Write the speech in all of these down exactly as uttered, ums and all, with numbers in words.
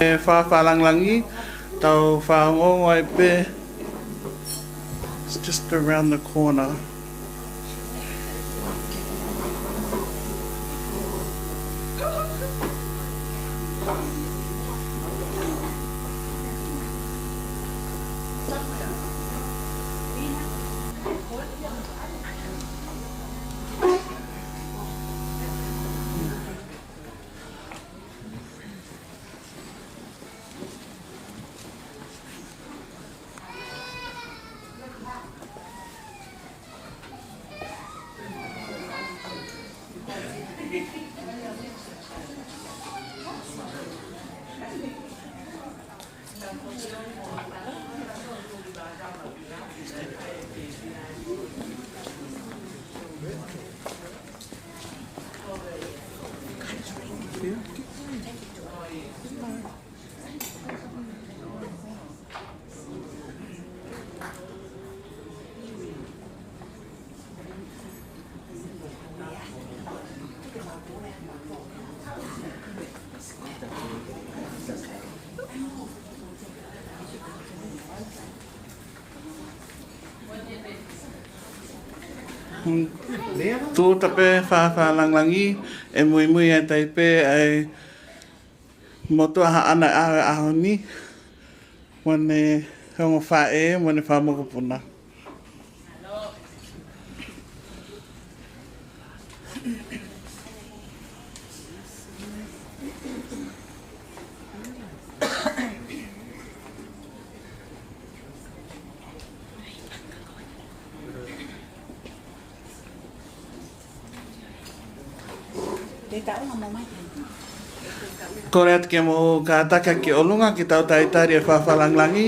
ʻE fāfā langilangi, tau fakaongoongo ai pē. It's just around the corner. Tuʻu atu pē fāfā langilangi, ʻe muimui atu ai pē ʻa e motuʻa Haʻana ʻi he ʻaho ni, mo ʻene ongo faʻē, mo ʻene fanga mokopuna. Kole atu ke mou kātaki ki ʻolunga ke tau talitali e fafalanglangi.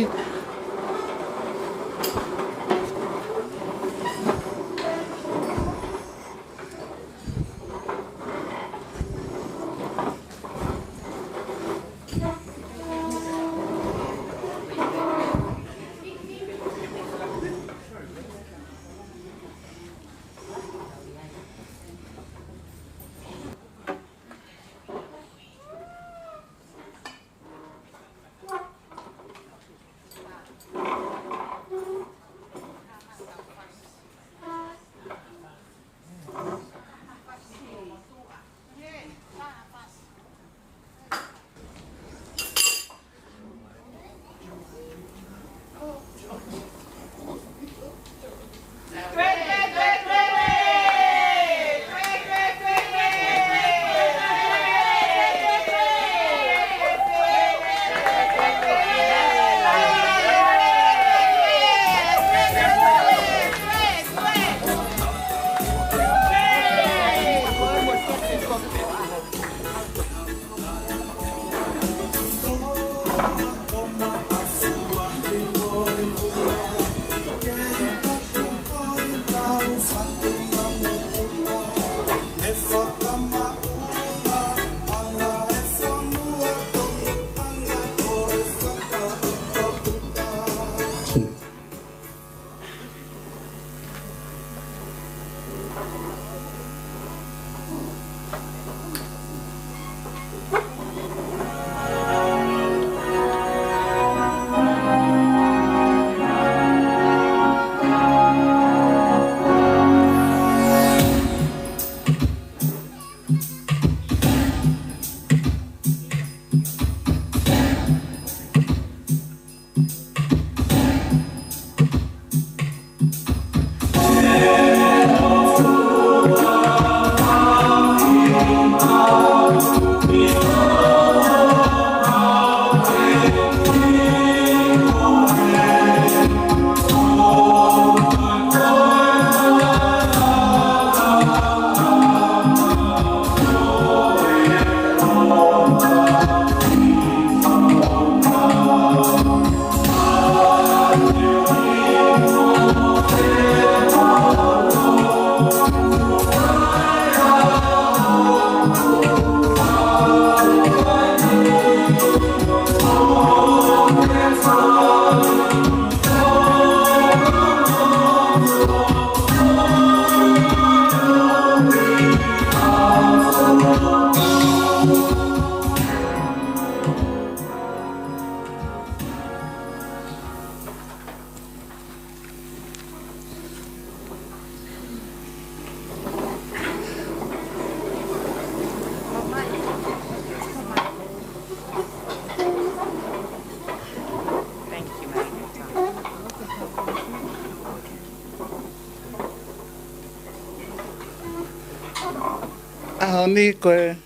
ʻAho ni ko e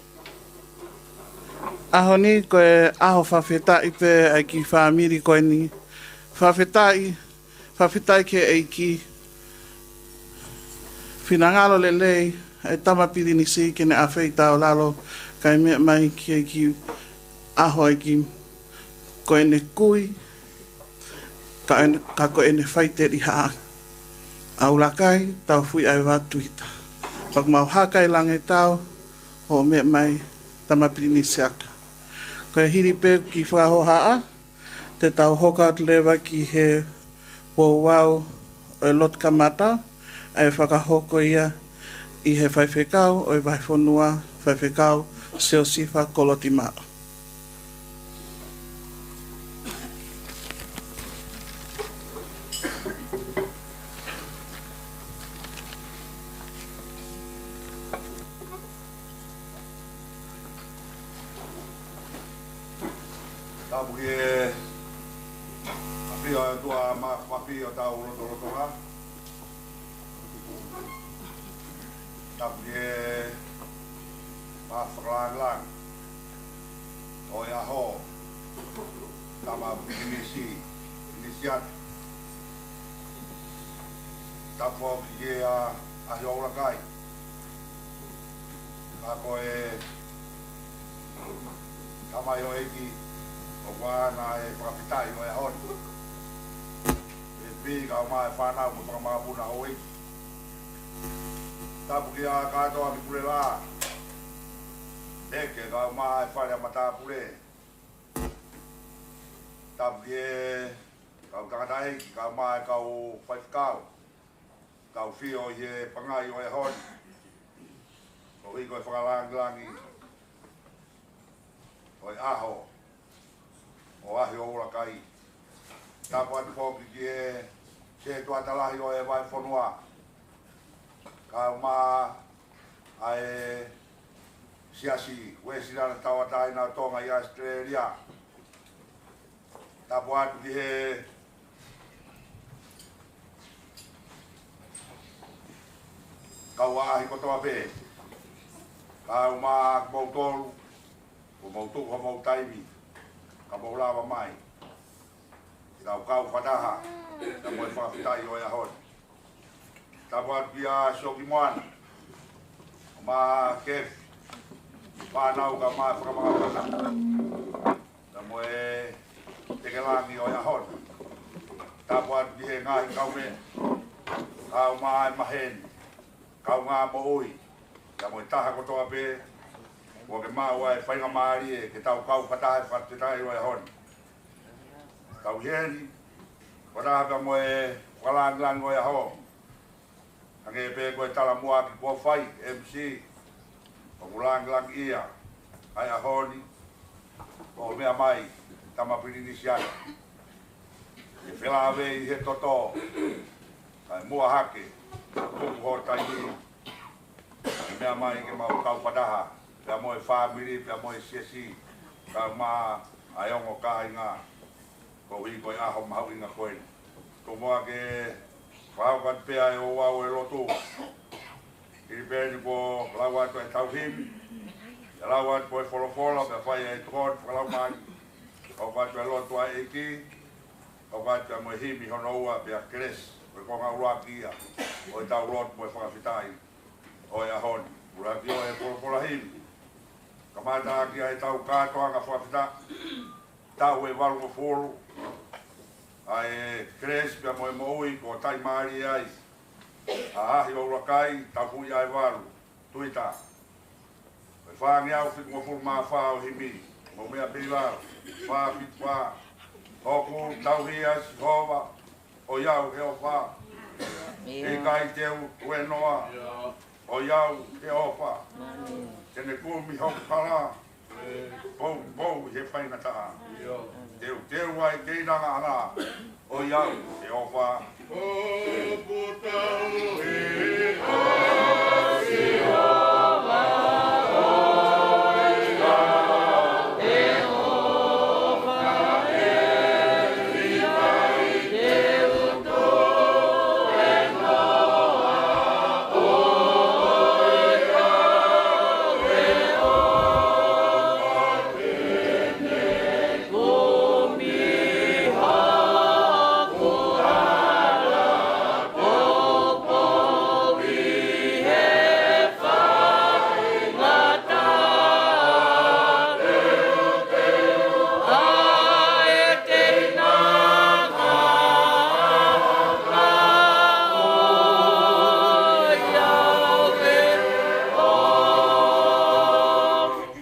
ʻAho ni ko e ʻaho fakafetaʻi pē ʻa e kiʻi fāmili ko eni. Fakafetaʻi, fakafetaʻi ki he ʻEiki. Finangalo lelei ʻa e tama pilinisi ke ne ʻafeitaulalo kae meʻa mai ki he kiʻi ʻaho ʻEiki. Ko ʻene kui, ka ʻene, ka ko ʻene faiteliha ʻa ʻUlakai, Taufuiʻaeva Tuita. Pea ʻoku mau haka ʻi Langetau, ʻo meʻa mai tama pilinisi aka. Ko e hili pē kiʻi fakahohaʻa, te tau hoko atu leva ki he ouau ʻo e lotu kamata, ʻa e fakahoko ia ʻe he faifekau ʻo e vahefonua, Faifekau Siosifa Kolotimaʻo. Tapu ki he ʻafio ʻa e ʻOtua Māfimafi ʻi hotau lotolotonga. Tapu ki he fakalangilangi ʻo e ʻaho, tama pilinisi, pilinisiate. Tapu ki he ʻa, ʻa ʻUlakai. Ka Ko e tamai houʻeiki ʻoku ʻaʻana e fakafetaʻi ʻo e ʻaho ni. E pī kau mai e fānau mo e fanga mokopuna houʻeiki. Tapu kia Katoa ki Pulelā. Heke kau mai e fale ʻa matāpule. Tapu ki he kau tangataʻeiki, kau mai e kau faifekau. Kau fio ʻi he pangai ʻo e ʻaho ni. Koeʻuhi ko e fakalāngilangi ʻo e ʻaho ʻo e ʻaho ʻo ʻUluakai. Tapu atu foki ki he setuata lahi ʻo e vahefonua. Kau mai ʻa e Siasi Uēsiliana Tauʻatāina ʻo Tonga ʻi ʻAositelēlia. Tapu atu ki he kau ʻaʻahi kotoa pē. Kau mai kimoutolu, kuo mou tuku homou taimi, ka mou lava mai ke tau kau fakataha, ka mo e fakafetaʻi ʻo e ʻaho ni. Tapu atu kia Sioki Moana, mo Kefi, fānau kau mai e fanga mokopuna, ka mo e tekelangi ʻo e ʻaho ni. Tapu atu ki he ngaahi kaumeʻa, kau mai e maheni, kaungā moʻui, ka mo e taha kotoa pē, kuo ke maʻu ʻa e faingamālie ke tau kau fakataha he fakafetaʻi ʻo e ʻaho ni. Kau heni, fakataha pea mo e fakalāngilangi ʻo e ʻaho. Hangē pē ko e talamuʻaki kuo fai, M C, ʻoku lāngilangiʻia ʻa e ʻaho ni, ʻo meʻa mai Tama Pilinisiana. Ke felāveʻi he toto, kae muʻa hake, tuku ho taimi, ke meʻa mai ke mau kau fakataha, pea mo e fāmili, pea mo e siasi, pea mo e ongo kāinga, koeʻuhi ko e ʻaho mahuʻinga ko eni. Tomuʻa ke fakahoko atu pē ʻa e ouau ʻo e lotu. Hili pē eni kuo lau atu e tauhimi, pea lau atu ko e folofola, pea fai e tokoni fakalaumālie. Hoko atu e lotu ʻa e ʻEiki, hoko atu mo e himi hono ua pea kelesi, ko e konga ʻuluaki ia ʻo e tau lotu mo e fakafetaʻi ʻo e ʻaho ni. ʻUluaki ʻo e folofola himi. Kamata ʻaki ʻa e tau kātoanga fakafetaʻi, taʻu ʻe valungofulu, ʻa e kelesi pea mo e moʻui kuo taʻimālie ai ʻa e ʻaho ʻo ʻUluakai, tapuʻi ʻa e valu, tuita. Ko e fāngeau fitungofulu mā fā ʻo e himi, mou meʻa pē ʻi lalo, fā fitu fā. ʻOku tauhi ʻa Sihova, ʻoiauē he ʻofa. ʻIkai te u tuēnoa, ʻoiauē he ʻofa. Te ne kumi hoku hala, poupou he faingataʻa. Teuteu ʻa e keinanga ʻaʻana, ʻoiauē he ʻofa.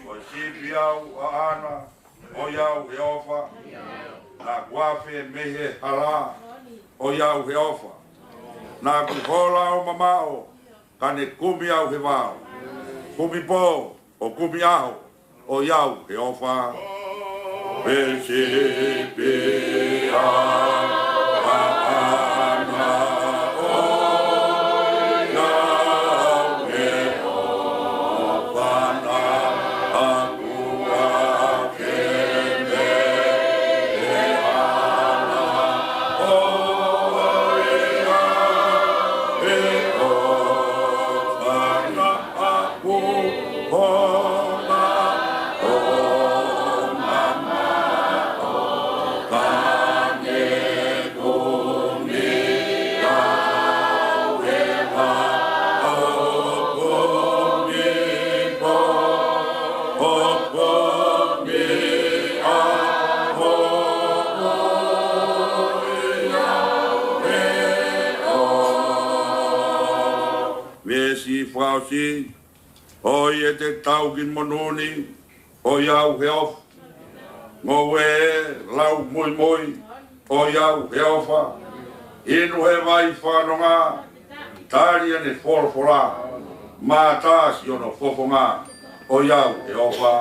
Ko e sipi au ʻaʻana, ʻoiauē he ʻofa. Naʻa ku afe mei he hala, ʻoiauē he ʻofa. Naʻa ku hola ʻo mamaʻo, ka ne kumi au he vao. Kumi pō, ʻo kumi ʻaho, ʻoiauē he ʻofa. Ko e sipi au ʻaʻana, ʻoiauē he ʻofa. Naʻa ku afe mei he hala, ʻoiauē he ʻofa. Naʻa ku hola ʻo mamaʻo, ka ne ʻOsi, ʻoiauē, tauhi monū ni, ʻoiauē, ʻofa. Ngoue, lau muimui, ʻoiauē, ʻofa. Inu he vai fanonga, tali ʻene folofola, mātā siʻono fofonga, ʻoiauē, ʻofa.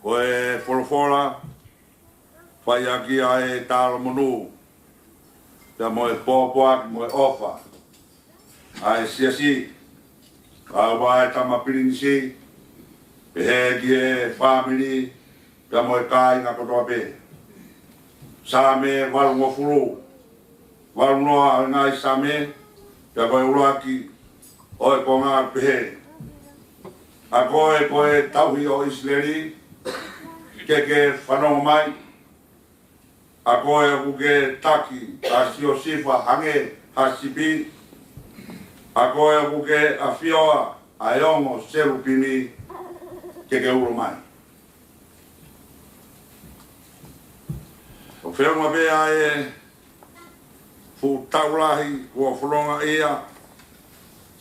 Ko e folofola, fai ʻaki ʻa e talamonū, pea mo e pōpoaki mo e ʻofa ʻa e siasi, ʻa e tama pilinisi, pehē ki he fāmili, pea mo e kāinga kotoa pē. Saame valungofulu, valu noa ʻo e ngaahi Saame, pea ko e ʻuluaki ʻo e konga pehē: ʻA koe ko e tauhi ʻo ʻIsileli, ke ke fanongo mai. ʻA koe ʻoku ke taki ʻa Siosifa hangē ha sipi. ʻA koe ʻoku ke ʻafioʻi ʻa e ongo selupimi, ke ke ulo mai. ʻOku feʻunga pē ʻa e fuʻu taʻu lahi kuo fononga ia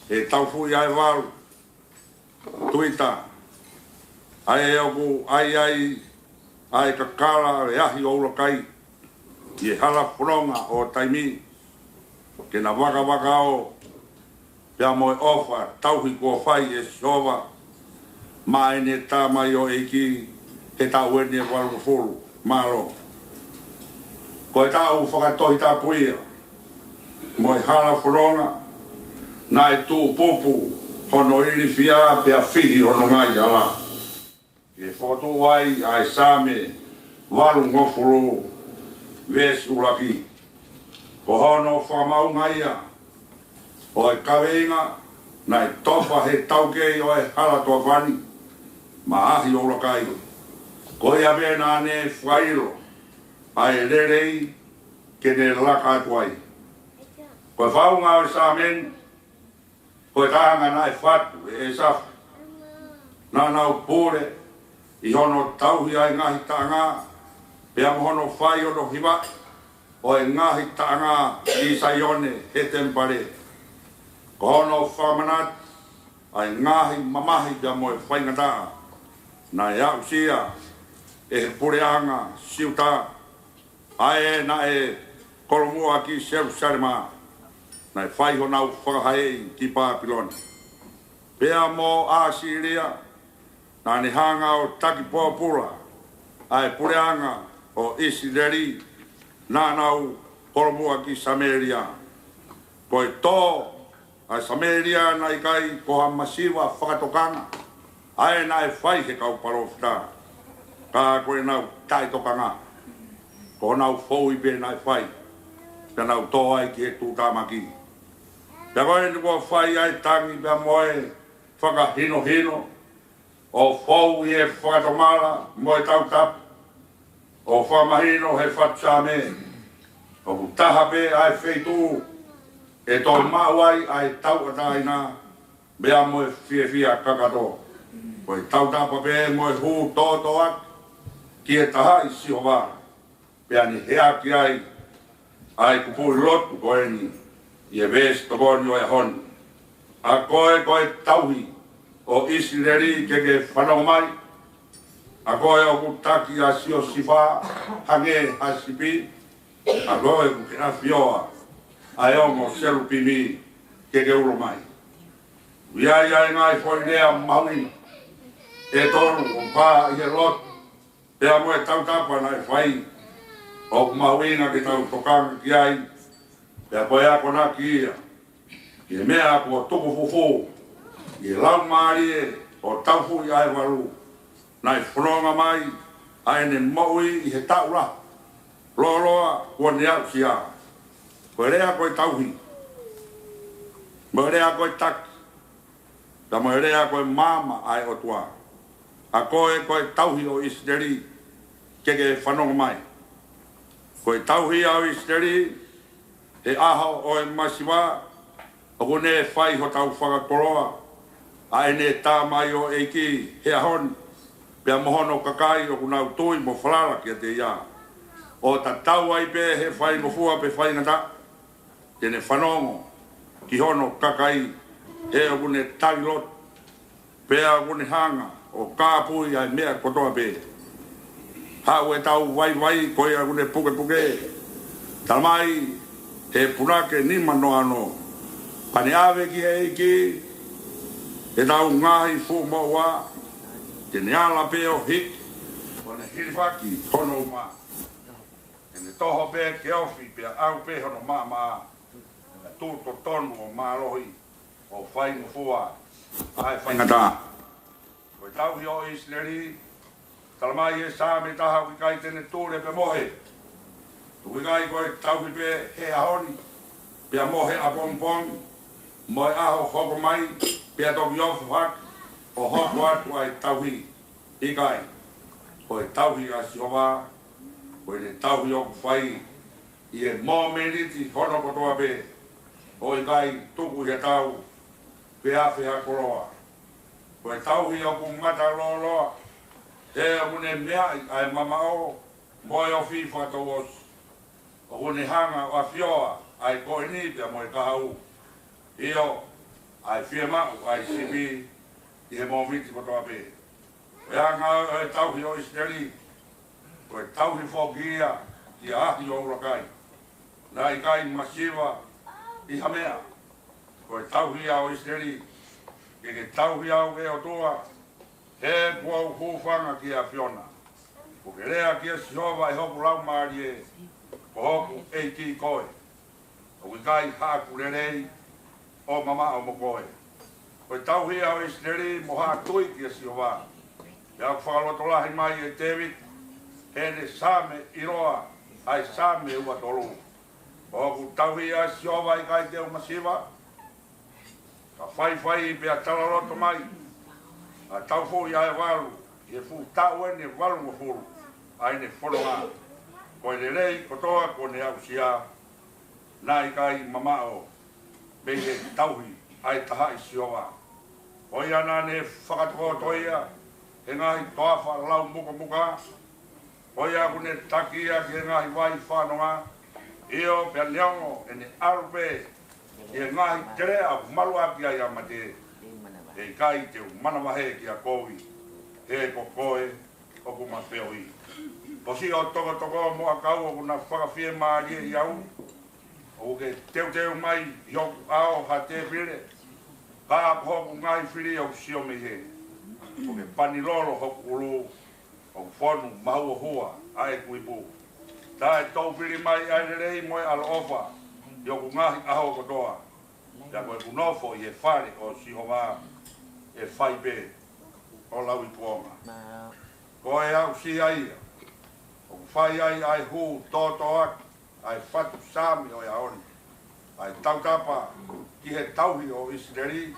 he tau fuʻu ʻi ai e valu tuita, ʻa ē ʻoku ʻai ai ʻa e kakala ʻo e ahi ʻo ʻUlakai ʻi he hala fononga ʻo taimi, ke na vakavakao pea mo e ʻofa tauhi kuo fai ʻe Sihova maʻa ʻene tamaioʻeiki he taʻu eni ʻe valungofulu. Mālō. Ko e taʻu fakatohitapu ia mo e hala fononga, naʻe tuʻupupu hono ilifia pea fihi hono ngaahi hala. ʻE fokotuʻu ai ʻa e Saame valungofulu, veesi ʻuluaki. Ko hono fakamaʻunga ia ʻo e kaveinga naʻe tofa he taukei ʻo e hala tuʻapani maʻa e ahi ʻo ʻUlakai. Ko ia pē naʻa ne fakaʻilo ʻa e lelei ke ne laka atu ai. Ko e faʻunga ʻo e Saame ni, ko e taʻanga naʻe fatu ʻe ʻĒsafa. Naʻa nau pule ʻi hono tauhi ʻa e ngaahi taʻanga, pea mo hono fai hono hiva ʻo e ngaahi taʻanga ʻi Saione he temipale. Ko hono fakamanatu ʻa e ngaahi mamahi pea mo e faingataʻa naʻe aʻusia ʻe he puleʻanga Siuta, ʻa ē naʻe kolomuʻa ki Selusalema, naʻe fai honau fakahaeʻi ki Papilone. Pea mo ʻAsilia, naʻa ne hanga ʻo taki pōpula ʻa e puleʻanga ʻo ʻIsileli, naʻa nau kolomuʻa ki Samēlia. Ko e tō ʻa Samēlia naʻe ʻikai ko ha masiva fakatokanga, ʻa ē naʻe fai he kau palōfita, ka ko ʻenau taʻetokanga. Ko honau foʻui pē naʻe fai, pea nau tō ai ki he tuʻutāmaki. Pea ko eni kuo fai ʻa e tangi pea mo e fakahinohino, ʻo fou ʻi he fakatomala mo e tautapu, ʻo fakamahino he fatu Saame, ʻoku taha pē ʻa e feituʻu ʻe toe maʻu ai ʻa e tauʻatāina, pea mo e fiefia kakato. Ko e tautapa pē mo e hū tōtōaki ki he tahaʻi Sihova. Pea ne heʻaki ai ʻa e kupuʻi lotu ko eni ʻi he veesi tokoni ʻo e ʻaho ni: ʻA koe ko e tauhi ʻo ʻIsileli, ke ke fanongo mai. ʻA koe ʻoku taki ʻa Siosifa hangē ha sipi. ʻA koe ʻoku ke ʻafioʻi ʻa e ongo selupimi, ke ke ulo mai. ʻOku ʻi ai ʻa e ngaahi foʻi lea mahuʻinga ʻE tolu ʻoku pā ʻi he lotu, pea mo e tautapa naʻe fai, ʻoku mahuʻinga ke tau tokanga ki ai, pea ko e akonaki ia ki he meʻa kuo tuku fufū ʻi he Laumālie ʻo Taufuʻi ʻa e Valu, naʻe fononga mai ʻa ʻene moʻui ʻi he taʻu lahi lōloa kuo ne aʻusia. Ko e lea ko e tauhi, mo e lea ko e taki, pea mo e lea ko e maama ʻa e ʻOtua. ʻA koe ko e tauhi ʻo ʻIsileli, ke ke fanongo mai. Ko e tauhi ʻa ʻIsileli, he ʻaho ʻo e masiva, ʻoku ne fai hotau fakakoloa ʻa ʻene Tamai ʻo e ʻEiki he ʻaho ni, pea mo hono kakai ʻoku nau tui mo falala kiate ia, ʻo tatau ai pē he faingofua pe faingataʻa, te ne fanongo ki hono kakai, he ʻoku ne tali lotu, pea ʻoku ne hanga ʻo kāpui ʻa e meʻa kotoa pē. Haʻu ʻetau vaivai, ko ia ʻoku ne pukepuke, tala mai he punake nima noa ono, ka ne ʻave ki he ʻEiki ʻetau ngaahi fuʻu moʻua, te ne ala pē ʻo hiki, ʻo ne hilifaki hono uma, te ne toho pē ke ofi, pea ʻau pē hono maʻamaʻa, ʻa e tuʻu totonu ʻo mālohi, ʻo faingofua ʻa e faingataʻa. Ko e tauhi ʻo ʻIsileli, tala mai he Saame taha, ʻoku ʻikai te ne tule pea mohe. ʻOku ʻikai ko e tauhi pē he ʻaho ni, pea mo he ʻapongipongi, mo e ʻaho hoko mai, pea toki ofo hake ʻo hoko atu ʻa e tauhi. ʻIkai, ko e tauhi ʻa Sihova, ko ʻene tauhi ʻoku fai ʻi he momeniti hono kotoa pē, ʻo ʻikai tuku ʻi he tau pe afe ha koloa. Ko e tauhi ʻoku mata lōloa, he ʻoku ne meaʻi ʻa e mamaʻo mo e ofi fakatouʻosi. ʻOku ne hanga ʻo afioʻi ʻa e koʻeni pea mo e kahaʻu, ʻio, ʻa e fiemaʻu ʻa e sipi ʻi he momeniti kotoa pē. Ko e anga ʻo e tauhi ʻo ʻIsileli, ko e tauhi foki ia ki he Ahi ʻo ʻUlakai. Naʻe ʻikai masiva ʻi ha meʻa. Ko e tauhi ia ʻo ʻIsileli, ke ke tauhi au ʻe ʻOtua, he kuo u hūfanga ki he ʻAfiona. Kuo ke lea kia Sihova ʻe hoku laumālie, ko hoku ʻEiki koe. ʻOku ʻikai haʻaku lelei ʻo mamaʻo mo koe. Ko e tauhi ia ʻo ʻIsileli mo ha tui kia Sihova. Pea ʻoku fakalotolahi mai ʻe Tēvita heʻene Saame ʻiloa, ʻa e Saame ua tolu. Ko hoku tauhi ʻa Sihova, ʻikai te u masiva. Ka faifai pea talaloto mai ʻa Taufuʻi ʻa e Valu, ʻi he fuʻu taʻu ʻeni ʻe valungofulu ʻa ʻene fononga. Ko e lelei kotoa kuo ne aʻusia, naʻe ʻikai mamaʻo mei he tauhi ʻa e tahaʻi Sihova. Ko ia naʻa ne fakatokoto ia he ngaahi toafa laumukomuka, ko ia ʻoku ne taki ia ki he ngaahi vai fanonga, ʻio, pea neongo ʻene ʻalu pē ʻi he ngaahi teleʻa ʻoku malu ʻaki ai ʻa mate, ʻe ʻikai te u manavahē kia kovi, he ko koe ʻoku ma feohi. Ko siʻo tokotoko mo ʻakau ʻoku na fakafiemālieʻi au, ʻoku ke teuteu mai ʻi hoku ʻao ha tēpile, ka ko hoku ngaahi fili ʻoku sio mei hē. ʻOku ke pani lolo hoku ʻulu, ʻoku fonu mahuohua ʻa ʻeku ipu. Taʻetoupili mai ʻa e lelei mo e ʻaloʻofa ʻi hoku ngaahi ʻaho kotoa. Pea ko ʻeku nofo ʻi he fale ʻo Sihova ʻe fai pē ʻo lauikuonga. Ko e aʻusia ia ʻoku fai ai ʻa e hū tōtōaki ʻa e fatu Saame ʻo e ʻaho ni, ʻa e tautapa ki he tauhi ʻo ʻIsileli,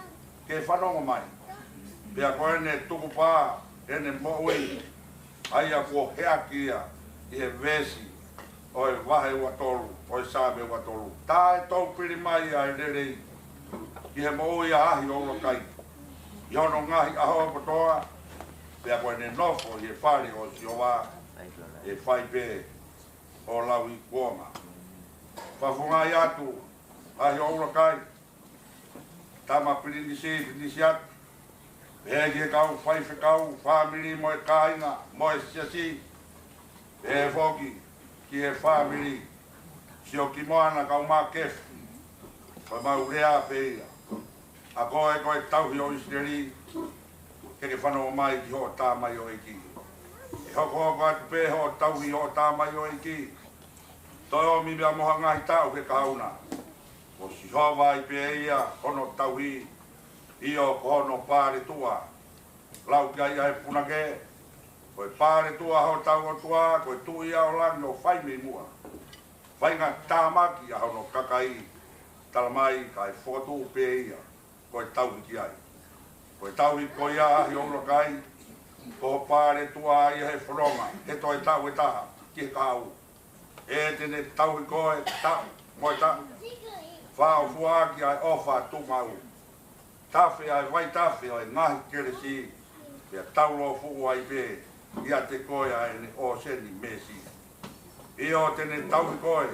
ke fanongo mai. Pea ko ʻene tukupā ʻene moʻui, ʻa ia kuo heʻaki ia ʻi he veesi ʻo e vahe ua tolu ʻo e Saame ua tolu. Taʻetoupili mai ʻa e lelei ki he moʻui ʻa e Ahi ʻo ʻUlakai ʻi hono ngaahi ʻaho kotoa, pea ko ʻene nofo ʻi he fale ʻo Sihova ʻe fai pē ʻo lauikuonga. Fakafofongaʻi atu, Ahi ʻo ʻUlakai, Tama Pilinisi, Pilinisiate, pehē ki he kau faifekau, fāmili mo e kāinga, mo e siasi, pehē foki ki he fāmili, Siokimoana Kaumakefu, ko e mau lea pē ia. ʻA koe ko e tauhi ʻo ʻIsileli, ke ke fanongo mai ki hoʻo tamaioʻeiki. ʻE hokohoko atu pē hoʻo tauhi hoʻo tamaioʻeiki. Toe ʻomi meʻa mo ha ngaahi taʻu he kahaʻu na. Ko Sihova ai pē ia hono tauhi, ʻio ko hono paletuʻa. Lau ki ai ʻa e punake, ko e paletuʻa hotau ʻOtua, ko e Tuʻi ia ʻo langi ʻo fai mei muʻa. Faingatāmaki ʻa hono kakai, tala mai kae fokotuʻu pē ia, ko e tauhi ki ai. Ko e tauhi ko ia ʻa e ʻuluaki, ko ho paletuʻa ia he fononga, he toe taʻu ʻe taha ki he kahaʻu. ʻE te ne tauhi koe taʻu mo e taʻu. Fāʻofua ʻaki ʻa e ʻofa tuʻumaʻu. Tafe ʻa e vaitafe ʻo e ngaahi kelesi, pea taulōfuʻu ai pē ʻiate koe ʻa ʻene ʻōseni meesi. ʻIo te ne tauhi koe,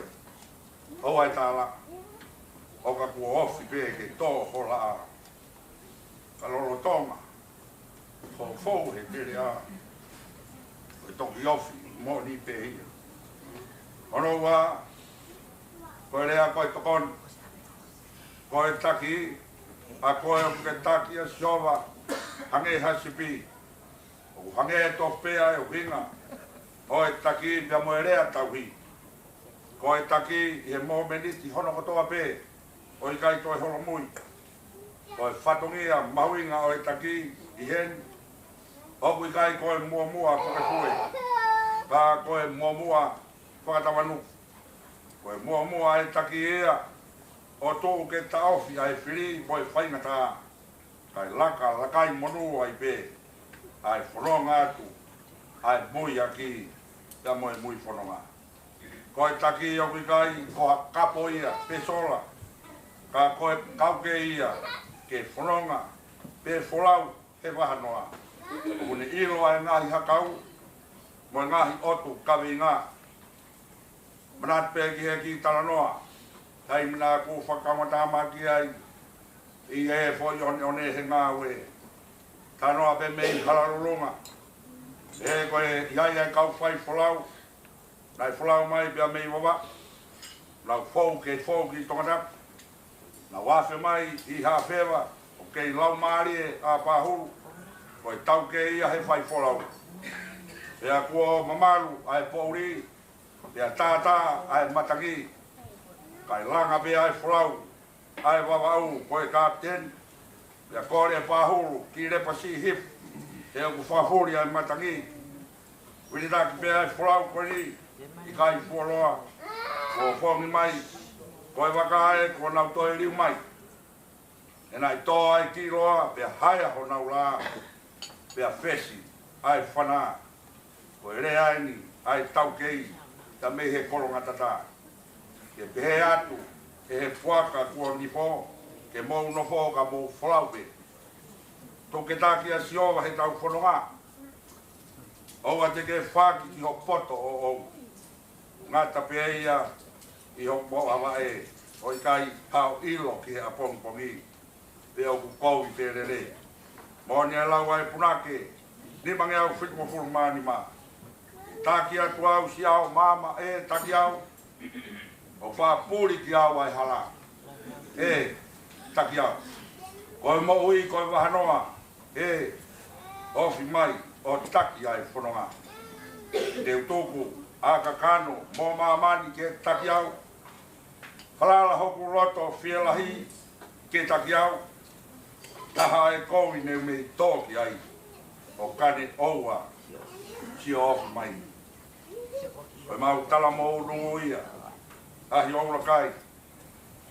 ʻoua ʻe tālaʻa, ʻo ka kuo ofi pē ke tō ho laʻā. Ka lolotonga hoʻo fou he teleʻa, ko e toki ofi moʻoni pē ia. Hono ua, ko e lea ko e tokoni, ko e taki, ʻa koe ʻoku ke taki ʻa Sihova, hangē ha sipi, ʻoku hangē tofu pē ʻa e ʻuhinga ʻo e taki pea mo e lea tauhi. Ko e taki ʻi he momeniti hono kotoa pē, ʻo ʻikai toe holomui. Ko e fatongia mahuʻinga ʻo e taki ʻi heni, ʻoku ʻikai ko e muʻomuʻa pukefue, ka ko e muʻomuʻa fakatauanuku. Ko e muʻomuʻa ʻa e taki ia ʻo tuʻu ke taʻofi ʻa e fili mo e faingataʻa, kae laka lakai monū ai pē ʻa e fononga atu ʻa e muiaki pea mo e mui fononga. Ko e taki ʻoku ʻikai ko ha kapo ia pe sola, ka ko e kaukei ia ke fononga pe folau he vahanoa. ʻOku ne ʻilo ʻa e ngaahi hakau mo e ngaahi ʻotu kaveinga. Manatu pē ki he kiʻi talanoa, taimi naʻa ku fakaongotāmaki ai ʻi he foʻi ʻoneʻone he ngāue. Talanoa pē mei Halalulunga. He ko e ʻi ai ʻa e kau fai folau, naʻe folau mai pea mei Vavaʻu. Nau fou ke fou ki Tongatapu. Nau afe mai ʻi Haʻafeva, ʻoku kei laumālie ʻa Pahulu, ko e taukei ia he fai folau. Pea kuo mamalu ʻa e poʻuli, pea tātā ʻa e matangi, kae langa pē ʻa e folau ʻa e Vavaʻu ko e kapiteni, pea kole ʻe Pahulu ki Lepasi Hip, he ʻoku fakafuli ʻa e matangi. Vilitaki pē ʻa e folau ko eni, ʻikai fuoloa, kuo fongi mai, ko e vaka ē kuo nau toe liu mai. He naʻe tō ai ki loa, pea haea honau lā, pea fesi ʻa e fana. Ko e lea eni ʻa e taukei, ka mei he kolongatata. Ke pehē atu ʻe he fuaka kuo nifo, ke mou nofo ka mou folau pē. Tuku ke taki ʻa Sihova he tau fononga. ʻOua te ke faki ki ho poto ʻoʻou. Ngata pē ia ʻi hoʻo moʻa vaʻe, ʻo ʻikai hao ʻilo ki he ʻapongipongi, pe ʻoku kovi pe lelei. Moʻoni ʻa e lau ʻa e punake, nimangeau fitungofulu mā nima. Taki atu au siʻao maama ʻe taki au, ʻo fakapuli kiate au ʻa e hala ʻe taki au. Ko e moʻui ko e vahanoa ʻe ofi mai ʻo taki ʻa e fononga. Te u tuku ʻa e kakano mo māmani ke taki au. Falala hoku loto fielahi ke taki au. Taha ʻa e kovi ne u mei tō ki ai, ʻo ka ne ʻoua sio ofi mai. Ko e mau tala mo unu ia, ʻahi ʻoulakai,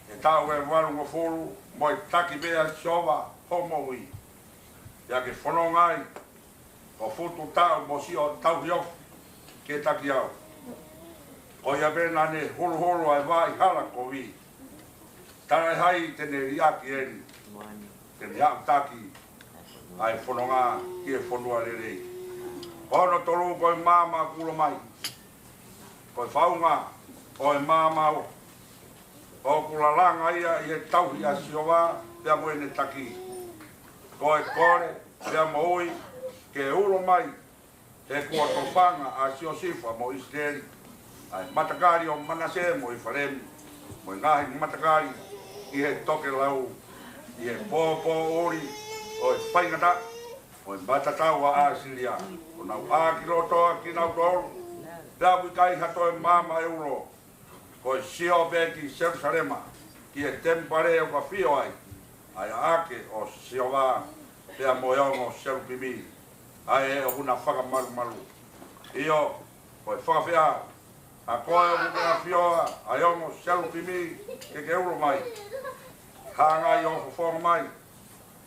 he taʻu ʻe valungofulu, mo e taki pē ʻa Sihova hoʻo moʻui. Pea ke fononga ai, ko futu taʻu mo siʻo tauhi ofi ke taki au. Ko ia pē naʻa ne huluhulu ʻa e vaʻa hala kovi. Talaʻehai te ne liʻaki eni, te ne haʻu taki ʻa e fononga ki he fonua lelei. Ko hono tolu ko e maama kulo mai. Ko e faʻunga ʻo e maama ʻoku lalanga ia ʻi he tauhi ʻa Sihova pea mo ʻene taki. Ko e kole pea mo ui ke ulo mai, he kuo tofanga ʻa Siosifa mo ʻIsileli ʻa e matakali ʻo Manase mo ʻIfalemi, mo e ngaahi matakali ʻi he tokelau, ʻi he pōpoʻuli ʻo e faingataʻa. mo e matatau ʻa ʻAsilia, ʻo nau ʻākilotoa kinautolu, pea ʻoku ʻikai ha toe maama ʻe ulo. Ko e sio pē ki Selusalema, ki he temipale ʻoku ʻafio ai ʻa e ʻaʻake ʻo Sihova, pea mo e ongo selupimi, ʻa ē ʻoku na fakamalumalu. ʻIo, ko e fakafeʻao, ʻa koe ʻoku ke ʻafioʻi ʻa e ongo selupimi, ke ke ulo mai. Hangai ʻo fofonga mai,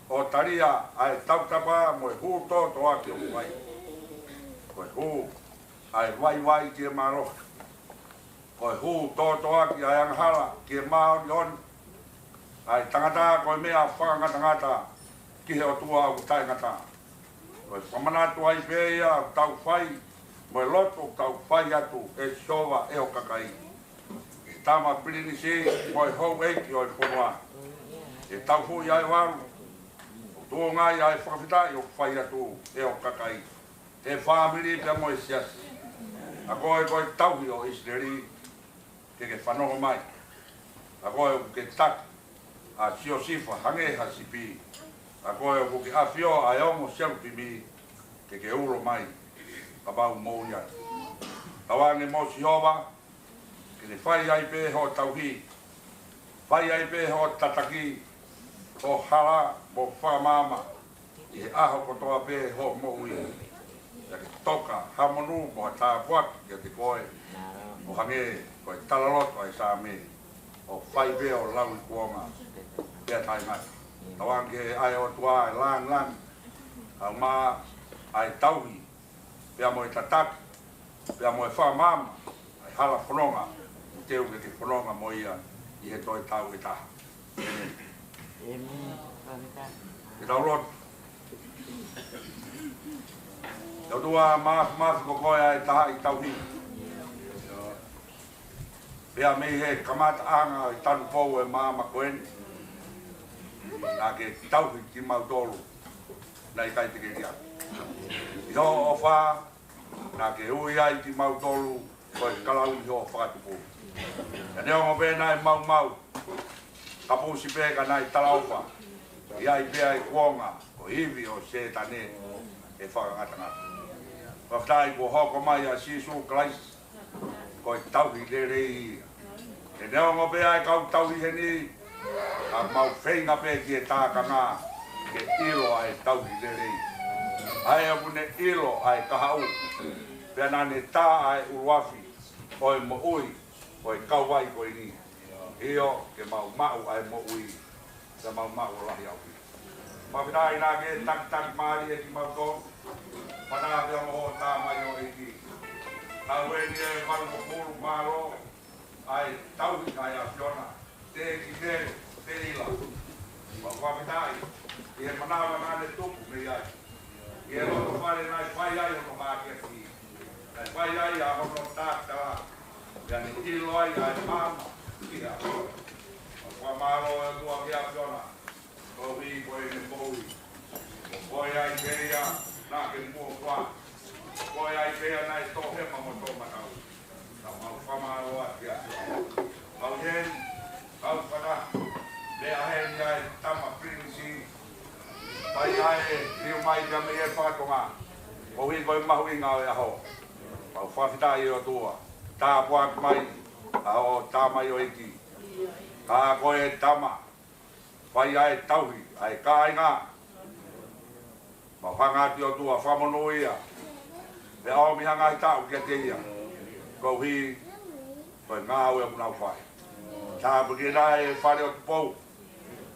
ʻo talia ʻa e tautapa mo e hū tōtōaki ʻoku fai. Ko e hū ʻa e vaivai ki he mālohi. Ko e hū tōtōaki ʻa e angahala ki he māʻoniʻoni. ʻA e tangata ko e meʻa fakangatangata ki he ʻOtua ʻoku taʻengata. Ko e fakamanatu ai pē ia ʻoku tau fai, mo e lotu ʻoku tau fai atu, ʻe Sihova, ʻe ho kakai, ʻe Tama Pilinisi, mo e houʻeiki ʻo e fonua, ʻe Taufuʻi ʻa e Valu. ʻOku tuʻunga ai ʻa e fakafetaʻi ʻoku fai atu ʻe ho kakai, ʻe fāmili pea mo e siasi. ʻA koe ko e tauhi ʻo ʻIsileli, ke ke fanongo mai. ʻA koe ʻoku ke taki ʻa Siosifa hangē ha sipi, ʻa koe ʻoku ke ʻafioʻi ʻa e ongo selupimi, ke ke ulo mai, ka mau moʻui ai. Tauange mo Sihova, ke ne fai ai pē hoʻo tauhi, fai ai pē hoʻo tataki, hoʻo hala mo fakamaama, ʻi he ʻaho kotoa pē hoʻo moʻui. Pea ke toka ha monū mo ha tāpuaki kiate koe, ʻo hangē ko e talaloto ʻa e Saame, ʻo fai pē ʻo lauikuonga pea taʻengata. Tauange ʻa e ʻOtua ʻa e langilangi, ʻa e mā, ʻa e tauhi, pea mo e tataki, pea mo e fakamaama ʻa e hala fononga, ʻoku teu ke ke fononga mo ia ʻi he toe taʻu ʻe taha. ʻĒmeni. ʻĒmeni. Ke tau lotu. ʻE ʻOtua Māfimafi, ko koe ʻa e Tahaʻi Tauhi. Pea mei he kamataʻanga ʻo e tanupou ʻo e maama ko eni, naʻa ke tauhi kimautolu naʻe ʻikai te ke liʻaki. ʻI hoʻo ʻofa, naʻa ke ui ai kimautolu ko e kalauni hoʻo fakatupu. Pea neongo pē naʻe maumau, kapusi pē ka naʻe talaʻofa, ʻi ai pē ʻa e kuonga, ko e ivi ʻo Sētane ʻe fakangatangata. Fakafetaʻi kuo hoko mai ʻa Sīsū Kalaisi, ko e tauhi lelei ia. Pea neongo pē ʻa e kau tauhi heni, ka mau feinga pē ki he tākanga ke ʻilo ʻa e tauhi lelei. ʻA ē ʻoku ne ʻilo ʻa e kahaʻu, pea naʻa ne tā ʻa e ʻuluafi ʻo e moʻui ʻo e kauvai ko eni. ʻIo, ke mau maʻu ʻa e moʻui, ke mau maʻu ʻo lahi ʻaupito. Fakafetaʻi naʻa ke takitaki mālie kimautolu, pea pehē mo hoʻo tamaioʻeiki. Tau eni ʻe valungofulu, mālō ʻa e tauhi ʻa e ʻAfiona, teʻeki ke teila. Mau fakafetaʻi ʻi he manava naʻa ne tupu mei ai, ʻi he loto fale naʻe fai ai hono hākeakiʻi, naʻe fai ai ʻa hono tākitala, pea ne ʻilo ai ʻa e maama ki he ʻAfiona. Mau fakamālō ʻe ʻOtua ki he ʻAfiona, koeʻuhi ko ʻene moʻui. Ko koe ai pē ia naʻa ke muʻomuʻa. Ko koe ai pē ia naʻe toʻohema mo toʻomataʻu. Ka mau fakamālō atu ki he ʻAfiona. Mau heni, mau fata, meʻa heni ʻa e Tama Pilinisi, fai ʻa e liu mai kia mei he fakatonga, koeʻuhi ko e mahuʻinga ʻo e ʻaho. Mau fakafetaʻi ʻe ʻOtua, tāpuaki mai ʻa hoʻo tamaioʻeiki. Ka ko e tama, fai ʻa e tauhi ʻa e kāinga. Mau hanga atu ʻe ʻOtua fakamonū ia, pea ʻomi ha ngaahi taʻu kiate ia, koeʻuhi ko e ngāue ʻoku nau fai. Tāpuekina ʻa e Fale ʻo Tupou,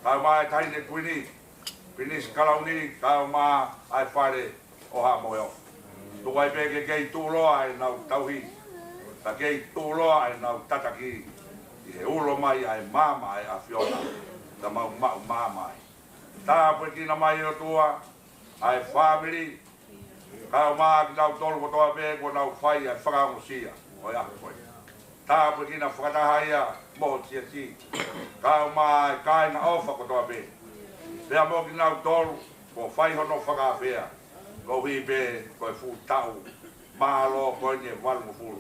kaeʻumaʻā e Taʻahine Kuini, Pilinisi Kalauni, kaeʻumaʻā ʻa e Fale ʻo Haʻa Moheofo. Tuku ai pē ke kei tuʻuloa ʻenau tauhi, ka kei tuʻuloa ʻenau tataki ʻi he ulo mai ʻa e maama ʻa e ʻAfiona, ka mau maʻu maama ai. Tāpuekina mai ʻe ʻOtua ʻa e fāmili, kaeʻumaʻā kinautolu kotoa pē kuo nau fai ʻa e fakaongosia ʻo e ʻaho ko ē. Tāpuekina fakataha ia mo e siasi, kaeʻumaʻā e kāinga ʻofa kotoa pē, pea mo kinautolu kuo fai hono fakaafeʻi, koeʻuhi pē ko e fuʻu taʻu mālō ko eni ʻe valungofulu.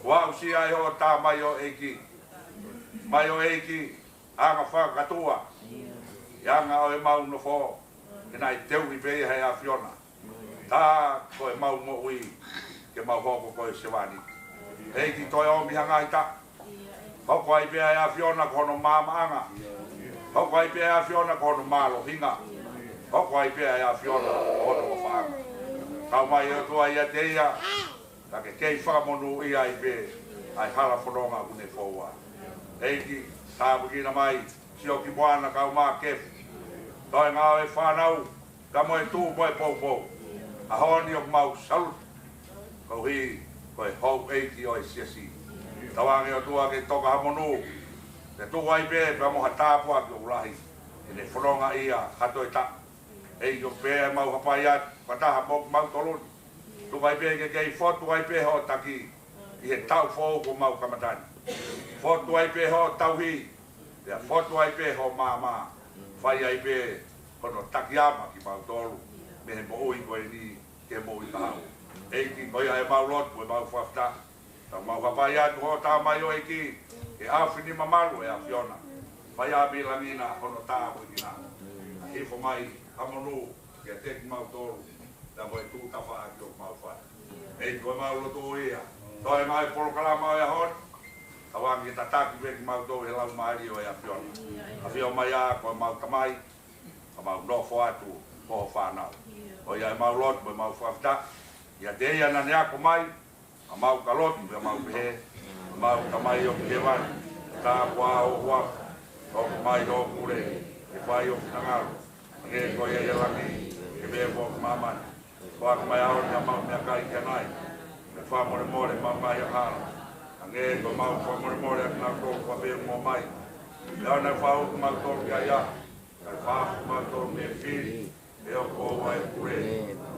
Kuo aʻusia ʻe hoʻo tamaioʻeiki, maioʻeiki, anga fakakātoa, ʻi he anga ʻo ʻemau nofo, He naʻe teuʻi pē ia ʻe he ʻAfiona. Tā ko ʻemau moʻui ke mau hoko ko e sevāniti. ʻEiki, toe ʻomi ha ngaahi taʻu. Hoko ai pē ʻa e ʻAfiona ko hono maamaʻanga. Hoko ai pē ʻa e ʻAfiona ko hono mālohinga. Hoko ai pē ʻa e ʻAfiona ko hono ʻofaʻanga. Kau mai ʻOtua ʻiate ia, ka ke kei fakamonūʻia ai pē ʻa e hala fononga ʻoku ne foua. ʻEiki, tāpuekina mai Sioki Moana kau mai Kefu. Toe ngāue fānau, ka mo e tuʻu mo e poupou. ʻAho ni ʻoku mau salute koeʻuhi ko e houʻeiki ʻo e siasi. Tauange ʻOtua ke toka ha monū, ke tuku ai pē pea mo ha tāpuaki ʻoku lahi, ke ne fononga ia ha toe taʻu. ʻEiki, ʻoku pehē ʻemau hapai atu fakataha mo kimautolu ni. Tuku ai pē ke kei fotu ai pē hoʻo taki ʻi he taʻu foʻou kuo mau kamata ni. Fotu ai pē hoʻo tauhi, pea fotu ai pē hoʻo maama. Fai ai pē hono takiama kimautolu mei he moʻui ko eni ki he moʻui kahaʻu. ʻEiki, ko ia ʻemau lotu, ʻemau fakafetaʻi. Tau mau hapai atu hoʻo tamaioʻeiki, ke ʻafini mamalu ʻe he ʻAfiona. Fai ʻapi langi na hono tāpuekina. Hifo mai ha monū kiate kimautolu, pea mo e tuʻu tafaʻaki ʻoku mau fai. ʻEiki, ko ʻemau lotu ia. Toe ngāue polokalama ʻo e ʻaho ni, tauange ke tataki pē kimautolu ʻe he Laumālie ʻo e ʻAfiona. ʻAfio mai ā ko ʻemau Tamai, ka mau nofo atu ko ho fānau. Ko ia ʻemau lotu, ʻemau fakafetaʻi ʻiate ia naʻa ne ako mai, ʻa mau ka lotu, pea mau pehē: ʻEmau Tamai ʻoku ʻi hēvani, tāpuhā ho huafa, hoko mai hoʻo pule, ke fai ho finangalo, hangē ko ia ʻi he langi, ke pehē foki ʻi māmani. Foaki mai ʻaho ni haʻamau meʻakai ki ʻanai, pea fakamolemole ʻemau ngaahi angahala, hangē ko ʻemau fakamolemole ʻa kinautolu ʻoku fai ongo mai. Pea ʻoua naʻa fakaʻuhu kimautolu ki ʻahiʻahi, kae fakahaofi kimautolu mei he fili, he ʻoku ʻoʻou ʻa e pule,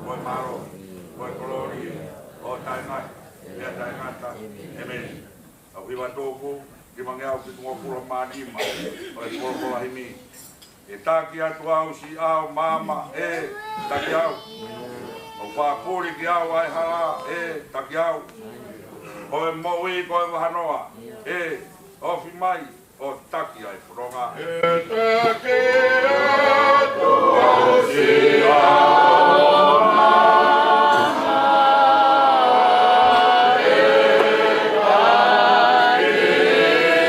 mo e mālohi, mo e kolōlia, ʻo taʻengata pea taʻengata. ʻĒmeni. Tau hiva tuku, nimangeau fitungofulu mā nima ʻo e Folofola Himi. ʻE taki atu au siʻau maama, ʻe taki au. ʻO fakapuli kiate au ʻa e hala, ʻe taki au. Ko e moʻui ko e vahanoa, ʻe ofi mai ʻo taki ʻa e fononga. ʻE taki atu au siʻau maama, ʻe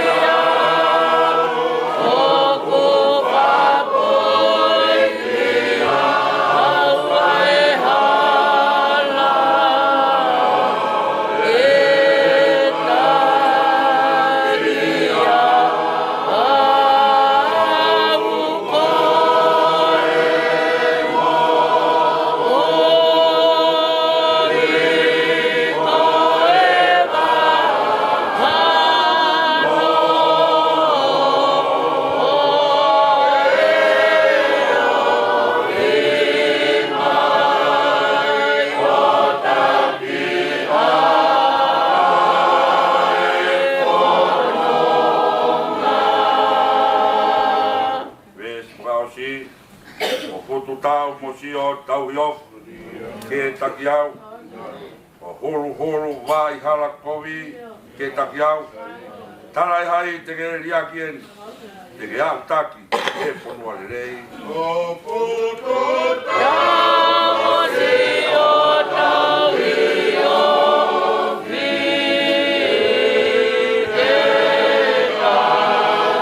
taki au. ʻOku fakapuli kiate au ʻa e hala, ʻe taki au. Veesi fakaʻosi: ʻOku tutu tau mo sio tauhi ofi, ke taki au. ʻO huluhulu vai hala kovi, ke taki au. Talaʻehai te ke liʻaki eni, te ke aʻutaki ki he fonua lelei. ʻOku tutu tau mo sio tauhi ofi, ke taki au.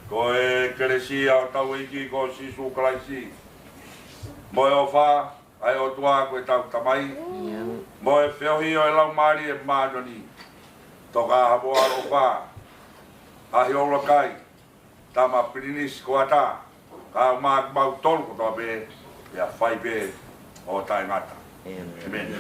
Ko e kelesi ʻa hotau ʻEiki ko Sīsū Kalaisi, mo e ʻofa ʻa e ʻOtua ko ʻetau Tamai, Mo e feohi ʻo e Laumālie Māʻoniʻoni, Tokāteline Alofa, ʻAhioulakai, Tama Pilinisi Koata, kae ʻumaʻā kimautolu kotoa pē, pea fai pē ʻo taʻengata. ʻĒmeni. ʻĒmeni.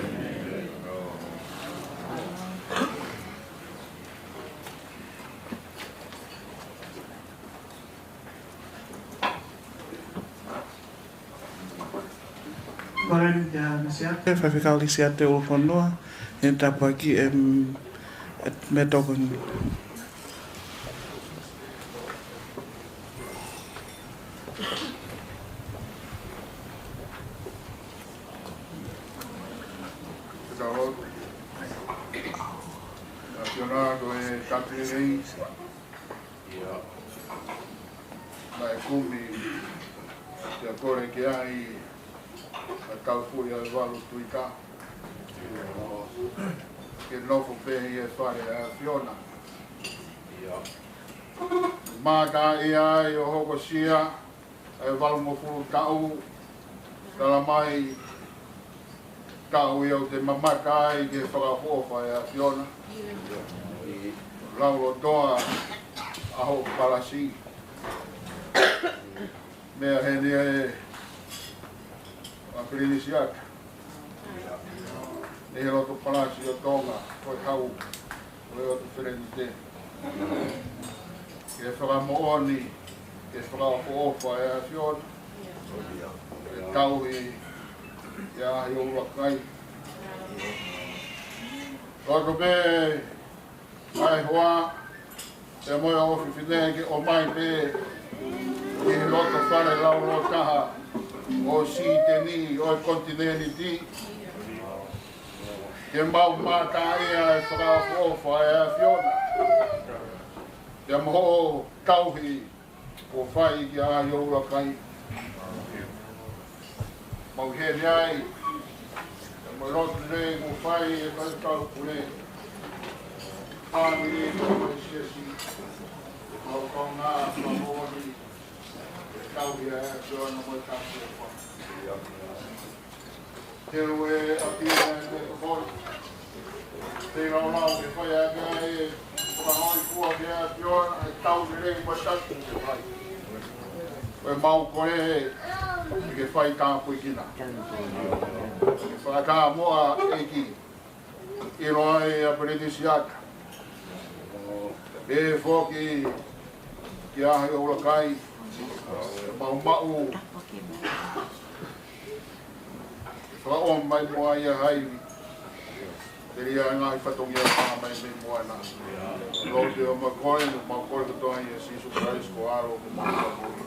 Ko eni kia Lisiate, Faifekau Lisiate ʻUlufonua, ʻe tāpuakiʻi e, e meʻatokoni. Ke tau lotu. ʻAfiona, ko e tapu lelei naʻe kumi ke kole ki ai ʻa Taufuʻi ʻa e Valu Tuita ke nofo pē ʻi he fale ʻa e ʻAfiona. Mātā ia ai ʻo hokosia ʻa e valungofulu taʻu, talamai taʻu ia ʻoku te mamata ai ki he fakaʻofoʻofa ʻa e ʻAfiona. Laulotoa ʻa hoʻo palasi. Meʻa heni ʻa e ʻa Pilinisi Ata. ʻI he loto palasi ʻo Tonga, ko e hau ʻo e ʻOtu Feleniteni. Ke fakamoʻoni, ke fakaʻofoʻofa ʻa e ʻAfiona. Ke tauhi ʻa ʻAhioulakai. Loto pē ʻa e hoa, pea mo e ʻofefine ke ʻomai pē ki he loto fale laulōtaha ʻo Siteni ʻo e konitinēniti. Ke mau mātā ia ʻa e fakaʻofoʻofa ʻa e ʻAfiona. Pea mo hoʻo tauhi kuo fai kia ʻAhioulakai. Mau heni ai, mo e lotu lelei kuo fai ʻe he kau pule, fāmili mo e siasi, mau kaungā fakamoʻoni, ke tauhi ʻa e ʻAfiona mo e tauhi ʻa e fai. Te ue ʻa pia e meʻatokoni. Te laulau ke fai ʻaki ʻa e fakahōifua ki he ʻAfiona, ʻa e tau lelei mo e tatu ke fai. Ko e mau kole ke fai tāpuekina. Ke fakatāmuʻa ʻEiki. ʻIlo ai ʻa Pilinisi Ata. Pehē foki kia ʻAhioulakai. Mau maʻu. Fakaʻomi mai mo ia hai. Pea ʻi ai ngaahi fatongia ʻoku hā mai mei muʻa na. Lotu ʻo mau kole, mau kole kotoa ʻia Sīsū Kalaisi ko e ʻAlo mo e Fakamoʻui.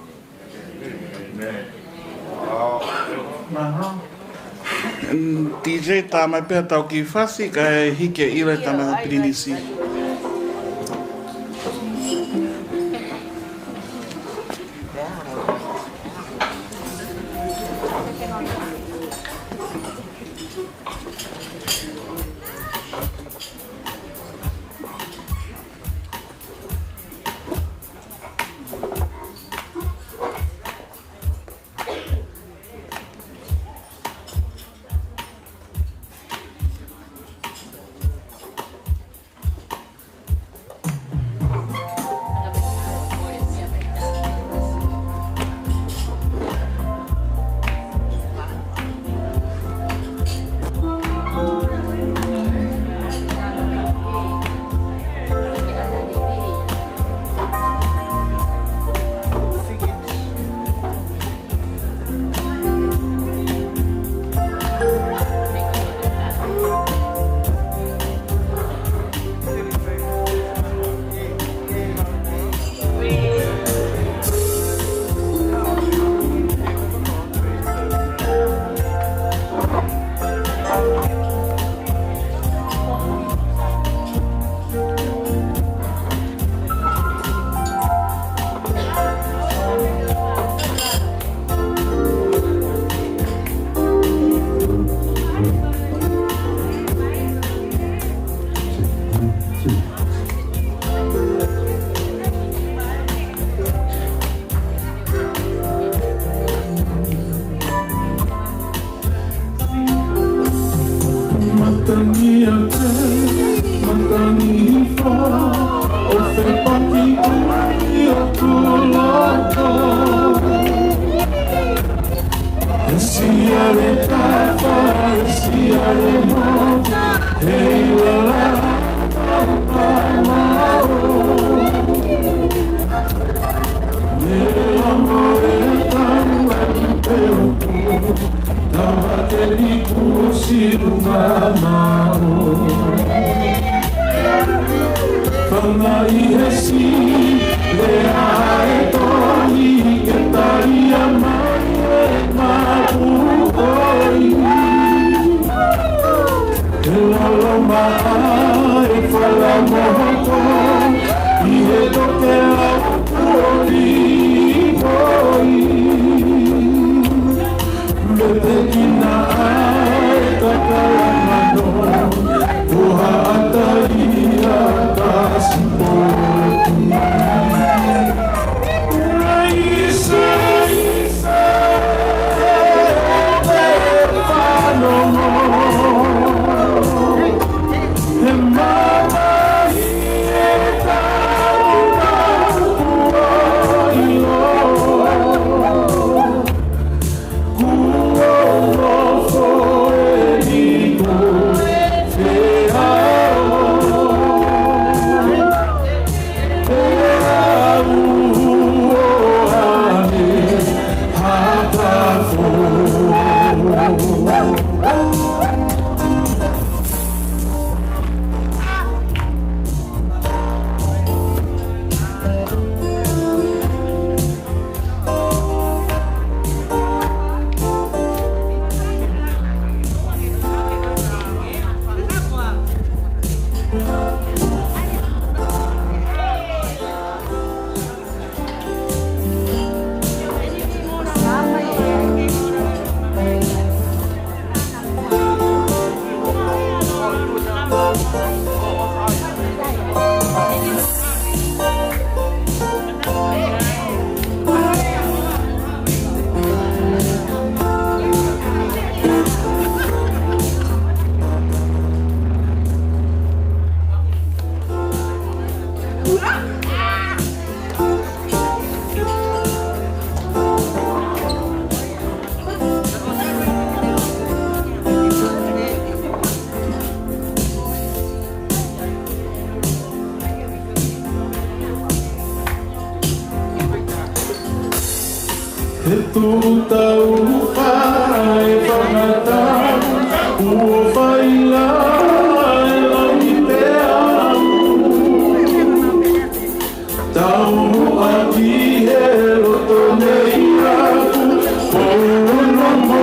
ʻĒmeni. Mm, D J, tā mai pē ʻetau kiʻi fasi, kae hiki e ʻilo ʻa e tama Pilinisi. He tuʻu tau fai fakatātā, kuo fai lava e lau ni pea. Tau ʻaki he loto nei aku, pono mo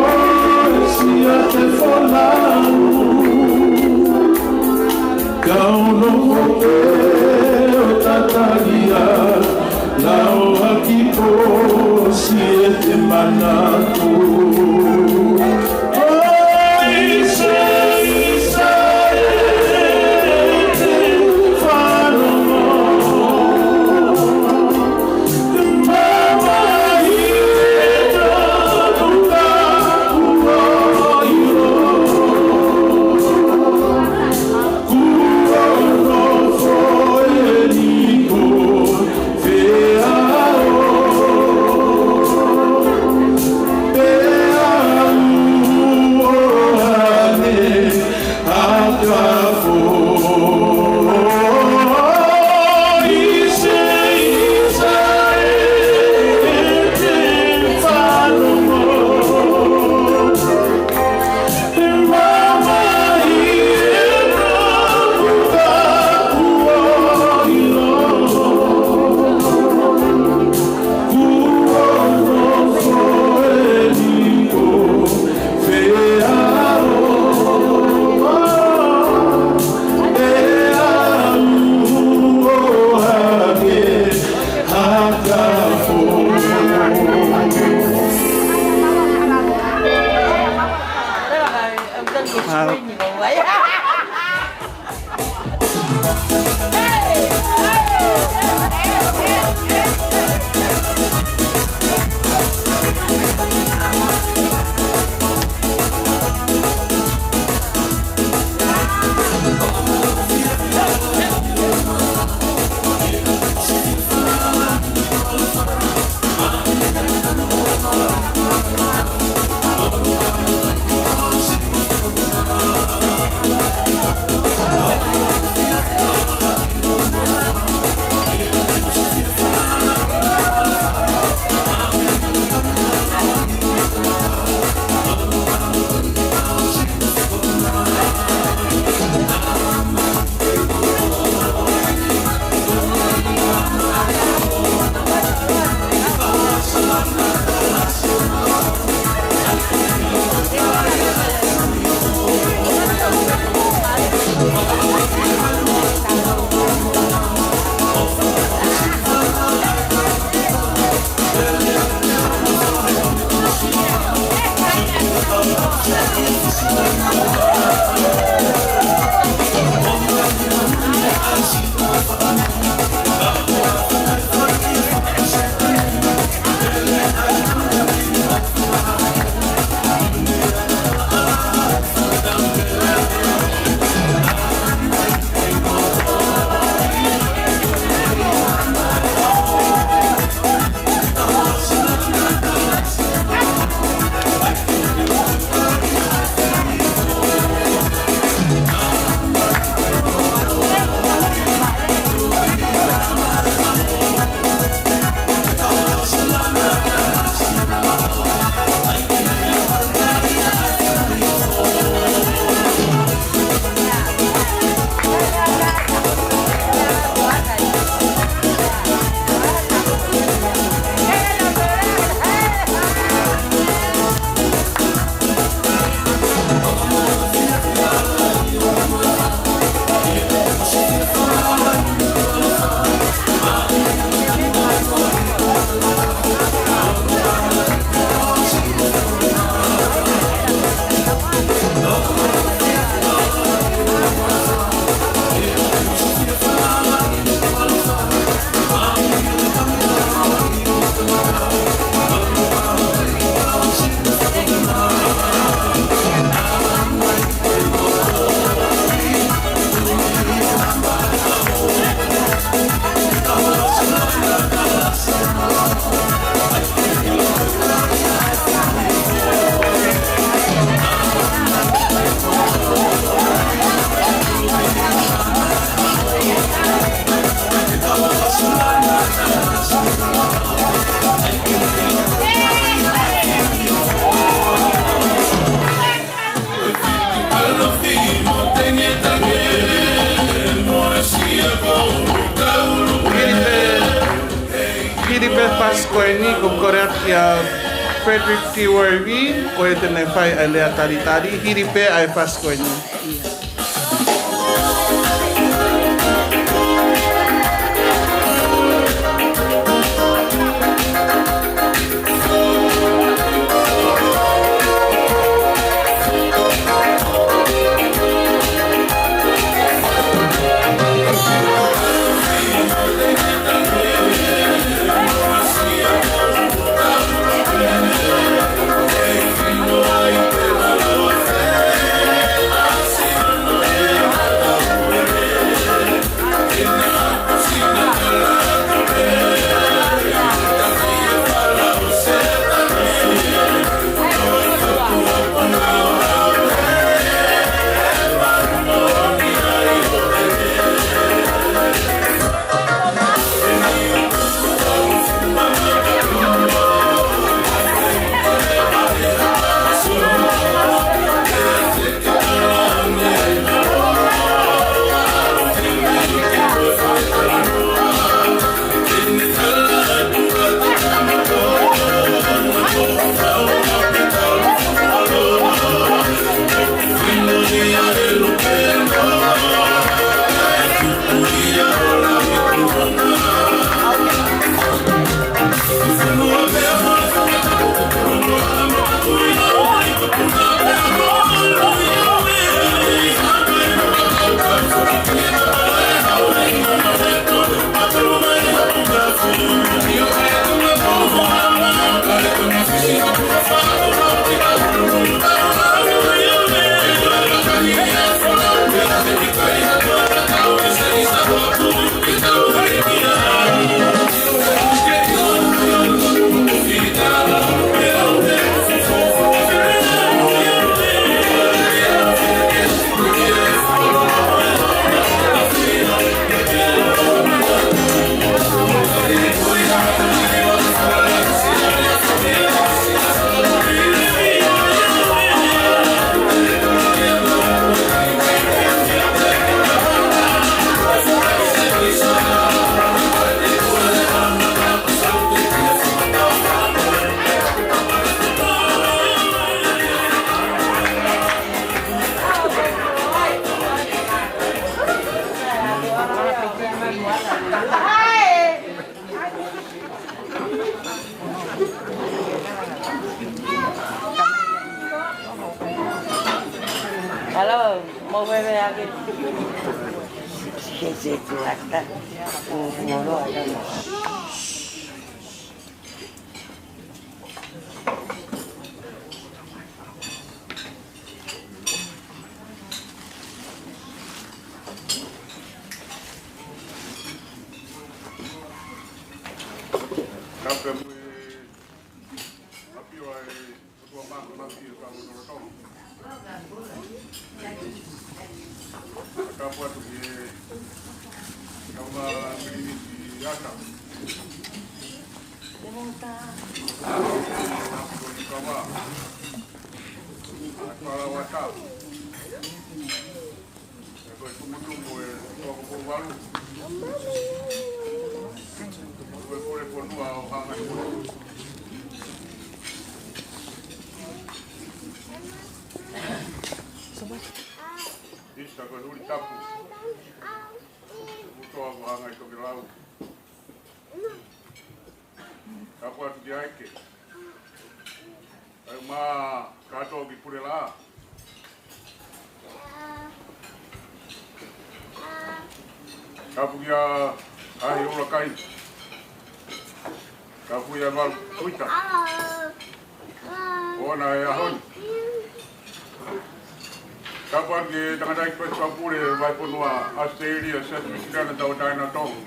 e sia te folau. Kau nofo pē ʻo tatalia, lau ʻaki pō siʻete manatu. Oi, se, se, te fanongo. Hili pē fasi ko eni, ʻoku kole atu kia Frederick T. Worthy, ko ia te ne fai ʻa e lea talitali, hili pē ʻa e fasi ko eni. Hello, mau bebe ake. Ke se tuata. Moro ata. Kape mui. Api o ai, o tua mako maki o kamo tolo tolo. Ka puatu ki e, kama miliniti ata. Kama. Kala wata. Ko e tumutumu e toko ko walu. Ko e kole fonua ʻo Hangai Fonua. Isa ko e huli tapu. Kutoa ko Hangai Tokelau. Tapu atu ki ai ke. Ai ma kato ki Pulelā. Tapu kia Ahi Ulakai. Tapu kia Val Tuita. ʻOna e ʻaho ni. Tapu atu ki he tangataʻeiki Pasikapule Vai Fonua ʻAositelēlia, Siasi Uēsilana Tauʻatāina ʻo Tonga.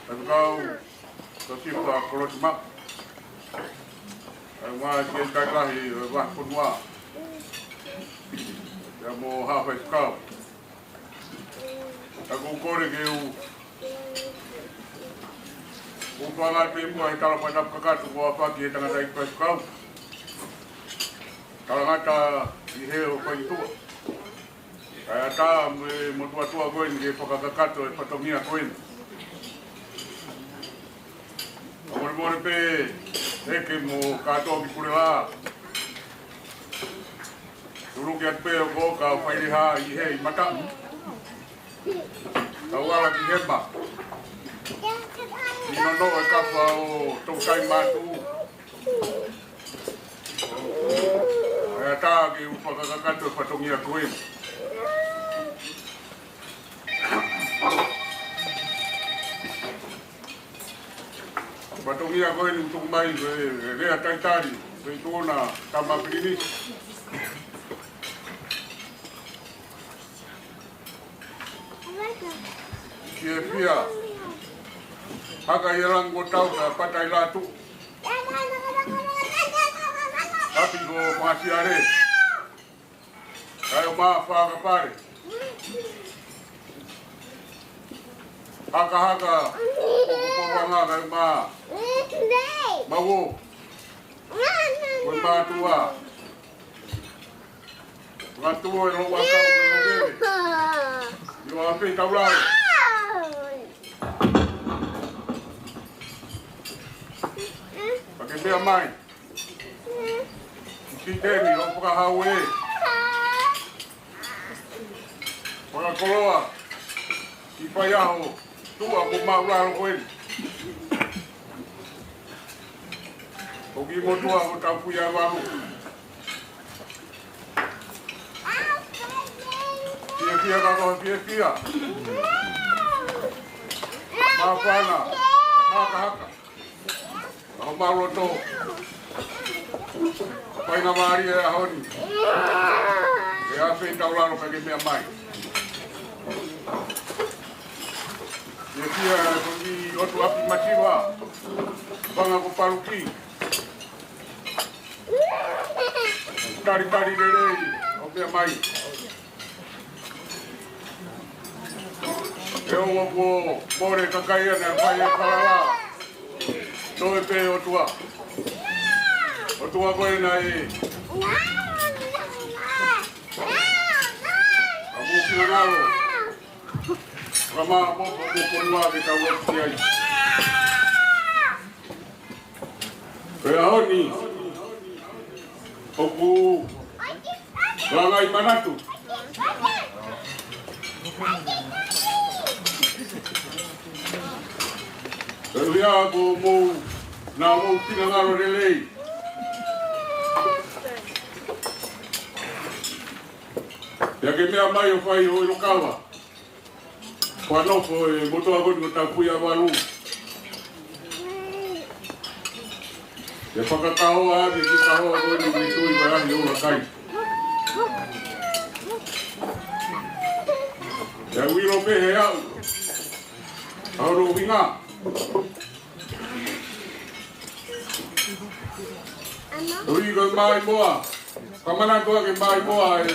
Tapu kau Tosipa Koloti Maʻu. Ai ma ki he tailahi, e Vai Fonua. Ia mo ha faifekau. Ka ʻoku ou kole ke u, u fanga te mua he tala fai tapu kakato ko a faki he tangataʻeiki Pasikapule. Talangata ʻi he ʻo fai tua. Kae ʻatā mo e motuʻa tua ko eni ke fakakakato e fatongia ko eni. Mole pē, ʻeke mo kātoa ki Pulelā. Tuluki atu pē ʻo ko ka fai le hā ʻi he ʻi mata. Kau ala ki hema. ʻI nono e kapa ʻo Tokaitāmātuʻu. ʻE ʻatā ke u fakakakato e fatongia ko ē. Fatongia ko eni ʻoku tuku mai ko e lea talitali, ko e tuʻuna tama pilinisi. Fiefia. Haka ia lango tau ka pata i latu. ʻApi ko Masiare. Kae ʻumaʻā Fakapale. Hakahaka, ʻo ko Pouanga kae ʻumaʻā Mauo. Ko e mātuʻa. Ngā tuʻu e loa kau me lo veve. ʻIo ʻa pē tau lau. Pea ke meʻa mai. Siteni ʻo fakahau e fakakoloa ki Faiaho, tuʻa ko Maulalo ko eni. Ko ki motuʻa ko Taupuia Valu. Fiefia ka ko fiefia. Māfana, hakahaka. Aho mau loto. Fai ngā mālie ʻaho ni. ʻE ʻa pē tau lalo ka ke meʻa mai. Fiefia ko ki ʻOtu ʻApi Masiva. Fanga ko Paluki. Talitali lelei ʻo meʻa mai. ʻE ongo kuo mole kakai ʻana ʻe fai e falala. Toe pē ʻOtua. ʻOtua ko ena ē. ʻA mou kina ngalo. Ka mā moko mo konua ke tau atu ki ai. Ko e ʻaho ni, ʻoku langai manatu. Ko ia ko mou, naʻa mou kina ngalo lelei. Pea ke meʻa mai ʻo fai ho ʻilo kava. Kuo nofo e motuʻa ko eni ko Taupuia Valu. ʻE fakakahoa ake ki kahoa ko eni ki tui ko e ʻahi ʻo ʻUlakai. ʻE uilo pē he au. Au lo vinga. Ui ko e mai moa. Kamana ko ake mai moa e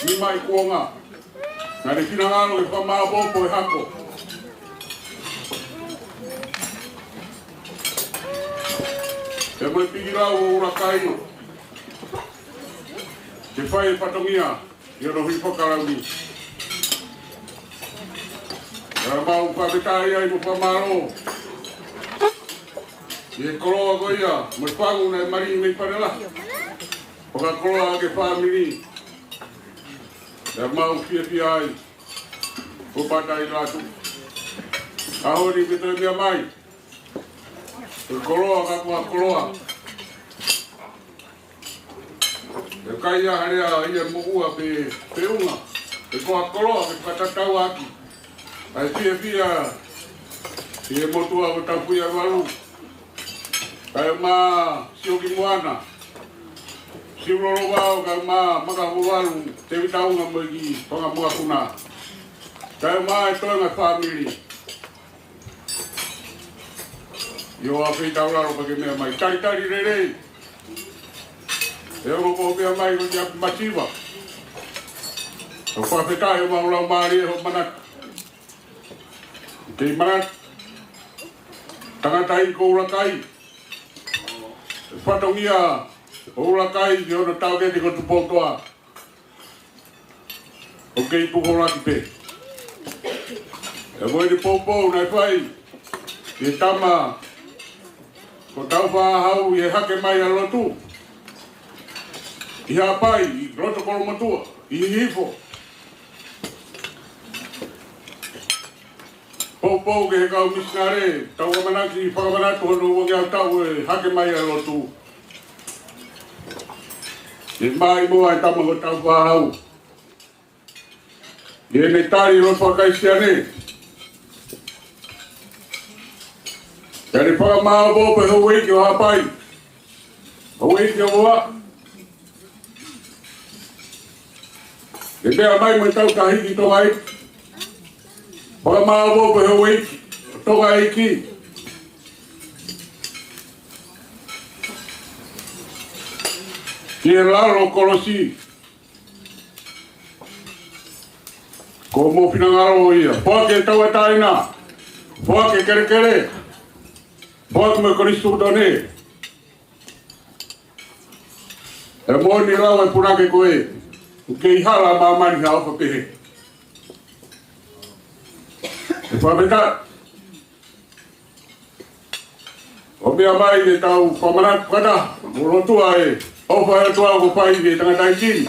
ni mai kuonga. Naʻe kina ngalo ke fakamāʻopoʻopo e hako. ʻE mo e pikilau ʻo ʻUlakai. Ke fai e fatongia, ʻi hono hifo kalauni. Naʻa mau fakafetaʻi ai mo fakamālō. ʻI he koloa ko ia, mo e fangu naʻe mali mei Fanelahi. Fakakoloa ake fāmili. Naʻa mau fiefia ai. Ko pata i latu. ʻAho ni ke toe meʻa mai. Ko e koloa ka ko ha koloa. ʻE kai a harea ia moʻua pe, pe unga. ʻE ko ha koloa ke fakatatau ʻaki. ʻA e fiefia, ʻi he motuʻa ko Taupuia Valu. Kae ʻumaʻā Sio ki Moana. Sio Lolovao, kae ʻumaʻā Maka Huvalu, Tevita Unga mo e kiʻi fanga moa kuna. Kae ʻumaʻā e toenga fāmili. ʻIo ʻa pē tau lalo ka ke meʻa mai. Talitali lelei. ʻE ongo ko meʻa mai ko ʻOtu ʻApi Masiva. ʻOku fakafetaʻi ʻo mau lau mālie ho manatu. Kei manatu. Tangata ʻi ko ʻUlakai. Fatongia ʻo ʻUlakai ki hono taukete ko Tupoutoʻa. ʻOku kei pukolaki pē. ʻE mo e ni poupou naʻe fai. Ke tama. Ko Tāufaʻāhau ʻi he hake mai ʻa e lotu ʻi Haʻapai, ʻi loto Kolomotuʻa, ʻi Hihifo. Poupou ki he kau misinale, tau ʻamanaki fakamanatu hono ua ngeau taʻu ʻo e hake mai ʻa e lotu. ʻI he maʻimoa ʻa e tama ko Tāufaʻāhau ʻi heʻene tali lotu faka-Kalisitiane. Pea ne fakamāopoopo e houʻeiki ʻo Haʻapai, houʻeiki ʻo Vavaʻu. Ne meʻa mai mo e tau tahiki Tonga ʻEiki. Fakamāopoopo e houʻeiki ʻo Tonga ʻEiki ʻi he lalo kolosi. Ko hoʻomou finangalo ia. Foaki e tauʻatāina, foaki e kelekele, foaki mo e konisitūtone. ʻE moʻoni lau e punake ko ē, ʻoku kei hala ʻa māmani ha ʻofa pehē. ʻE fakafetaʻi. ʻO meʻa mai ke tau fakamanatu fakataha mo lotua e ʻofa ʻa e ʻOtua kuo fai ki he tangataʻeiki ni.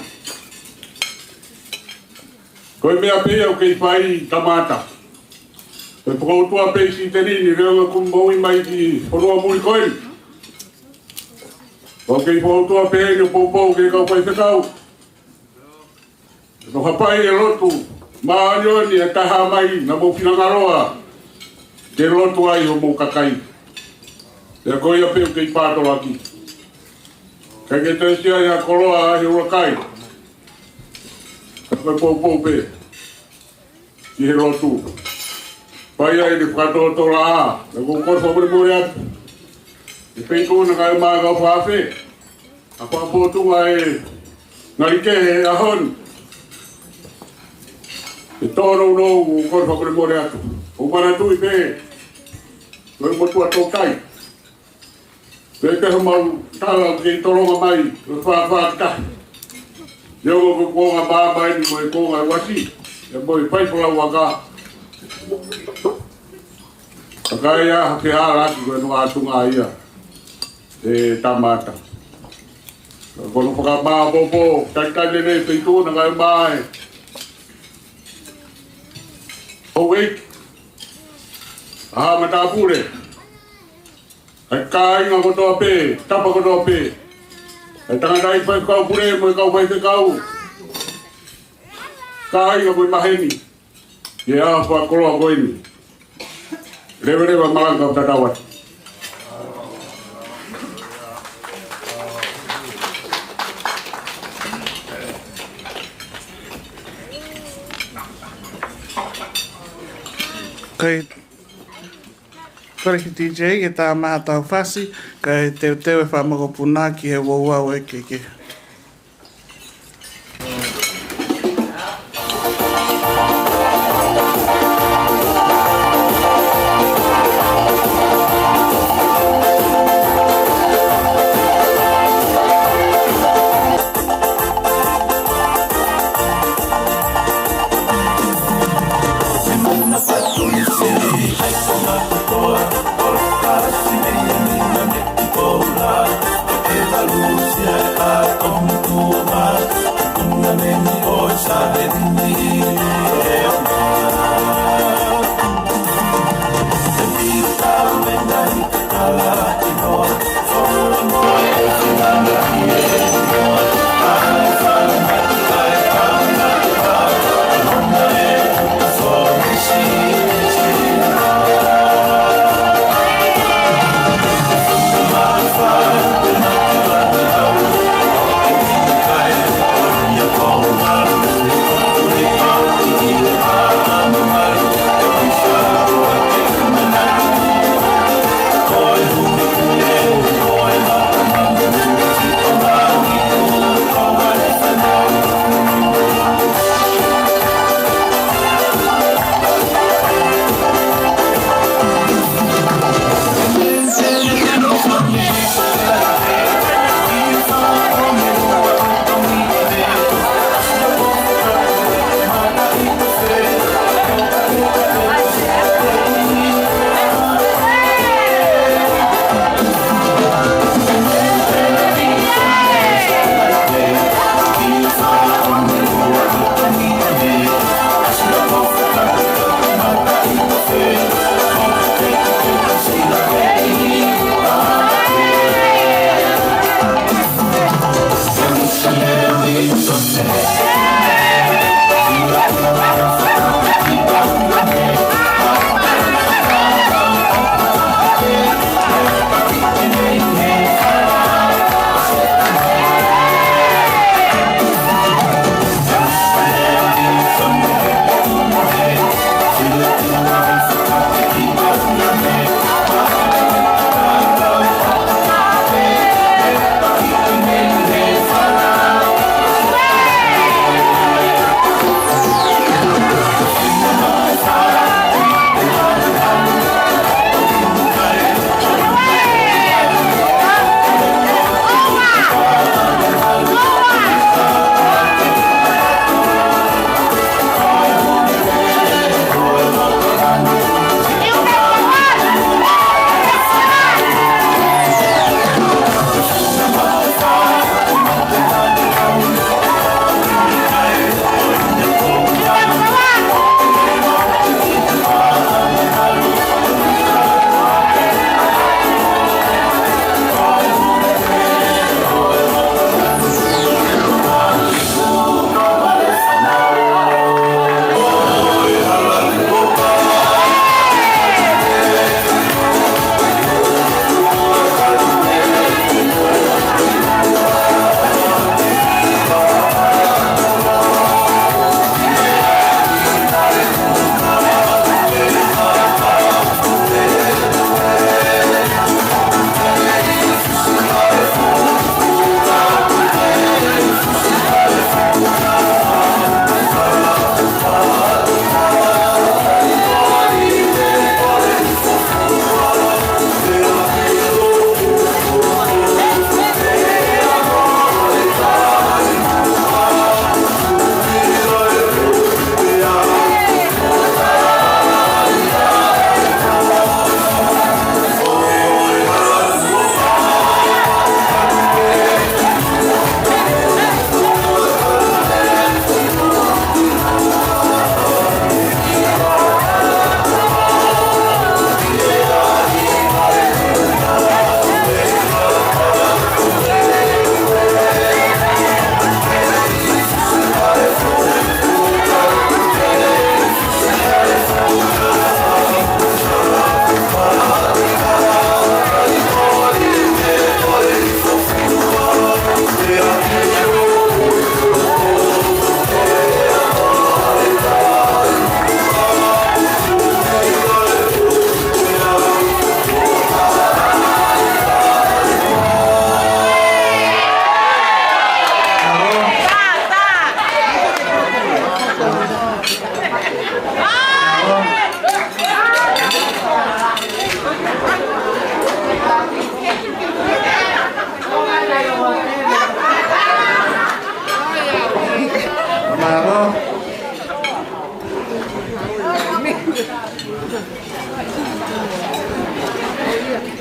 Ko e meʻa pē ia ʻoku kei fai, Tamata. Ko e fakaʻutoʻuta pē ʻi Siteni ni, leo ʻoku moʻui mai ki he fonua muli ko eni. ʻOku kei fakaʻutoʻuta pē eni ʻo poupou ki he kau faifekau. Ko Haʻapai e lotu māʻoniʻoni ʻe taha mai naʻa mou finangalo ke lotu ai hoʻomou kakai. Pea ko ia pē ʻoku kei pātolaki. ʻIkai ke toe ʻi ai ha koloa ʻi he ʻuluaki. Ka ko e poupou pē ki he lotu. Fai ai ʻene fakatōtōlaʻā. Naʻa ku kole fakamolemole atu ʻi he feituʻu naʻa ku ʻi ai mo e kau fakafe. ʻA e fakafofonga ʻe ngali kehe he ʻaho ni. ʻE tōnounou, ʻoku ou kole fakamolemole atu. ʻOku ou manatuʻi pē ko e motuʻa toutai. Pea ko homau tala ʻoku kei tolonga mai, ʻo fāfā ki tahi. ʻIo, ko e kuonga māmani mo e kuonga uasi, ʻe mo e fai folau aka. Ka ʻi ai ha fehālaaki ko e noa atu ngā ia, ʻe Tamata. Ko hono fakamāopoopo, taʻitaʻi lelei feituʻu naʻa ku ʻi ai mo e houʻeiki, ʻa e matāpule, ʻa e kāinga kotoa pē, tapa kotoa pē, ʻa e tangataʻeiki faifekau pule mo e kau faifekau, kāinga mo e maheni, ʻi he ʻaho fakakoloa ko eni. Leveleva malanga ʻo tatau atu. Kai Kole ki he D J ke tā mai ha tau fasi, kae teuteu e fanga mokopuna ki he ouau ʻo e kehekehe.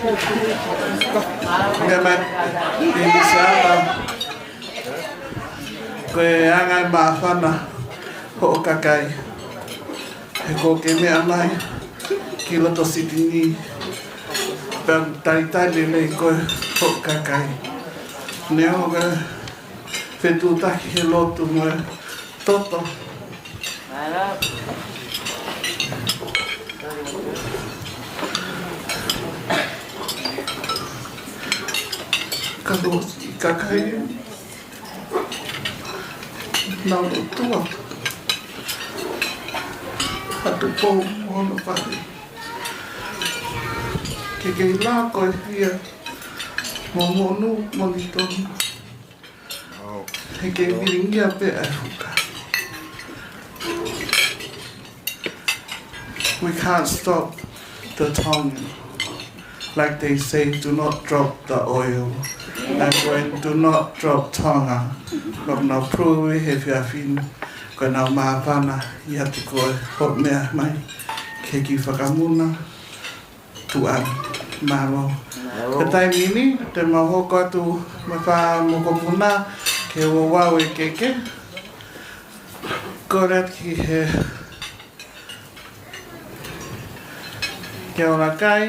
Meʻa mai, ʻi he siata, ko e anga e māfana hoʻo kakai. He ko ke meʻa mai ki loto Sitini, pea talitali lelei koe hoʻo kakai. Neongo e fetuʻutaki he lotu mo e toto. Ka ko e kakai, nau lotua atu pō mo hono pāki. Ke ke ʻilo ko e hia mo monū mo ni tonu. He ke vilingia pē ʻa e fuka. We can't stop the Tongan. Like they say, do not drop the oil. And when do not drop Tonga, ʻoku nau prove he efiafi ni, ko ʻenau māfana ʻiate koe hoʻo meʻa mai ki he kiʻi fakamuna tuʻa. Mālō. Mālō. Ko e taimi ni, te mau hoko atu mo e fā mokopuna ke ʻoua ʻe keke. Kole atu ki he, ki he ʻolakai,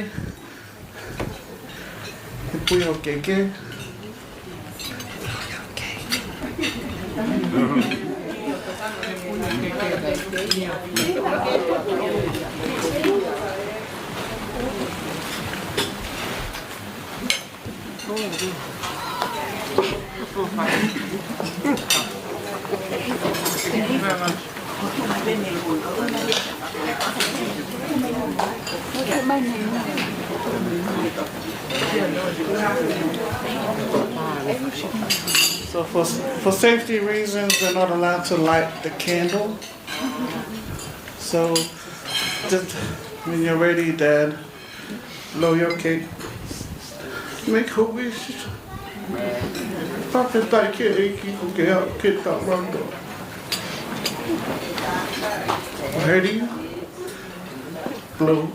he puiho keke. So for, for safety reasons, they're not allowed to light the candle. So just when you're ready, Dad, blow your cake. Make a wish. Fakafetaʻi ki he ʻEiki ko ke aʻu ki he taʻu. Ready? Blow.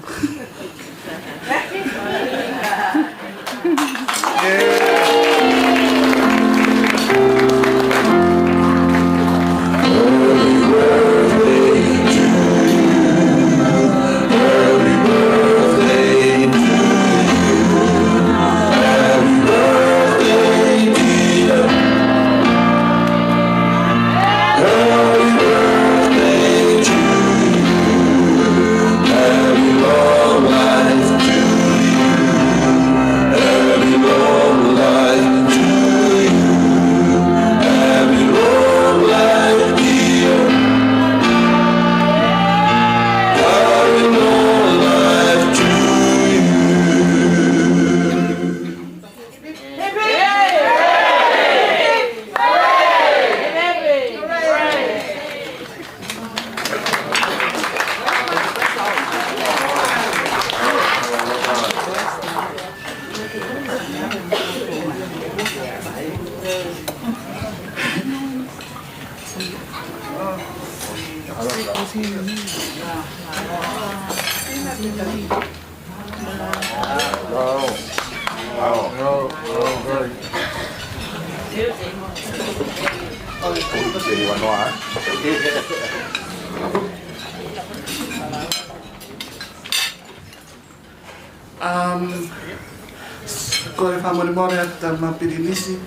Um, ko e fakamolemole atu Tama Pilinisi.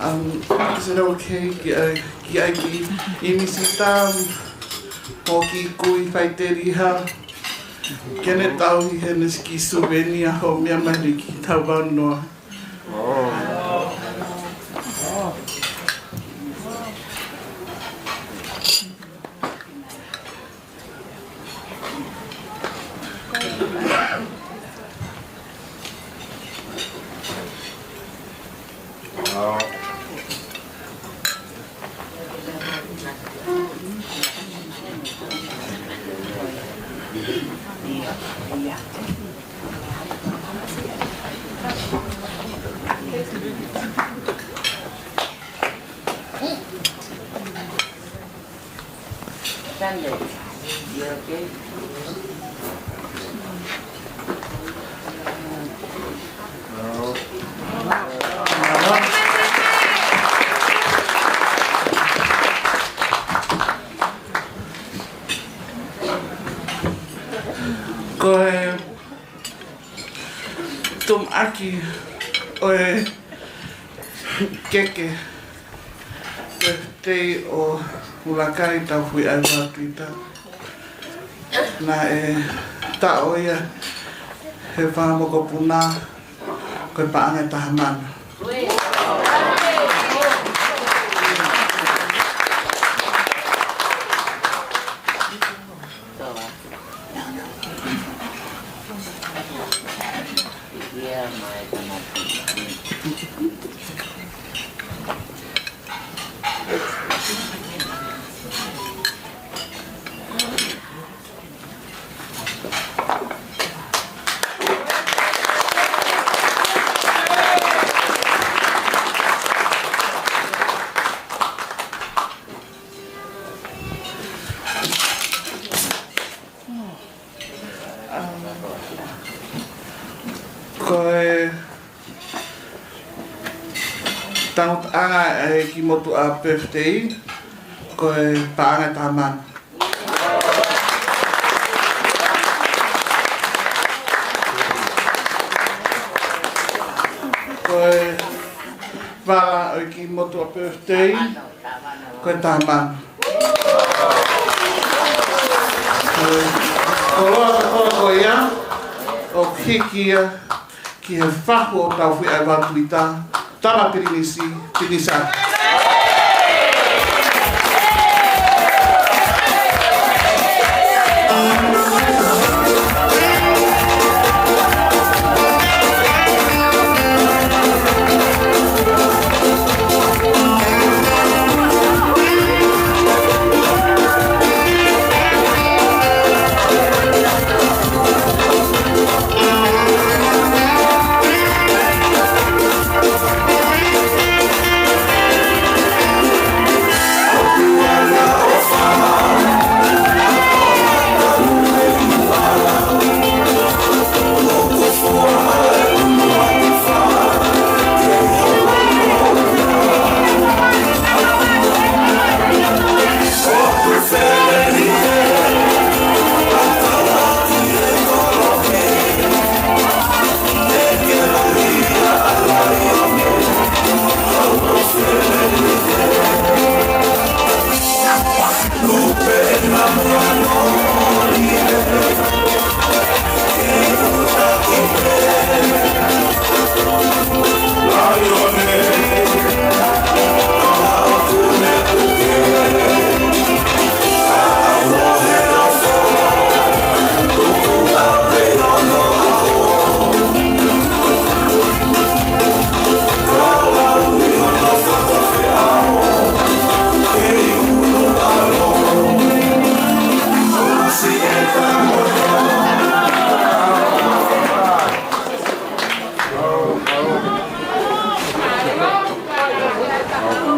Um, is it okay ki, uh, ki ai ki ʻInisitā mo e kiʻi kui faiteliha ke ne tauhi heʻene kiʻi suvenia hoʻo meʻa mai he kiʻi tauvau noa. Sunday. You okay? ʻaki ʻo e keke, ʻo e tei ʻo Hulakai Taufuiʻai Vatuita. Naʻe taʻo ia he fanga mokopuna ko e paʻanga ʻe taha mano. Ko e tangutuʻanga ʻa e kiʻi motuʻa birthday, ko e paʻanga ʻe taha mano. Ko e vala ʻo e kiʻi motuʻa birthday, ko e taha mano. Ko e koloa kotoa ko ia, ʻoku hiki ia ki he fahu ʻo Taufuiʻai Vatuita, Tama Pilinisi, Pilinisi.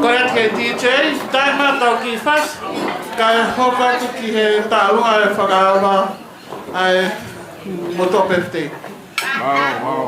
Ko ia ke D J, taimi ʻetau kiʻi fasi, kae hoko atu ki he tālunga ʻo e fakaava ʻa e motuʻa birthday. Wow, wow.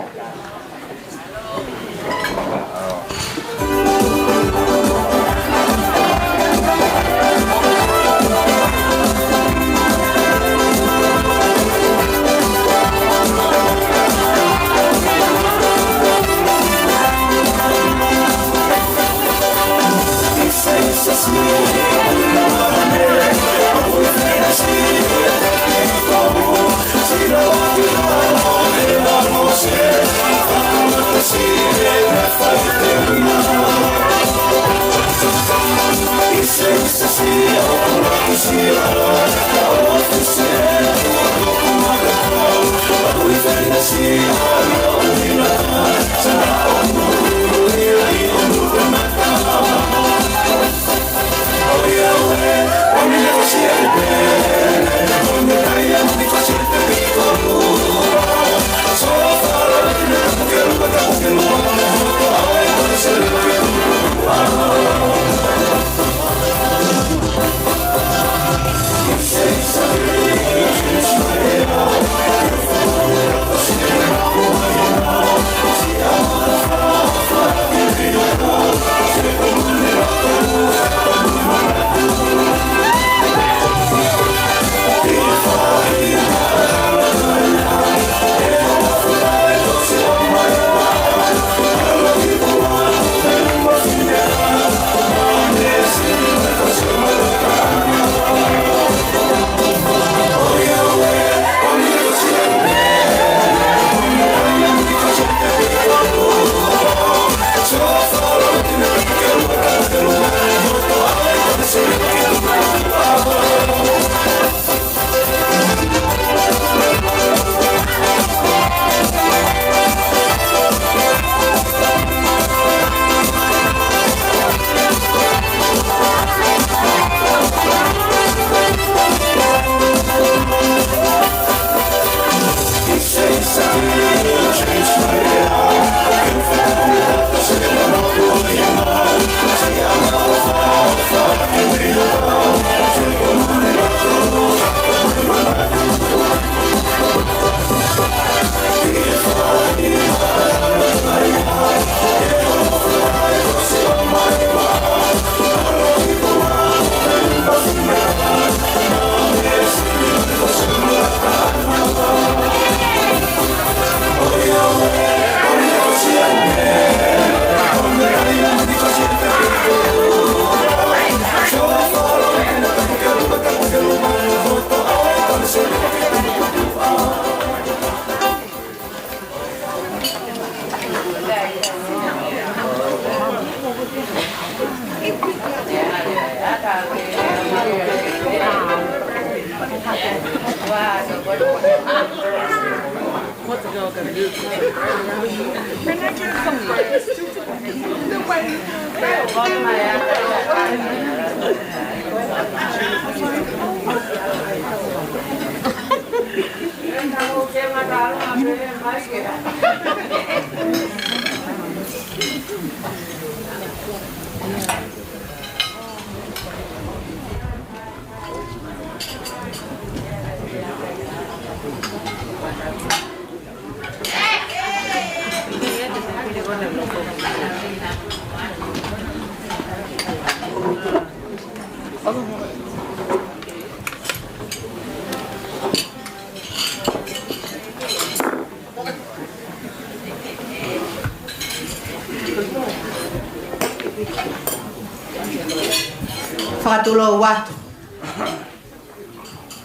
Fakatulou atu.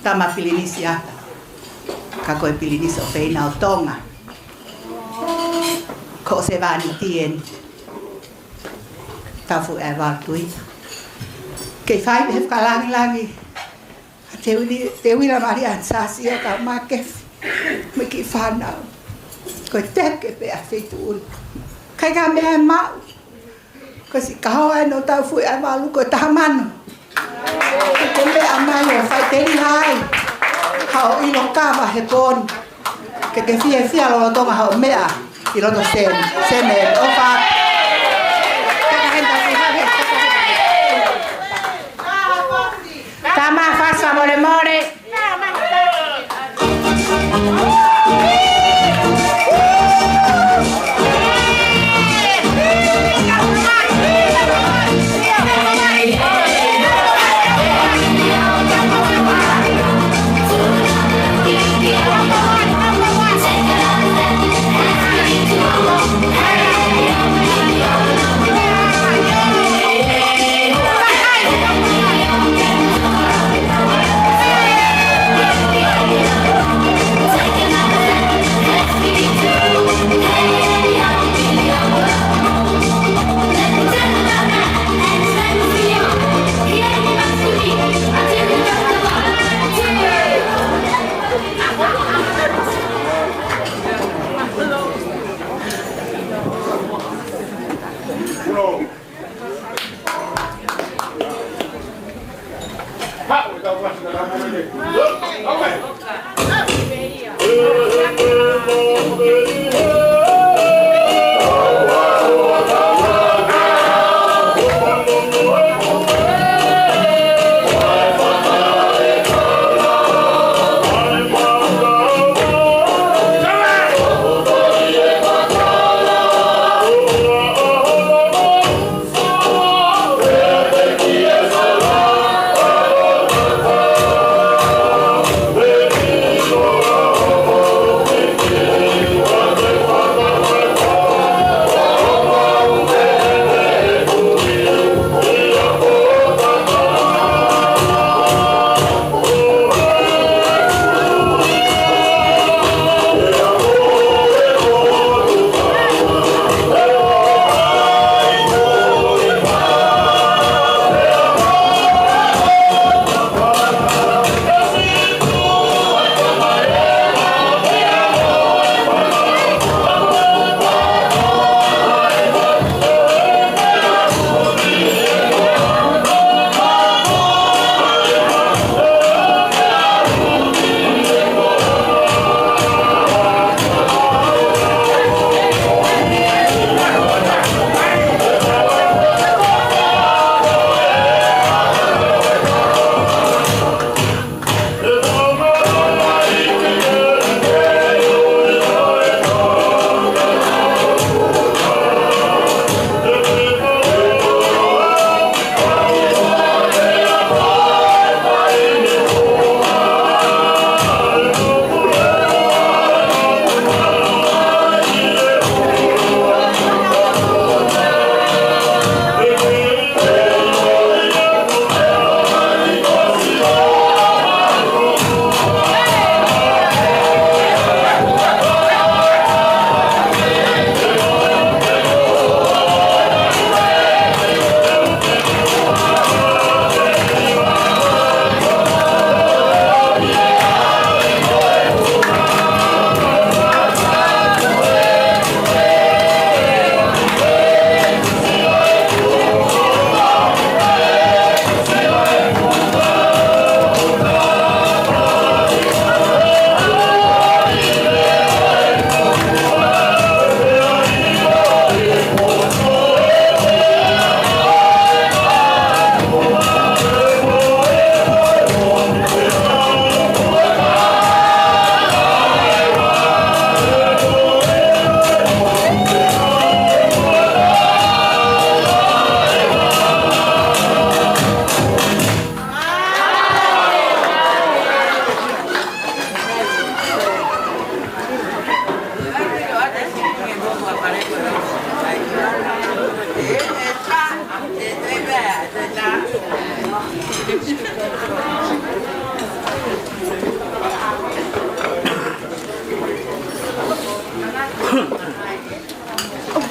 Tama Pilinisi ʻAta, ka ko e Pilinisi ʻofeina ʻo Tonga. Ko e sevāniti eni. Taufuʻu ʻa e valu tui. Kei fai he fakalāngilangi ʻa Teuini, Teuila Malia Sasio ka Makefi. Mo e kiʻi fānau. Ko e teke pē ʻa e feituʻu ni. ʻIkai ke ʻi ai ha meʻa ʻe maʻu. Ko e siʻi kahoa ʻeni ʻo Taufuʻu ʻa e valu ko e taha mano. Ko e meʻa mai ʻo faʻiteliha ai haʻo ʻilo kava he pō ni. Ke ke fiefia lolotonga hoʻo meʻa ʻi loto Sen-, Senē. ʻOfa. Tama Fasa Molemole.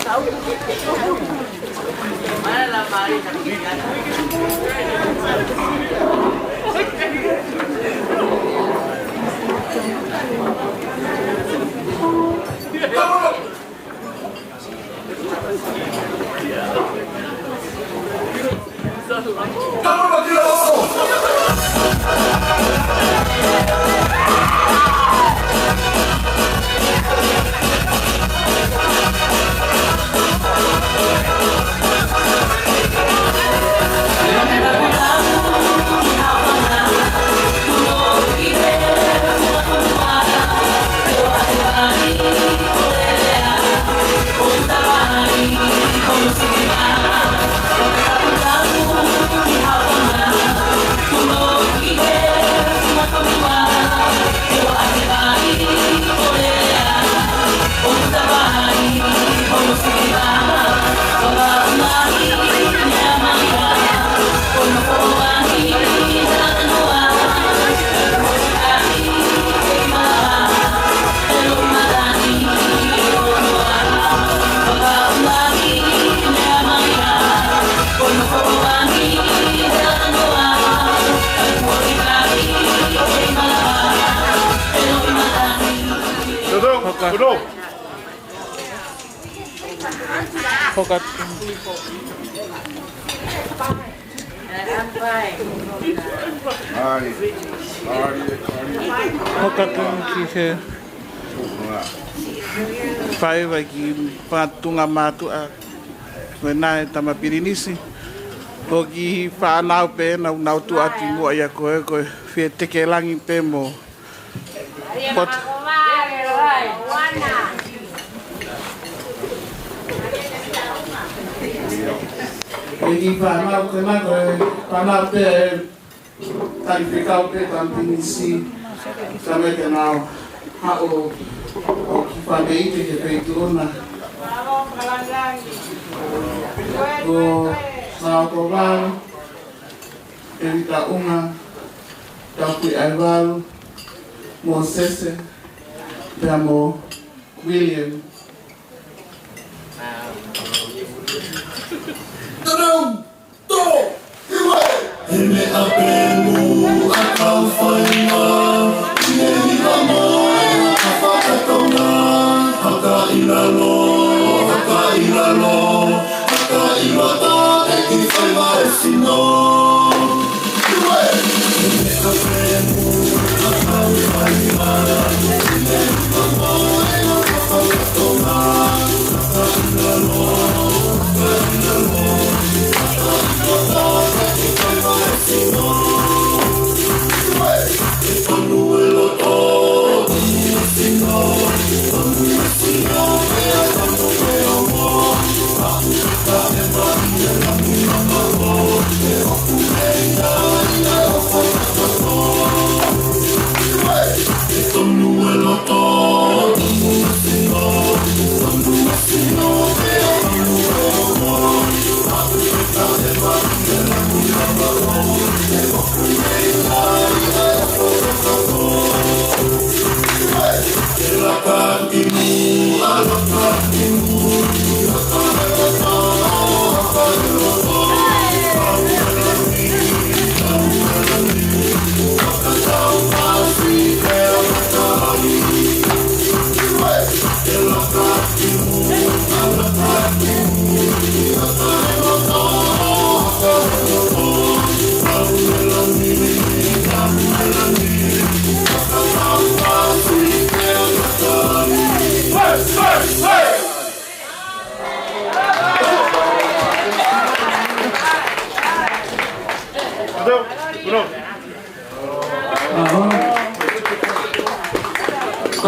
Todo, todo. Hoka. Ai, ai, ai. Hoka atu ki he fai vai ki Fatunga Mātuʻa. Ko ena e tama Pilinisi. Ko e kiʻi fānau pē naʻa nau tuʻu atu muʻa ia ko e, ko e fie teke langi pē mo Pot. E kiʻi fānau ko ena ko e fānau pē, tali fekau pē tama Pilinisi. Tama ke nau haʻu ʻo kiʻi fāmili ke feituʻu na. Ko Sākovalu, Evita ʻUnga, Taukuʻi ʻAivalu, Mōsese, pea mo William. Tadau! Tō! Hiwe! He meʻa pē muʻa kau fainga, ʻi he hiva mo e ʻapasia Tonga, haka ʻi lalo, haka ʻi lalo.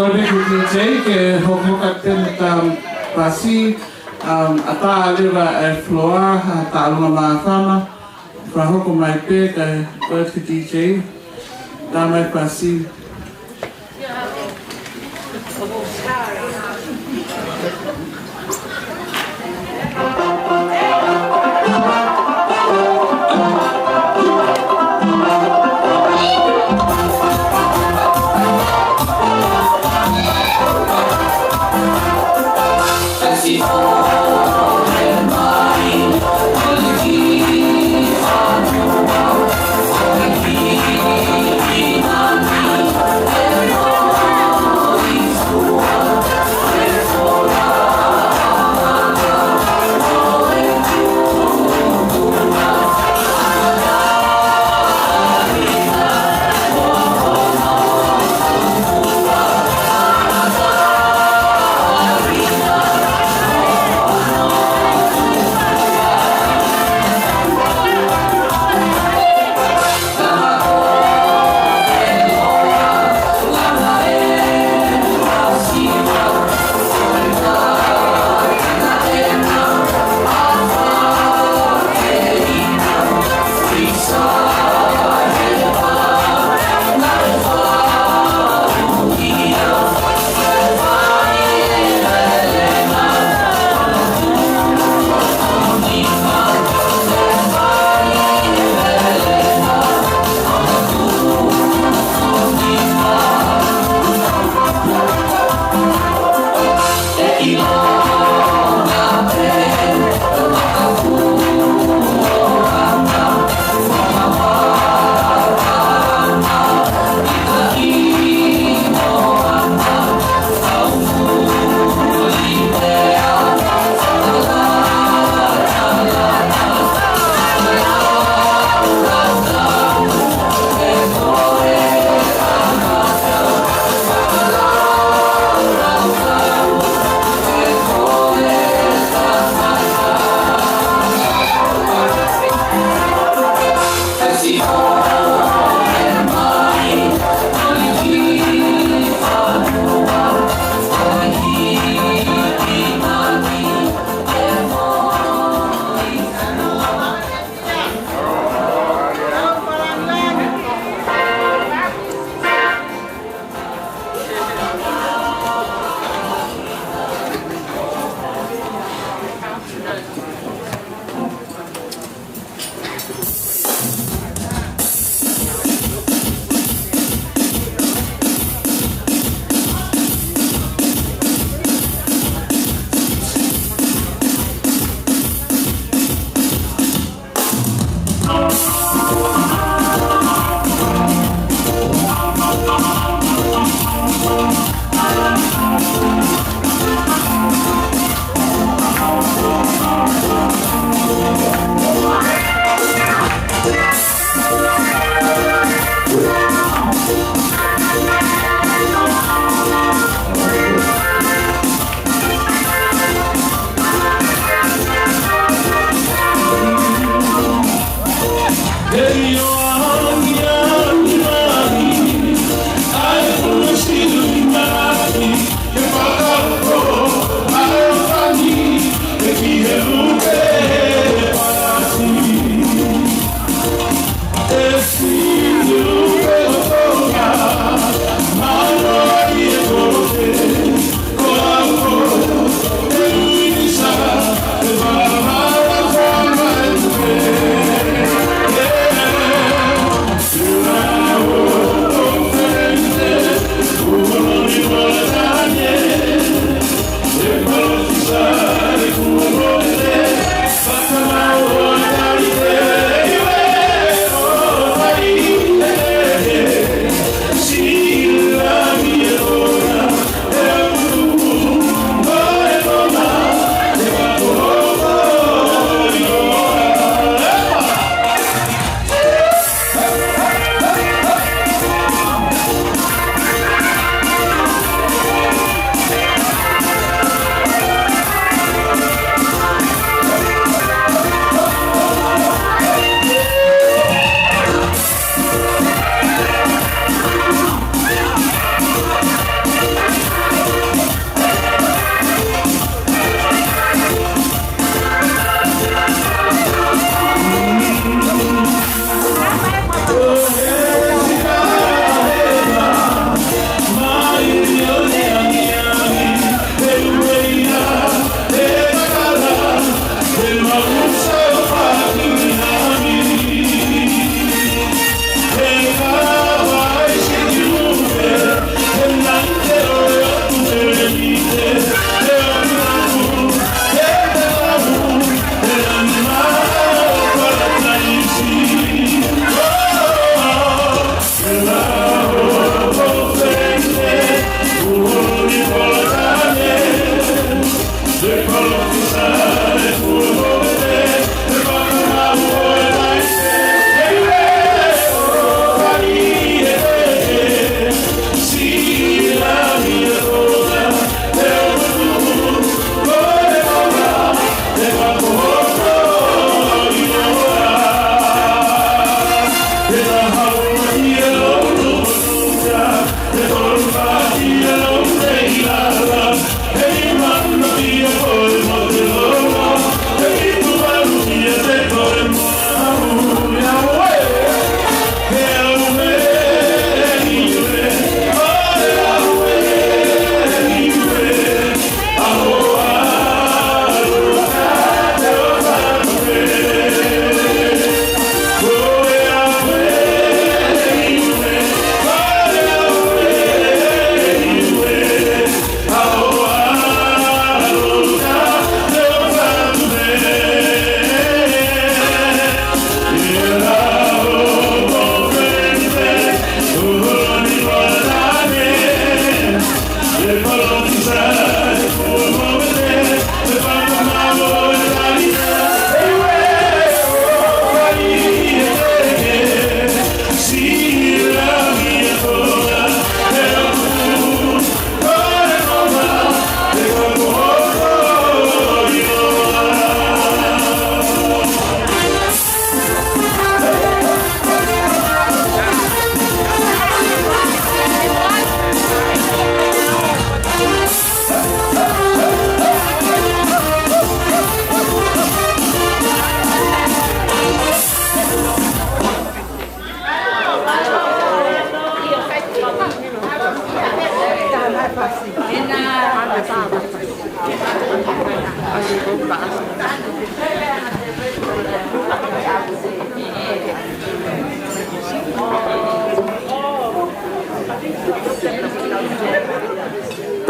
Ko e meʻa ke ke hoko atu pē mo e tama Pasi, um, ʻatā leva e floor, ʻatā ʻalunga māfana, fakahoko mai pē kae ko e D J, tā mai Pasi.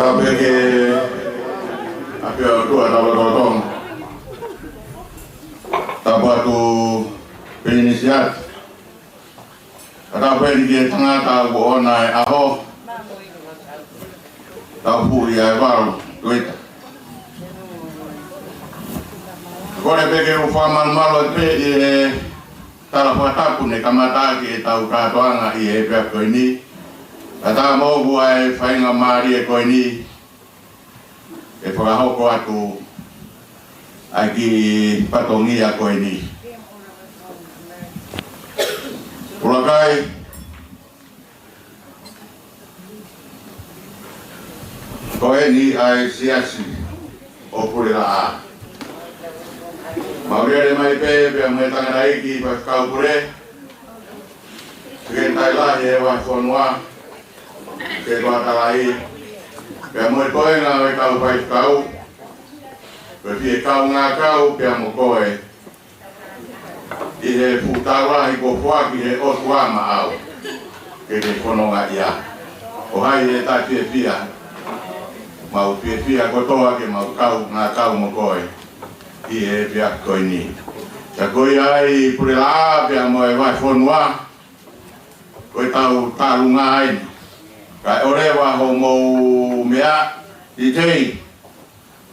Tapu ki he ʻAfio ʻo e ʻOtua Tauʻatāina. Tapu atu Pilinisi atu. Ka tapu pē ki he tangata kuo ʻoʻona e ʻaho. Tau puli ai vau, tuita. Kole pē ke u fakamalumalu atu pē ʻi he tala fakatapu ne kamata ʻaki ʻetau kātoanga ʻi he efiafi ko eni. Ka tā moʻoku ʻa e faingamālie ko eni, ʻe fakahoko atu ʻa e kiʻi fatongia ko eni. Pulakai, ko eni ʻa e siasi ʻo Pulelaʻā. Mau lele mai pē, pea mo e tangataʻeiki faifekau pule, Sekelitali Lahi ʻo e Vahefonua, Sekelitali Lahi, pea mo e toenga ʻo e kau faifekau, ko e fie kaungā kau pea mo koe, ʻi he fuʻu tau lahi kuo foaki ʻe he ʻOtua maʻau ke ke fononga ia. ʻO hai ʻe taʻefiefia, mau fiefia kotoa ke mau kaungā kau mo koe ʻi he efiafi ko eni. Ka ko ia ai Pulelaʻā pea mo e Vahefonua, ko ʻetau tālunga eni. Kae ʻoua leva hoʻomou meʻa, ʻitei,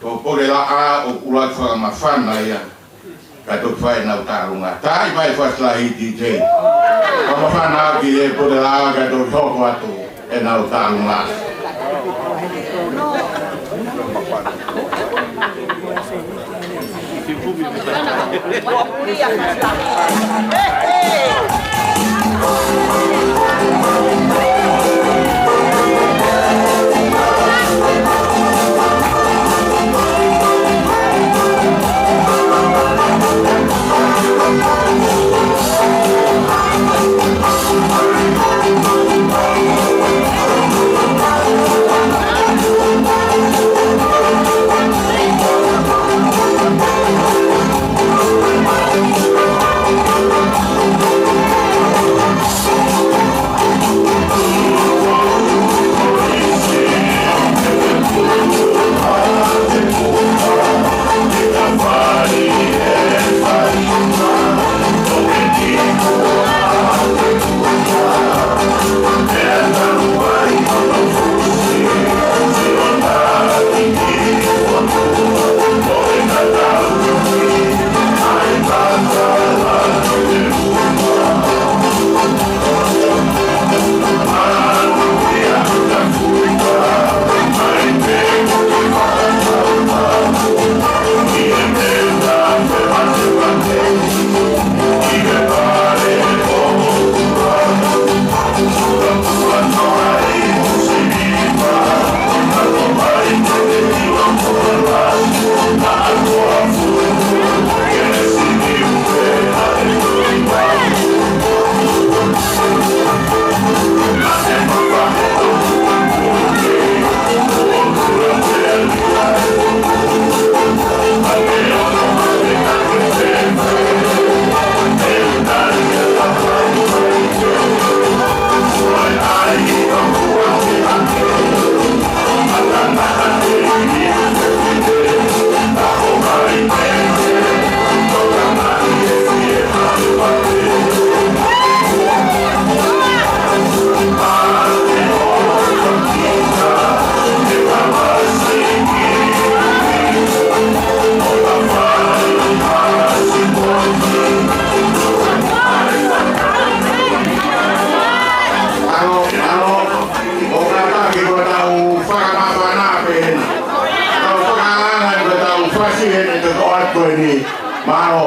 ko Pulelaʻā ʻoku ʻuluaki fakamafana ia, kae toki fai ʻenau tālunga. Taaʻi mai First Lady, ʻitei. Fakamafana ʻaki ʻe Pulelaʻā kae toki hoko atu ʻenau tālunga. Ki he ne te koa ko eni. Mālō.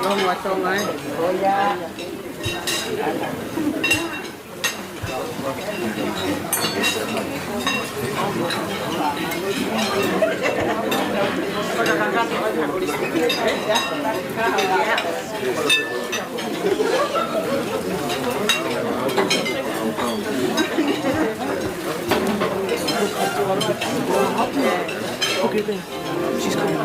Longo ʻa Tonga, ē? Okay, babe. She's coming.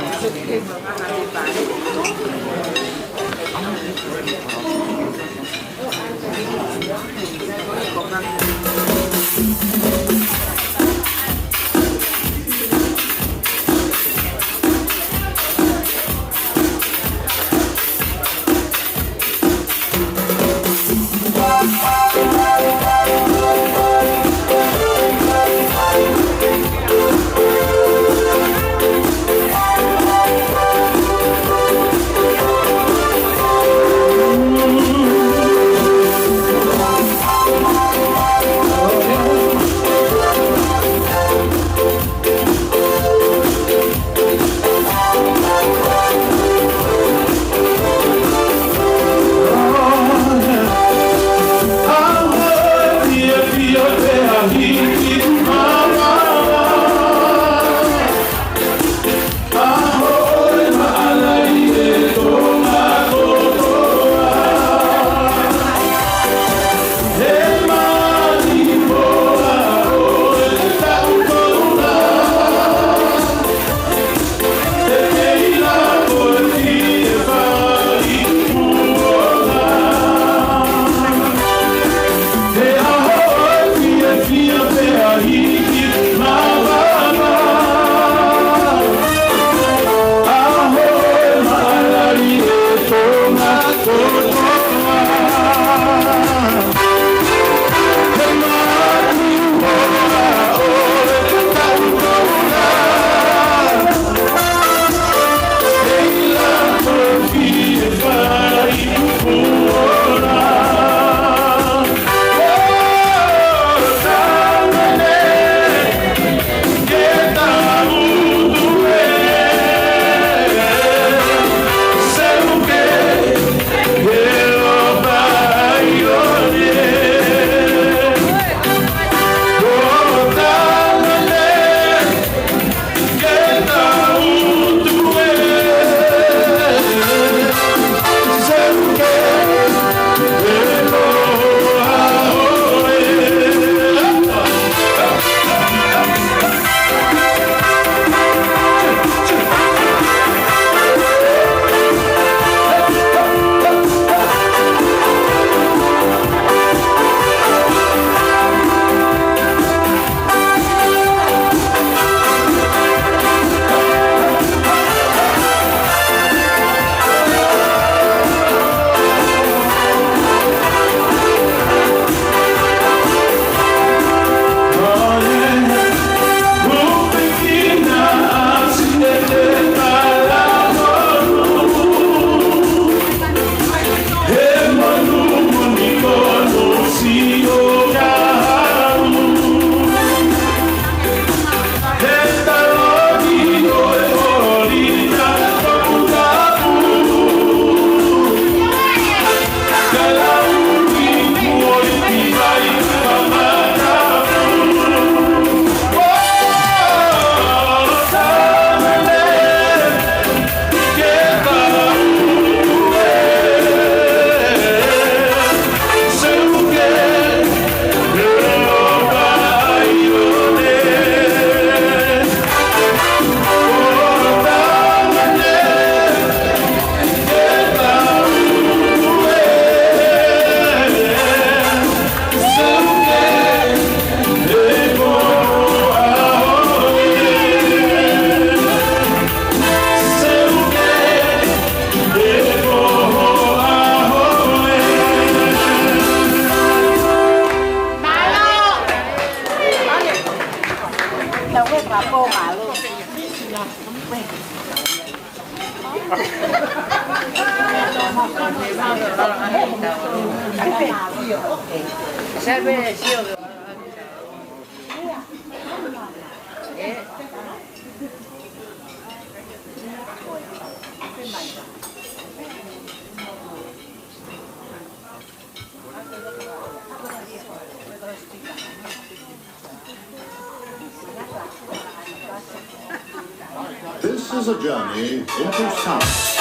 This is a journey into sound.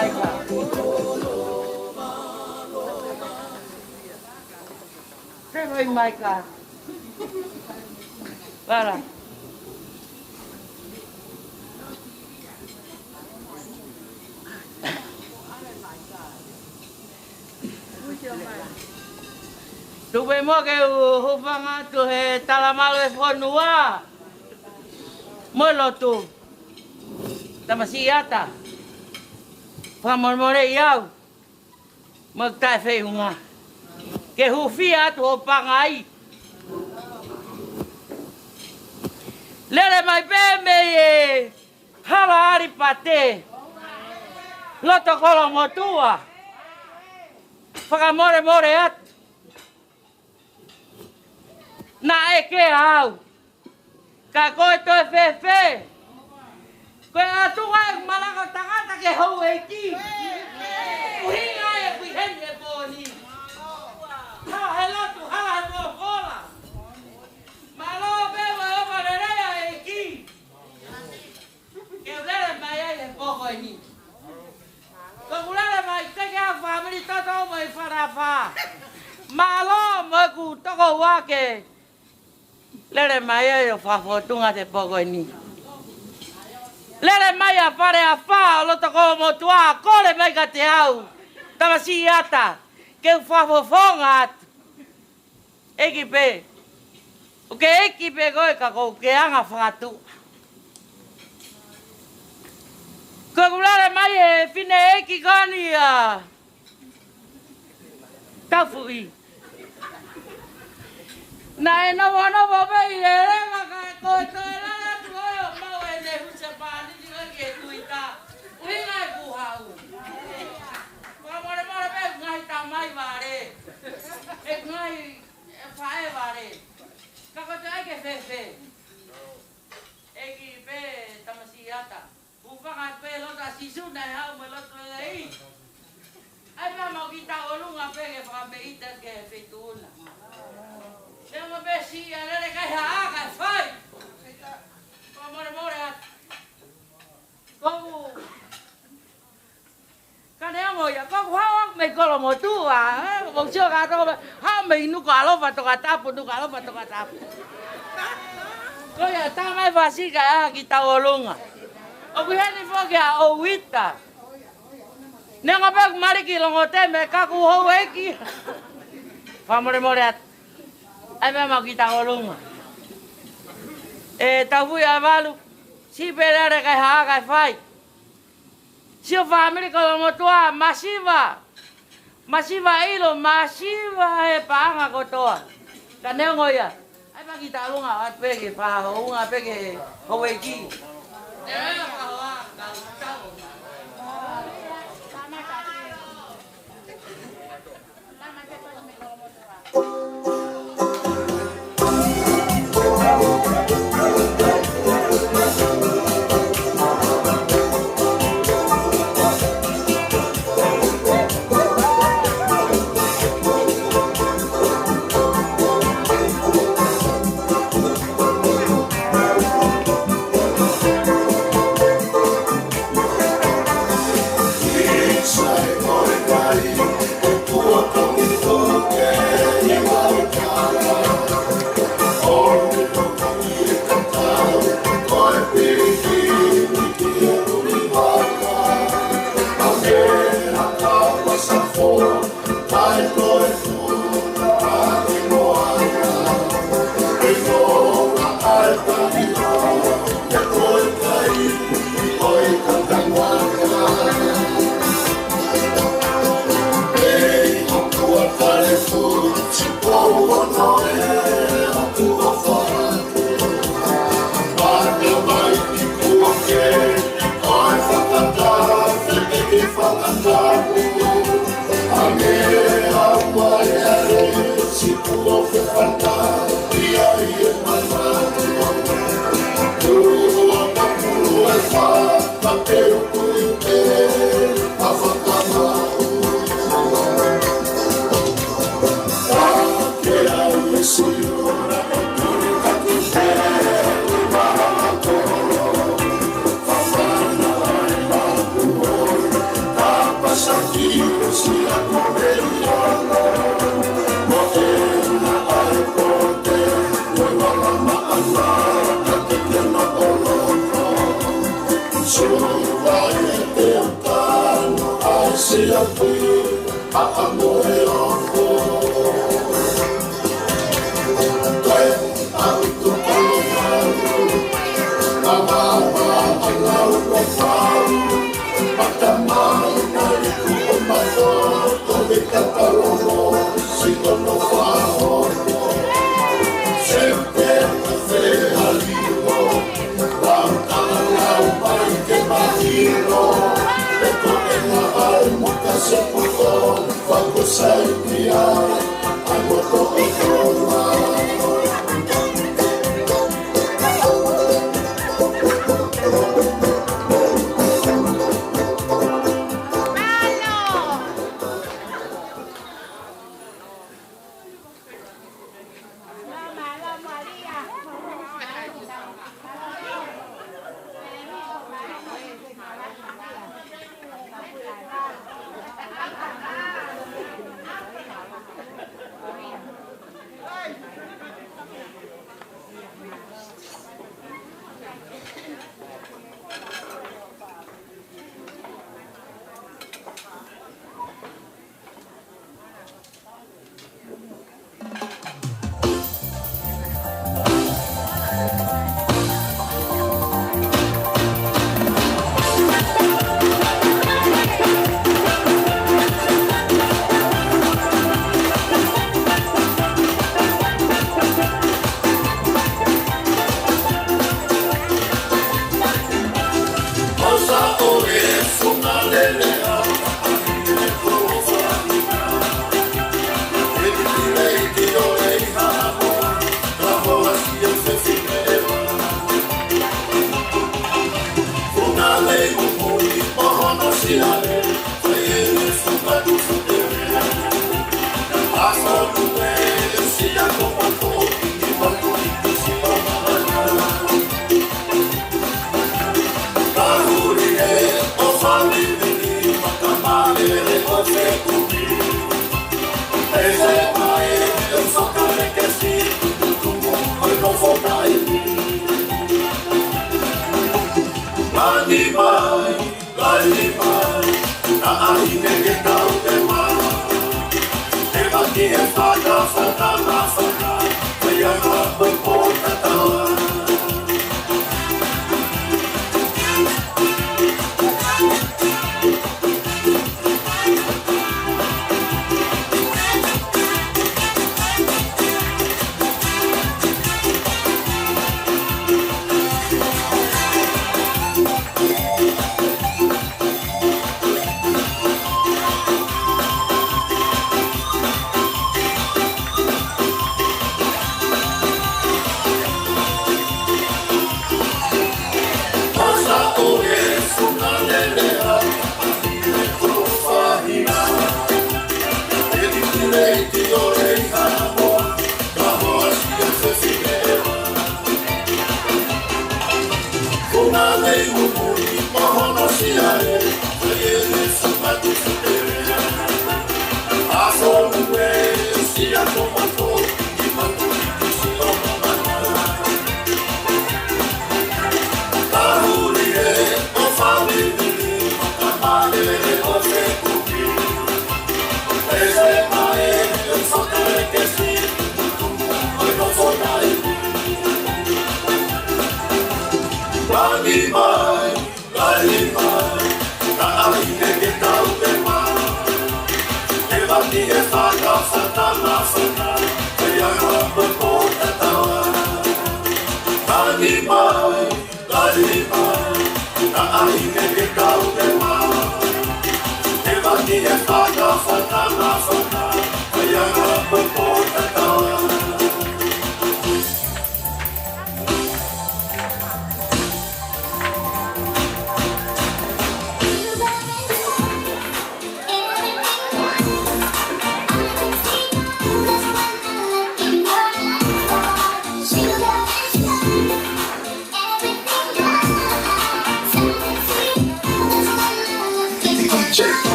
Maika. Te vai Maika. Vara. Tuku pē muʻa ke u hūfanga atu he talamalu ʻo e fonua mo e lotu. Tamasiʻi ʻata, fakamolemoleʻi au mo ʻeku taʻefeʻunga ke hūfia atu hoʻo pangai. Lele mai pē mei he hala ʻAlipate, loto Kolomotuʻa. Fakamolemole atu. Naʻe ʻeke au, ka ko e toe fēfē? Ko e ʻatu ai ʻeku malanga tangata ki he houʻeiki. ʻUhinga ʻeku ʻi heni he pō ni. Hala he lotu, hala he folofola. Mālō pē mo e ʻofa lelei ʻa e ʻEiki ke u lele mai ai he pō ko eni. Ko ʻeku lele mai, teke ʻa e fāmili toto mo e fale afā. Mālō mo ʻeku tokoua ke lele mai ai ʻo fakafōtunga he pō ko eni. Lele mai ʻa e fale afā ʻo loto Kolomotuʻa, kole mai kiate au, tamasiʻi ʻata, ke u fakafofonga atu. ʻEiki pē. ʻOku ke ʻEiki pē koe ka ʻoku ke anga fakatuʻa. Ko ʻeku lele mai he fineʻeiki ko eni ʻa Taufuʻi. Naʻe nofo nofo pē ʻi he leva ka ko e toe lele atu ʻo maʻu ʻene husepāniti ko ē ki he kuita. ʻUhinga ʻeku haʻu. Fakamolemole pē ngaahi tamai vale. ʻE ngaahi ʻE faʻē vale. Ka ko e toe ʻai ke fēfē? ʻEiki pē tamasiʻi ʻata. Hūfanga pē loto ʻa Sīsū naʻe haʻu mo e loto lelei. ʻAi pē mau ki tauʻolunga pē ke fakameʻite ke feituʻuna. Neongo pē siʻi ʻa e lele kai haʻa kai fai. Fakamolemole atu. Koku Ka neongo ia, ko ʻeku haʻu mei Kolomotuʻa, ē, mo sio ka toko, haʻu mei Nukuʻalofa Tongatapu, Nukuʻalofa Tongatapu. Ko ia, tā mai fasi ka ʻai ki tauʻolunga. ʻOku ʻi heni foki ʻa ʻOuita. Neongo pē ʻoku mali ki Longoteme, ka ʻoku houʻeiki. Fakamolemole atu. ʻAi mai mau ki tauʻolunga. ʻE Taufuʻi ʻa e valu, siʻi pē lele kai haʻa kai fai. Siʻo fāmili Kolomotuʻa, masiva. Masiva ʻilo, masiva he paʻanga kotoa. Ka neongo ia, ʻai pē ki tauʻolunga, ʻai pē ke fakahounga pē ki he houʻeiki.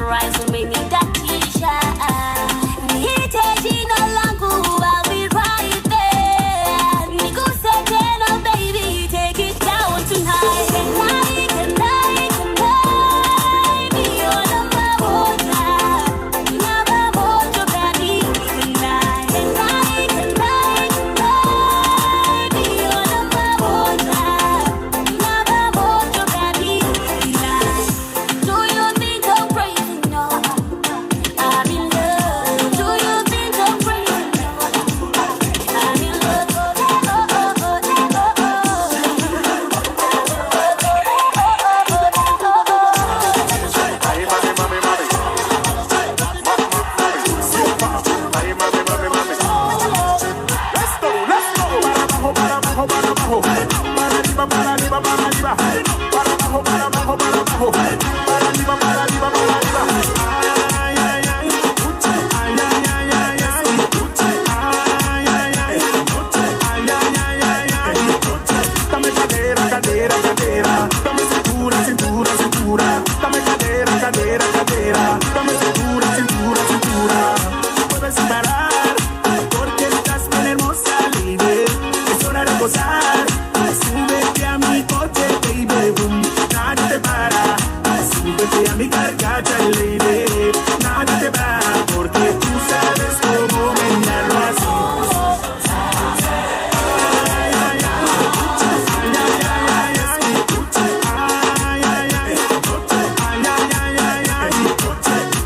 Rise and bring me that T-shirt. Nihitaji jina langu, I'll be right there. Niguse tena, baby, take it down tonight. Can I, can I, can I be your number one? Number one, baby, tonight. Can I, can I, can I be your number one? Number one, baby, tonight. Do you think I'm crazy? No. I'm in love. Do you think I'm crazy? No. I'm in love. Let's go, let's go. Para abajo, para abajo, para abajo. Para arriba, para arriba, para arriba. Para abajo, para abajo, para abajo. Para arriba, para arriba, para arriba. Ay, ay, ay. Ay, ay, ay, ay, ay. Ay, ay, ay, ay. Ay, ay, ay, ay. Dame cadera, cadera, cadera. Dame cintura, cintura, cintura. Dame cadera, cadera, cadera. Dame cintura, cintura, cintura. Mueve sin parar, porque estás bien hermosa, lady. Es hora de gozar. Súbete a mi coche, baby, boom. Nadie te para. Súbete a mi carcacha, lady. Nadie te para, porque tú sabes cómo menearlo así.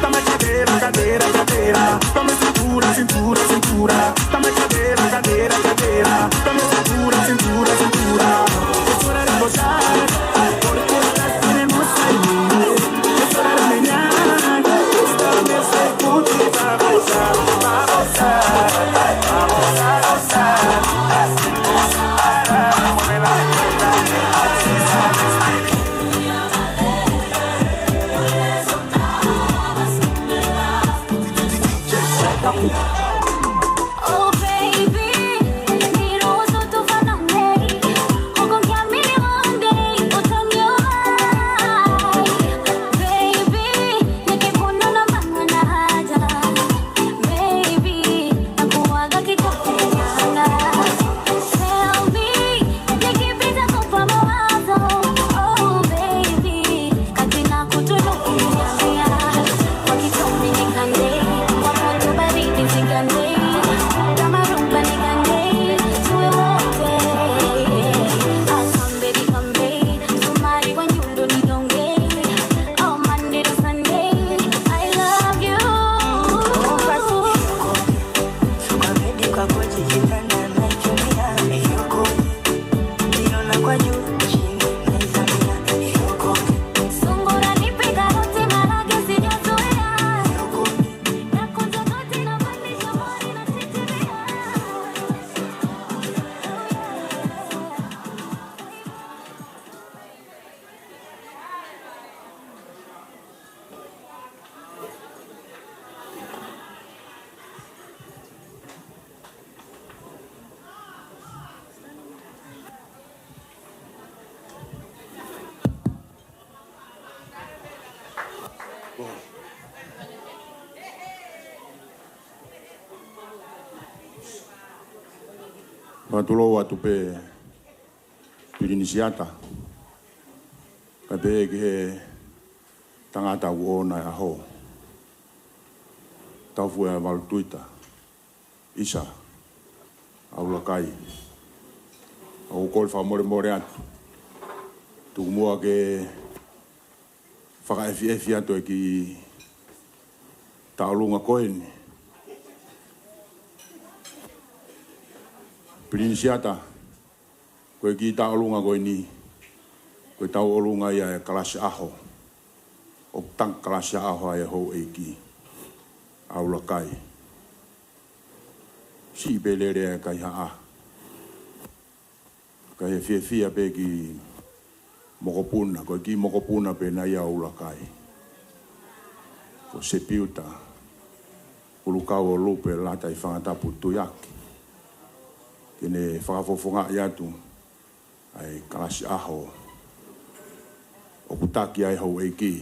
Dame cadera, cadera, cadera. Dame cintura, cintura, cintura. Dame cadera, cadera, cadera. Dame cintura, cintura, cintura. Es hora de gozar, porque estás bien hermosa, lady. Es hora de menear. Esta vez se puede, vamos a, vamos a, vamos a gozar. Fakatulou atu pē Pilinisiata, kae pehē ki he tangata ʻoku ʻoʻona e ʻaho. Taufueavalu Tuita, ʻIsa ʻAulakai. ʻOku ou kole fakamolemole atu. Tuku muʻa ke fakaʻefiʻefi atu e kiʻi tauʻolunga ko eni. Pilinisiata, ko e kiʻi tauʻolunga ko eni, ko e tauʻolunga ia e kalasi ʻaho. ʻOku tanga kalasi ʻaho ai e houʻeiki ʻAulakai. Siʻi pē lele e kaihaʻa. Kae fiefia pē ki mokopuna, ko e kiʻi mokopuna pē ena ia ʻo ʻUlakai. Ko Sepiuta ʻUlukau ʻo Lupe Lata ʻi Fangatapu Tuiaki. Ke ne fakafofongaʻi atu ʻa e kalasi ʻaho ʻoku taki ai houʻeiki.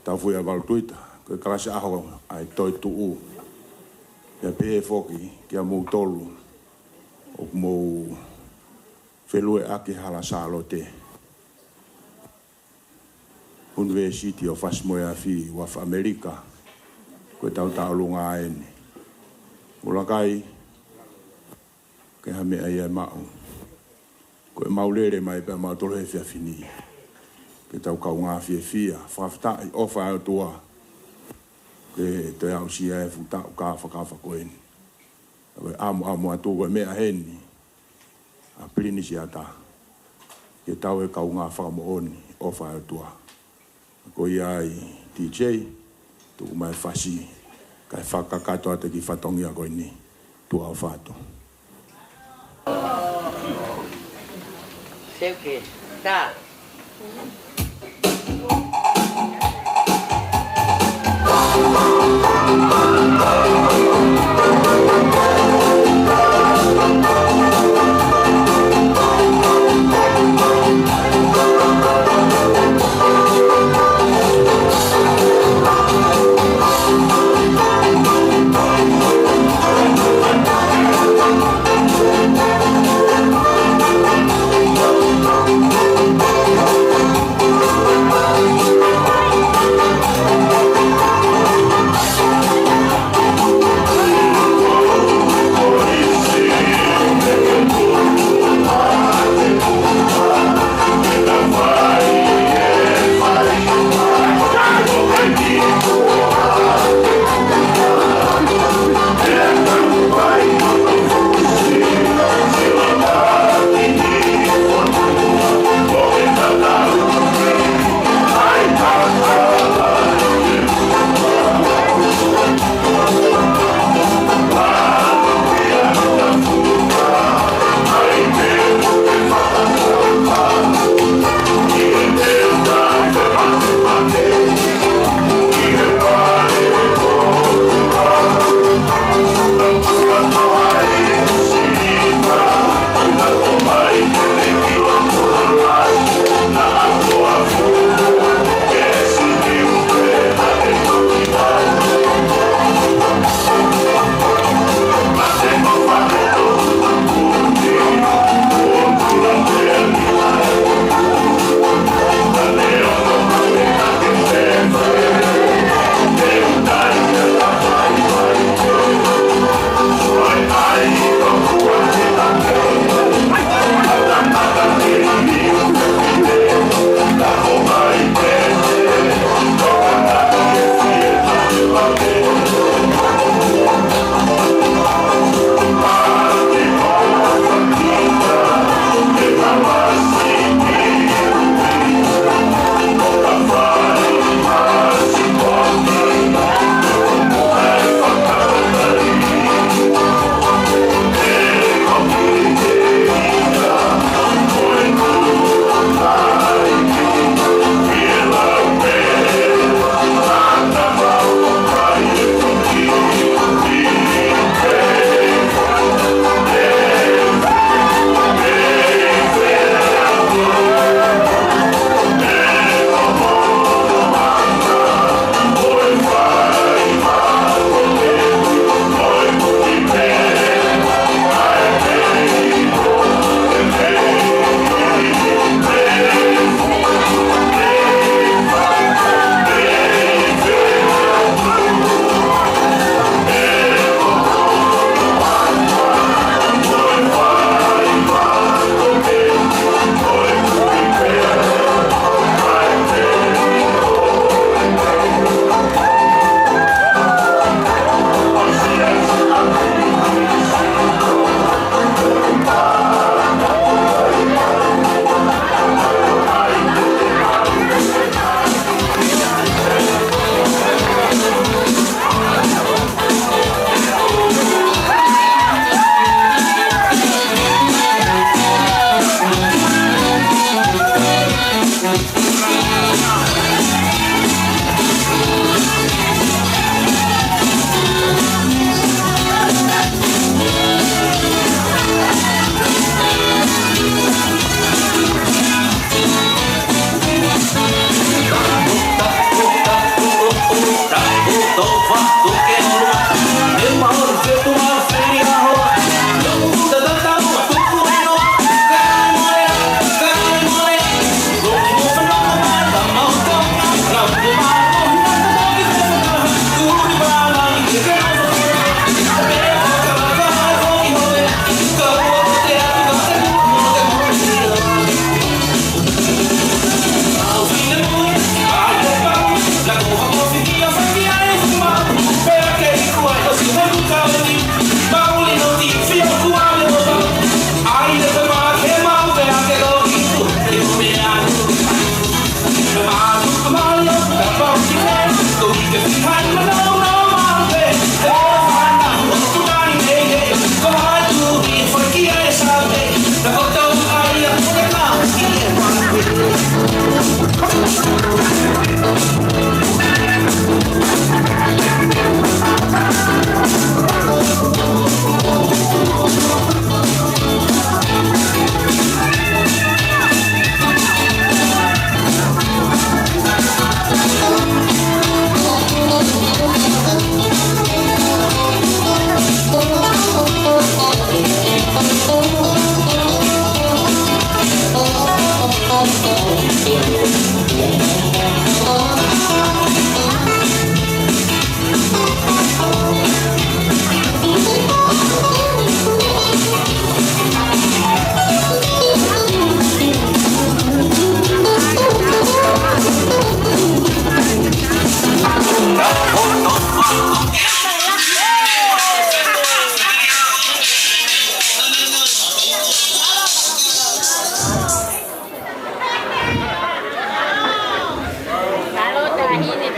Taufuiʻavalu Tuita, ko e kalasi ʻaho ʻa e toetuʻu. Pea pehē foki kia moutolu ʻoku mou felueʻaki hala Sālote, University of Fasi mo e Afi, Uafu ʻAmelika. Ko e tau tauʻolunga eni. ʻUluaki, ke ha meʻa ia ʻe maʻu. Ko e mau lele mai pē ʻa mautolu he efiafi ni. Ke tau kaungā fiefia, fakafetaʻi ʻofa ʻa e ʻOtua. Ke toe aʻusia e fuʻu taʻu kāfakafa ko eni. Ko e ʻamuʻamu atu ko e meʻa heni ʻa Pilinisi ʻAta. Ke tau e kaungā fakamoʻoni ʻofa ʻa e ʻOtua. Ko ia ai, D J, tuku mai fasi, kae fakakakato atu e kiʻi fatongia ko eni. Tuʻa ʻofa atu. Seuke, tā.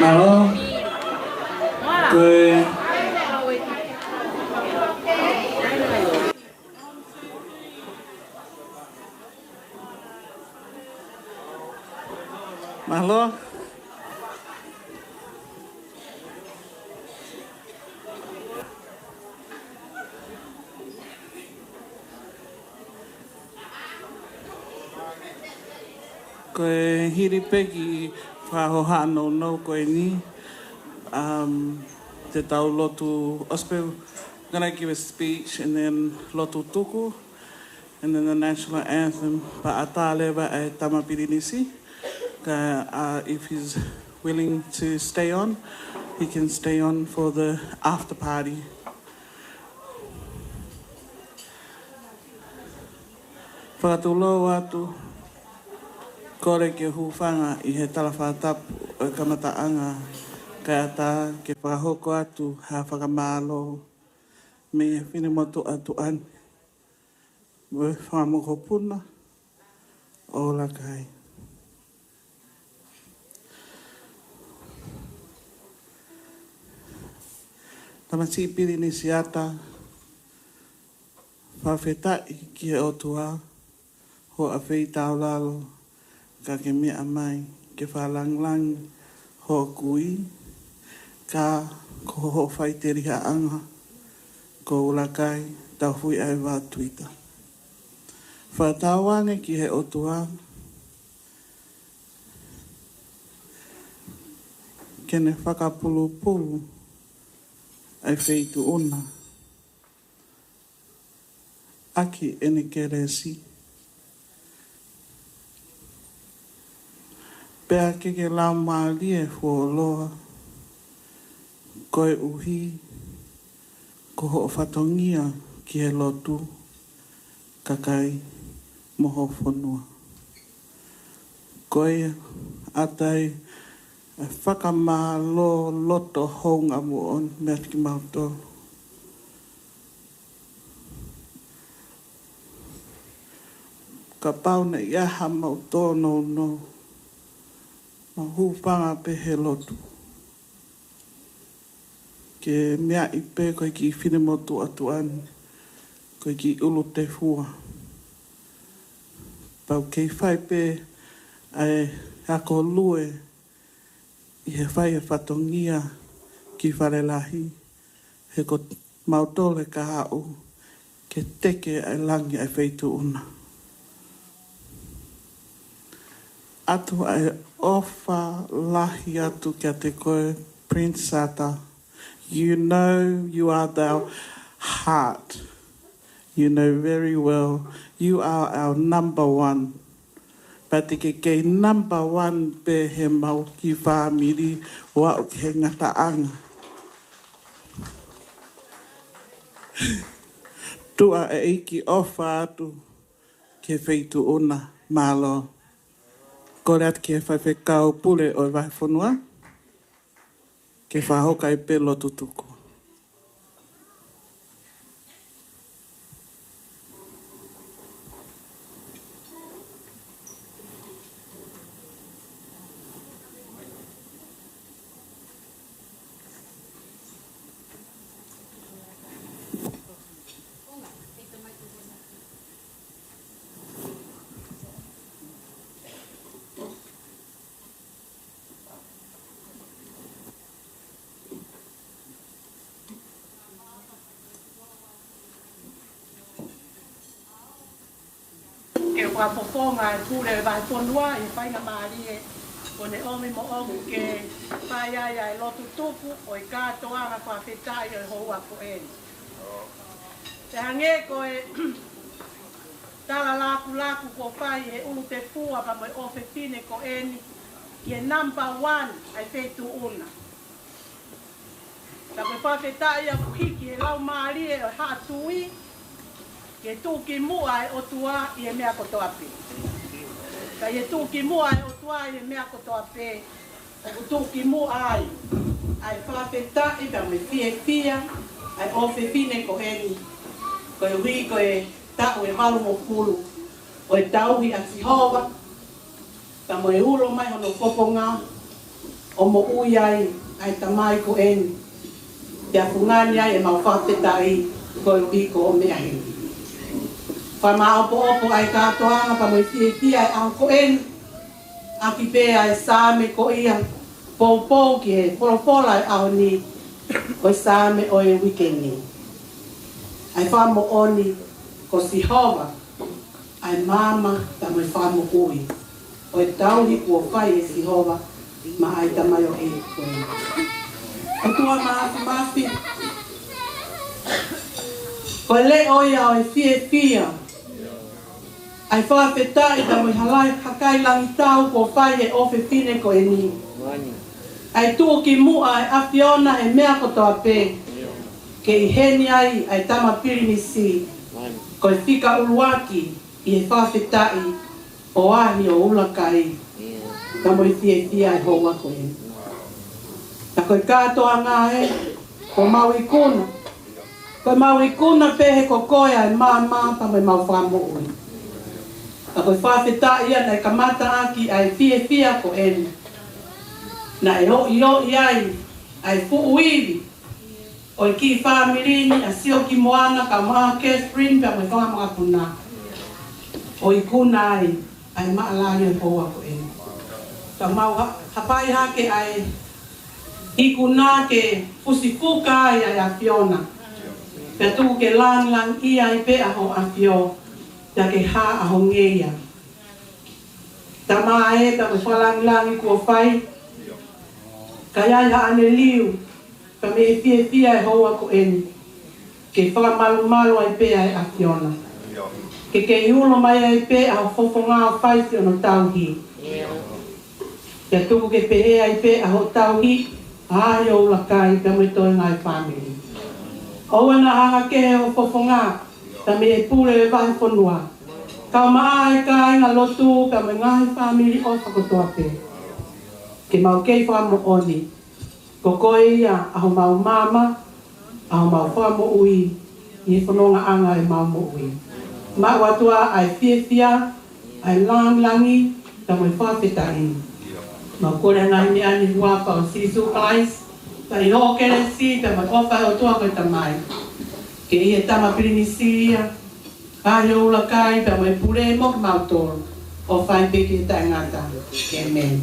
Mālō. Ko e Mālō. Ko e hili pē ki he fakahohaʻa nounou ko eni, um, te tau lotu, Osipeli gonna give a speech and then lotu tuku, and then the national anthem. Pea ʻatā leva ʻe he tama pilinisi, ka, uh, if he's willing to stay on, he can stay on for the after party. Fakatulou atu, kole ke hūfanga ʻi he talafakatapu ʻo e kamataʻanga, kae ʻatā ke fakahoko atu ha fakamālō mei he finemotuʻa tuʻa ni mo e fanga mokopuna ʻo Lakai. Tamasiʻi pilinisi ata, fakafetaʻi ki he ʻOtua, hoʻo ʻafeitaulalo, ka ke meʻa mai ke fakalāngilangi hoʻo kui, ka ko hoʻo faitelihaʻanga ko Ulakai, tauhi ʻa e vā tuita. Fakatauange ki he ʻOtua ke ne fakapulupulu ʻa e feituʻu na ʻaki ʻene kelesi. Pea ke ke laumālie fuoloa, koeʻuhi ko hoʻo fatongia ki he lotu, kakai mo ho fonua. Ko ia ʻa e fakamālō loto houngaʻia moʻoni meiate kimautolu. Kapau naʻe ʻi ai haʻamau tōnounou, mau hūfanga pē he lotu. Ke meaʻi pē ko e kiʻi finemotuʻa tuʻa ni, ko e kiʻi ʻulu tefua. Pau kei fai pē ʻa e ako lue ʻi he fai e fatongia ki Falelahi, he ko mautolu ʻe kahaʻu ke teke ʻa e langi ʻa e feituʻu na. ʻOatu ʻa e ʻofa lahi atu kiate koe, Prince Sata. You know you are our heart. You know very well you are our number one. Pea te ke kei number one pē heʻemau kiʻi fāmili ʻo aʻu ki he ngataʻanga. Tuʻa ʻEiki, ʻofa atu ki he feituʻu na, mālō. Kole atu ki he faifekau pule ʻo e vahefonua ke fakahoko ai pē lotu tuku. Fakafofonga e pule ʻo e vahefonua ʻi he faingamālie kuo ne ʻomi moʻoku ke fai ai ʻa e lotu tuku ʻo e kātoanga fakafetaʻi ʻo e houa ko eni. Pea hangē ko e tala lakulaku kuo fai ʻe he ʻulu tefua pea mo e ʻofefine ko eni ki he number one ʻa e feituʻu na. Ka ko e fakafetaʻi ia kuo hiki ʻe he Laumālie ʻo e Haʻa Tuʻi, ke tuʻu ki muʻa e ʻOtua ʻi he meʻa kotoa pē. Ka ʻi he tuʻu ki muʻa e ʻOtua ʻi he meʻa kotoa pē, ʻoku tuʻu ki muʻa ai ʻa e fakafetaʻi pea mo e fiefia ʻa e ʻofefine ko eni, koeʻuhi ko e taʻu ʻe valungofulu ʻo e tauhi ʻa Sihova, pea mo e ulo mai hono fofonga ʻo moʻui ai ʻa e tamai ko eni. Pea fungani ai ʻemau fakafetaʻi koeʻuhi ko hoʻo meʻa heni. Fakamāʻopoʻopo ʻa e kātoanga pea mo e fiefia ʻa e ʻaho ko eni, ʻaki pē ʻa e Saame ko ia poupou ki he folofola ʻo e ʻaho ni, ko e Saame ʻo e uike ni. ʻA e fakamoʻoni ko Sihova ʻa e maama pea mo e fakamoʻui ʻo e tauhi kuo fai ʻe Sihova maʻa e tamaioʻeiki ko eni. ʻOtua Māfimafi, ko e leʻo ia ʻo e fiefia ʻa e fakafetaʻi pea mo e halai hakai langitau kuo fai ʻe he ʻofefine ko eni. ʻA e tuʻu ki muʻa ʻa e ʻAfiona ʻi he meʻa kotoa pē, ke ʻi heni ai ʻa e tama pilinisi, ko e fika ʻuluaki ʻi he fakafetaʻi ʻo ʻaho ʻo ʻuluaki, pea mo e fiefia ʻa e houa ko eni. Ka ko e kātoanga ē, ko ʻemau ikuna, ko ʻemau ikuna pē he ko koe ʻa e maama pea mo ʻemau fakamoʻui. Ka ko e fakafetaʻi ia naʻe kamata ʻaki ʻa e fiefia ko eni, naʻe ʻoʻioʻi ai ʻa e fuʻu ivi ʻo e kiʻi fāmili ni ʻa Sio ki Moana kae ʻumaʻā Catherine pea mo e fanga makapuna, ʻo ikuna ai ʻa e maʻalaʻala ʻo e houa ko eni. Ka mau ha-, hapai hake ʻa e ikuna ke fusifuka ai ʻa e ʻAfiona, pea tuku ke langilangiʻia ai pē ʻa Hoʻo ʻAfio, pea ke hā ʻa ho ngeia. Tamai ē, ka ko e fakalangilangi kuo fai, ka ʻi ai haʻane liu, ka mei he fiefia ʻa e houa ko eni, ke fakamalumalu ai pē ʻa e ʻAfiona. Ke kei ulo mai ai pē ʻa ho fofonga ʻo fai siʻono tauhi. Pea tuku ke pehē ai pē ʻa hoʻo tauhi ʻa Io Ulakai pea mo e toenga ʻo e fāmili. ʻOua naʻa hanga kehe ho fofonga, ka mei he pule ʻo e vahefonua, kae ʻumaʻā e kāinga lotu pea mo e ngaahi fāmili ʻofa kotoa pē. Ke mau kei fakamoʻoni ko koe ia ʻa homau maama, ʻa homau fakamoʻui ʻi he fonongaʻanga ʻemau moʻui. Maʻu atu ā ʻa e fiefia, ʻa e langilangi, pea mo e fakafetaʻi. Mau kole ʻa e ngaahi meʻa ni ʻi he huafa ʻo Sīsū Kalaisi, pea ʻi hoʻo kelesi, pea mo e ʻofa ʻa e ʻOtua ko e Tamai, ke ʻi he tama pilinisi ia, ʻa Io Ulakai pea mo e pule mo kimautolu, ʻo fai pē ki he taʻengata. ʻĒmeni.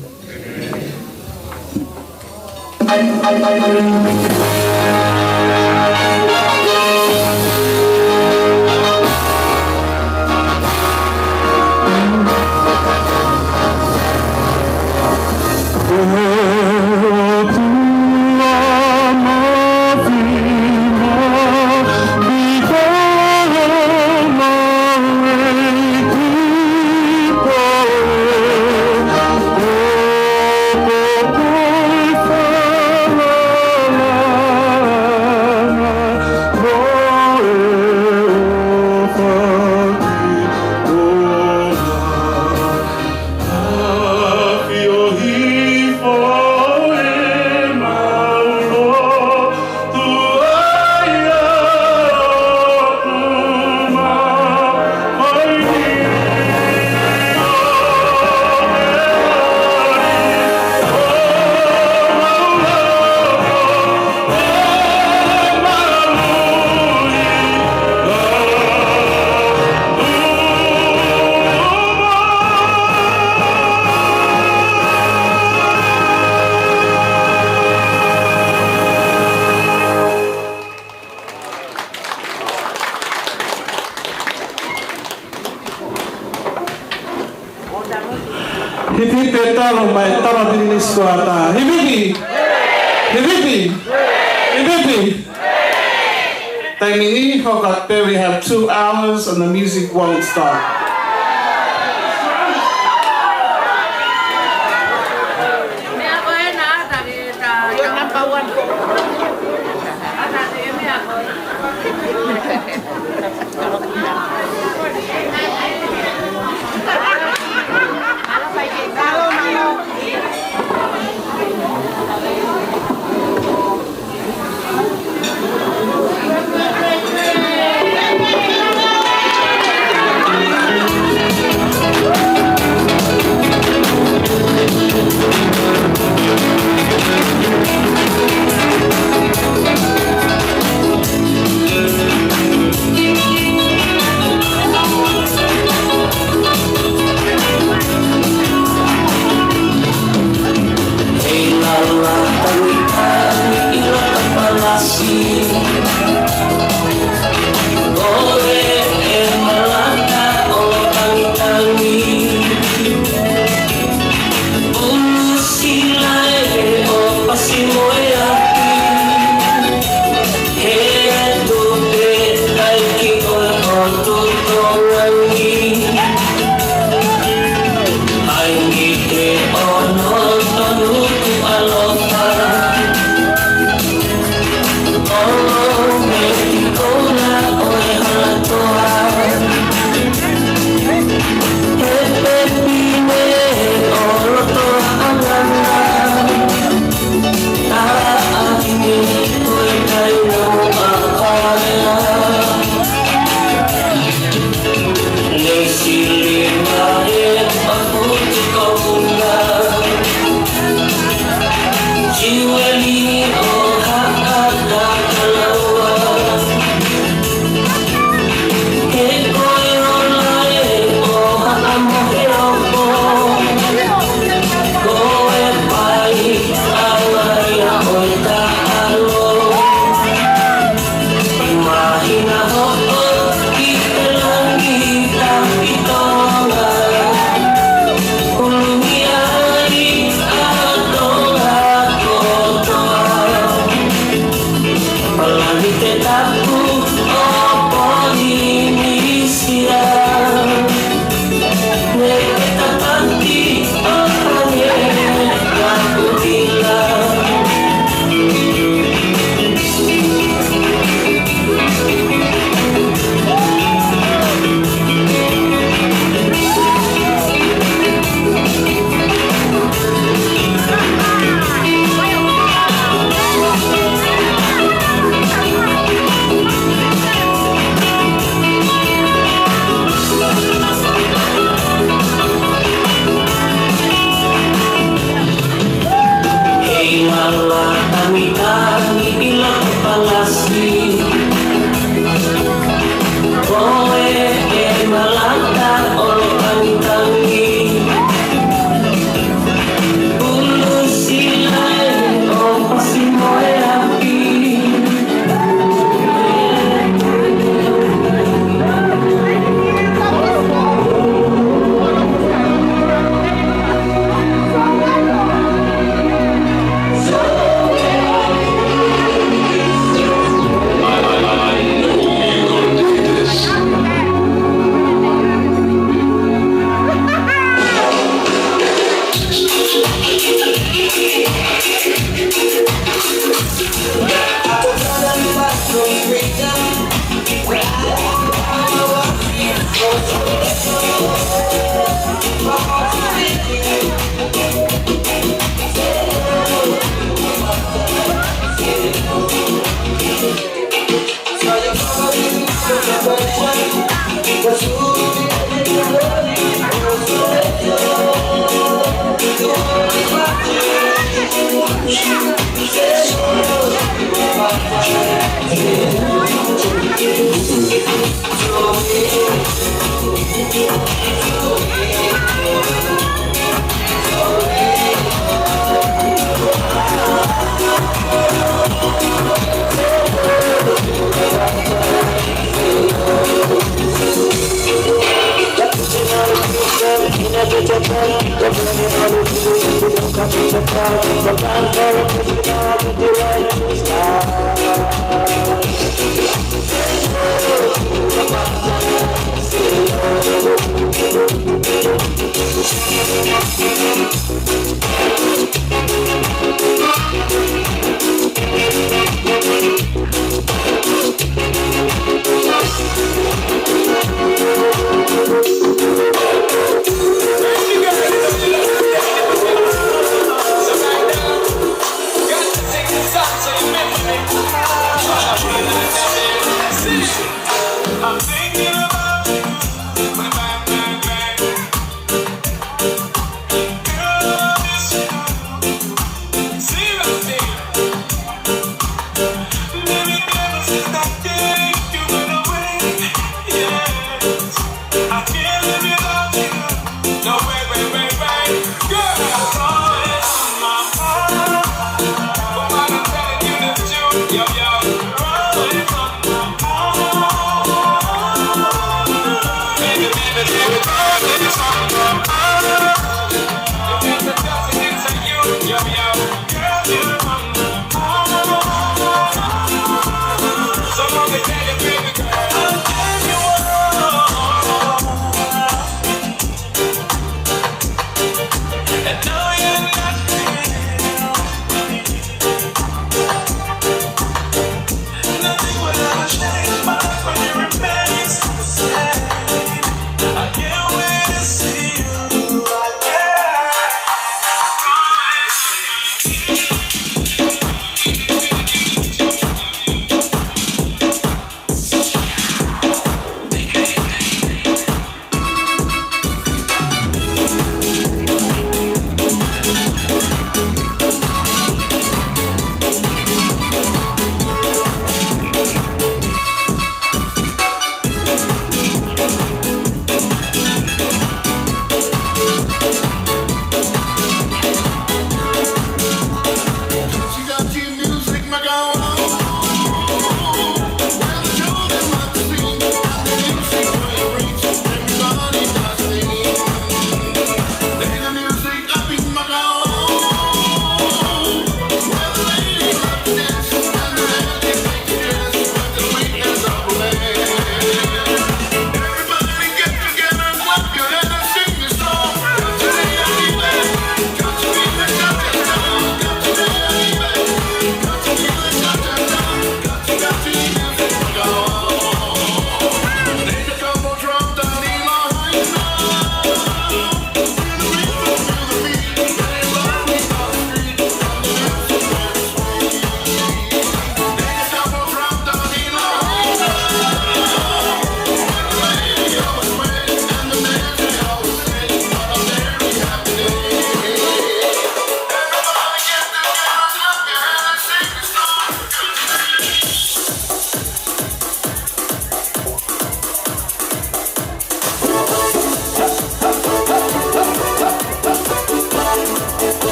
Pētalo mai Tama Pilinisi Koata. Hivipi! Hivipi! Hivipi! Taimi ni, hoko atu pē, we have two hours and the music won't stop. I'm thinking about you. Bang, bang, bang. Girl, I miss you. Seriously. Baby, ever since that day you went away, yes, I can't live without you. No way, way, way, way. Girl, always on my mind. But what I'm telling you is true, yo, yo. Always on my mind. Baby, baby, baby, always on my mind. If there's a thousand things I you, yo, yo.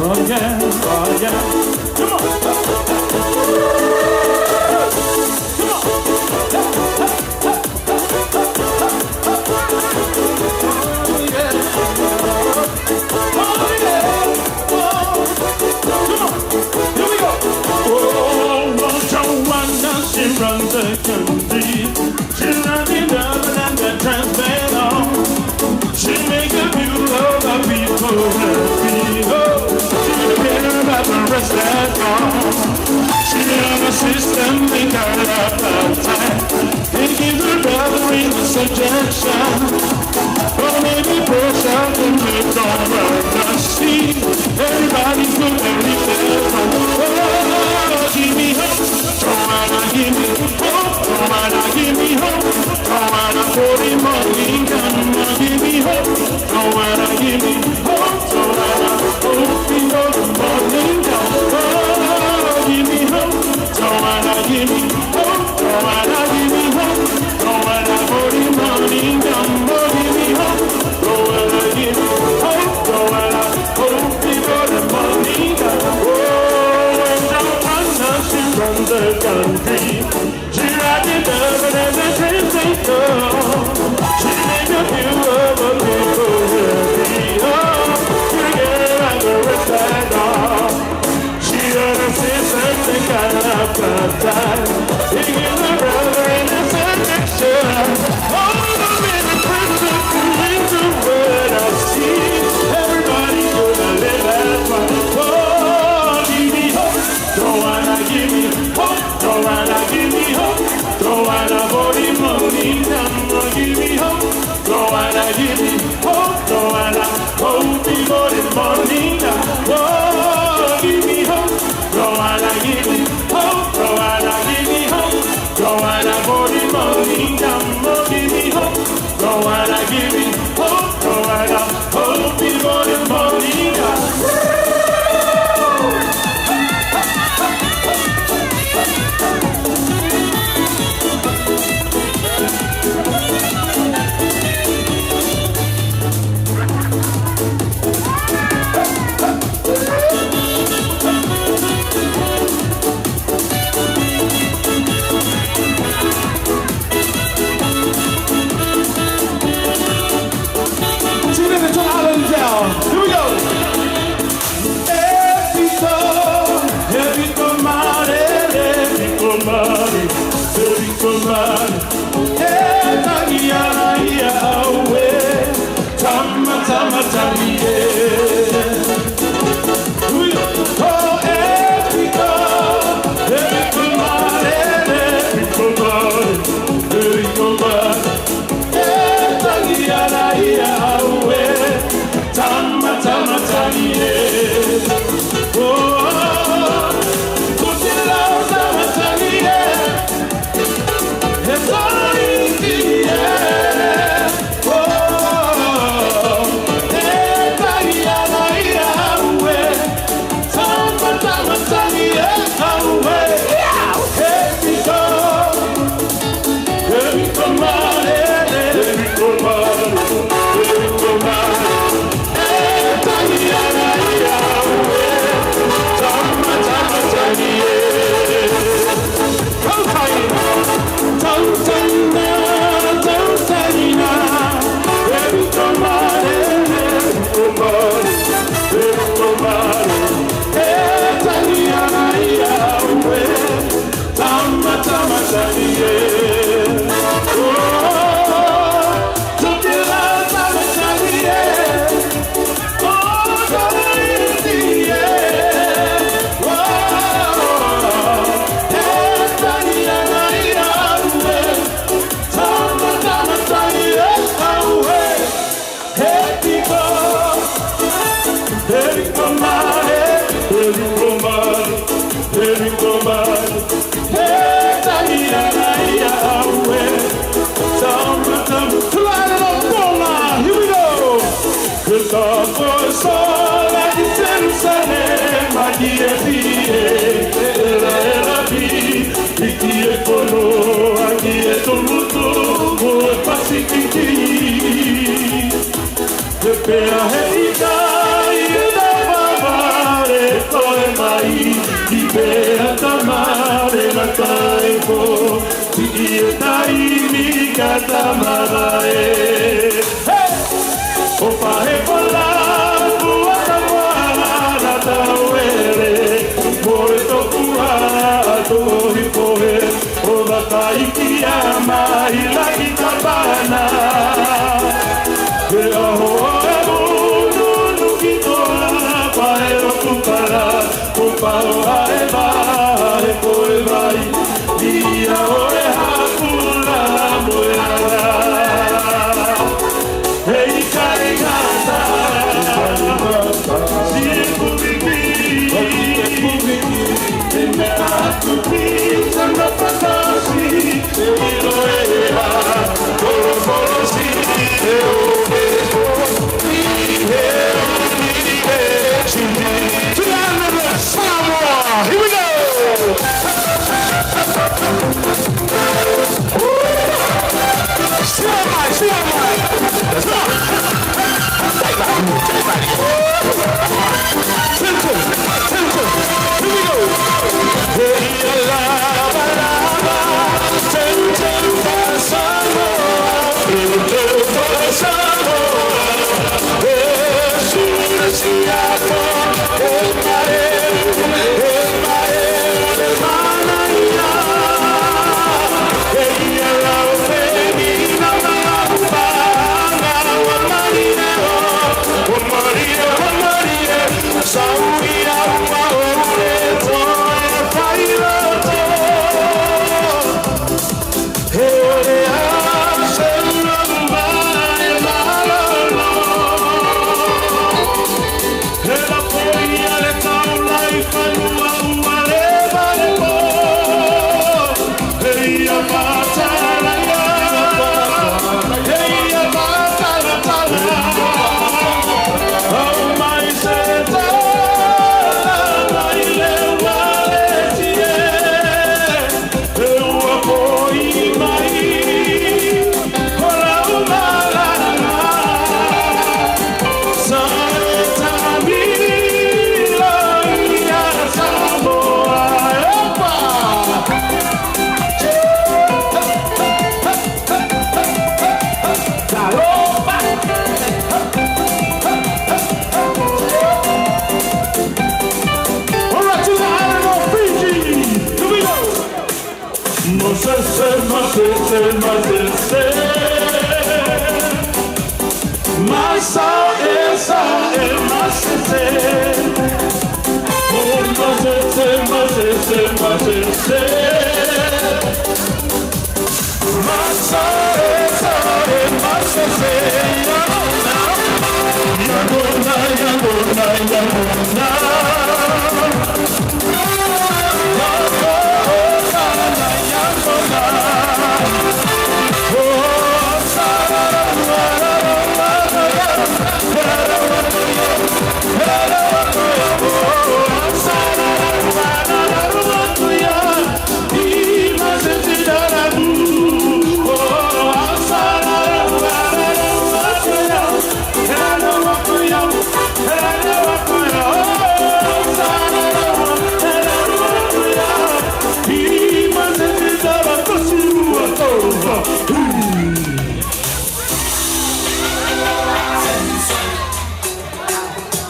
Oh yeah, oh yeah. Come on. Come on. Oh yeah. Oh yeah. Oh. Come on. Here we go. Oh, Joanna, she runs the country. She runs it up and down the transmitter. She makes the people of the people happy. Oh, she don't care about the rest at all. She on the system, they got her up outside. They give her brother in the suggestion. But maybe pressure can make all of us see. Everybody's looking at me. Oh, give me hope. Joanna, give me hope. Joanna, give me hope. Joanna, forty morning, come on, give me hope. Joanna, give me hope. Joanna, hope before the morning comes. Oh, give me hope. Joanna, give me hope. Joanna, give me hope. Joanna, forty morning, come on, give me hope. Joanna, give me hope. Joanna, hope before the morning comes. Lord, I give me hope. Lord, I hope you more than morning. Oh, give me hope. Lord, I give me hope. Lord, I give me hope. Lord, I more than morning. Oh, give me hope. Lord, I give me hope. Lord, I hope you more than morning. Let's give it to Alan Dell. Here we go. E pito, e pito mare, e pito mare, e pito mare. E tangi ʻana ia ʻaue, tama, tama, tangi ē. Ui, ʻo e pito, e pito mare, e pito mare, e pito mare. E tangi ʻana ia ʻaue, tama, tama, tangi ē. Oh, ko te lau tama tangi ē. He tangi ē. Oh, e tangi ʻana ia ʻaue. Tama, tama, tangi ē ʻaue. He pito. E pito mare, e pito mare, e pito mare. E tangi ʻana ia ʻaue. Tama, tama, tangi ē. Tau tangi, tau tangi na, tau tangi na. E pito mare, e pito mare, e pito mare. E tangi ʻana ia ʻaue. Tama, tama, tangi ē. Oh, tokela tama tangi ē. Oh, tama tangi ē. Oh, e tangi ʻana ia ʻaue. Tama, tama, tangi ē ʻaue. He piko, he piko mare, he piko mare, he piko mare. He tangi ʻana ia ʻaue. Tama, tama, tulaʻi lalo Tonga. Here we go. He tau ko e sola ki Selusalema, ki he pie, e ela, ela pie. Hiki e fono, hiki e tumutumu, e Pasifiki. He pea he ʻikai e tau vavale, toe mai, ʻi pea tamale na taifo, hiki e taimi ka tamavae. Hey! ʻO pahe kola, ua ka moana na tauele, mo e tokua tohi pohe, ʻo vakai ki a mai laki kapana. He ʻaho ʻo e ʻununu ki toa, pahe ʻo Tupala, ʻo pau ʻa e vahe ko e vai, ʻi ʻaho ʻo e hapula mo e ala.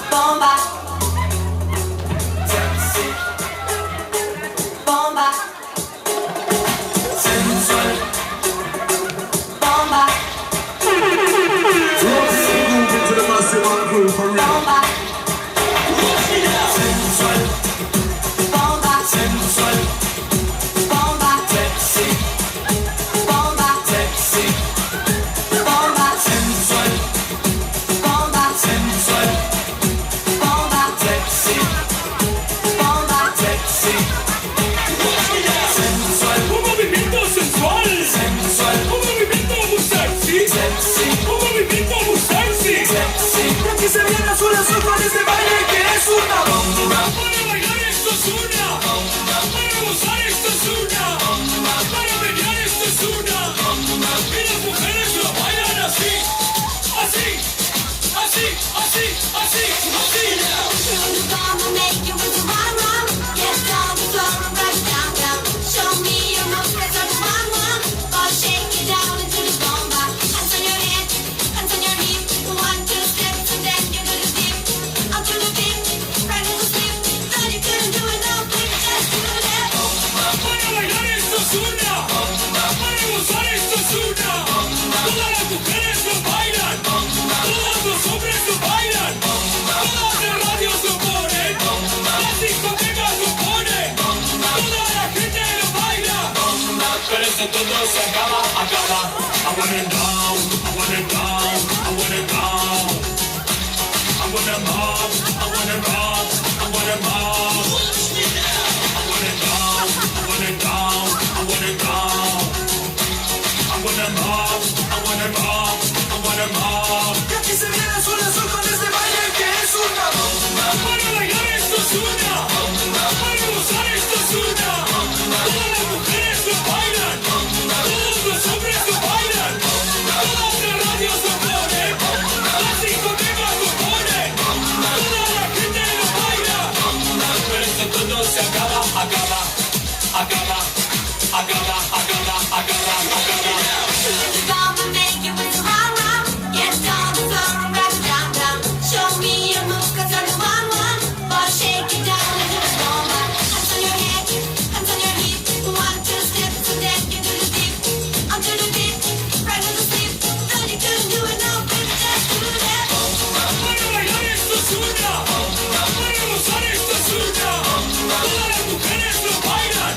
Bomba. Bomba. Bomba. Bomba. Bomba. Bomba. Bomba. Bomba. Bomba sexy. Sensual. Un movimiento sensual. Sensual. Un movimiento muy sexy. Sexy. Un movimiento muy sexy. Sexy. Porque se viene azul, azul con este baile que es una bomba. Para bailar esto es una bomba. Para gozar esto es una bomba. Para menear esto es una bomba. Y las mujeres lo bailan así. Así. Así, así, así, así. Gonna make you with the run, run. Get on the floor and break it down, down. Show me your moves, 'cause I'm the one, one. Or shake it down into the bomba. Hands on your head, hands on your hip. One, two steps and then you do the dip. Out to the dip, right to the slip. Thought you couldn't do it, no, baby, just do that. Para bailar esto es una. Para gozar esto es una. Todas las mujeres lo bailan. Todos los hombres lo bailan. Todas las radios lo ponen. Las discotecas lo ponen. Toda la gente lo baila. Pero esto todo se acaba, acaba. I want it down, I want it down, I want it down. I want it up, I want it up, I want it up. I want it down, I want it down, I want it down. I want it up, I want it up, I want it up. Y aquí se viene azul, azul con este baile que es una bomba. Para bailar esto es una bomba. Para gozar esto es una bomba. Todas las mujeres lo bailan. Todos los hombres lo bailan. Todas las radios lo ponen. Las discotecas lo ponen. Toda la gente lo baila. Pero esto todo se acaba, acaba, acaba, acaba, acaba, acaba, acaba. Gonna make you with the run, run. Get on the floor and rock it down, down. Show me your moves, 'cause I'm the one, one. Or shake it down into the bomba. Hands on your head, hands on your hip. One, two steps, and then you do the dip. Onto the dip, right to the slip. Thought you couldn't do it, no, baby, just do that. Para bailar esto es una. Para gozar esto es una. Todas las mujeres lo bailan.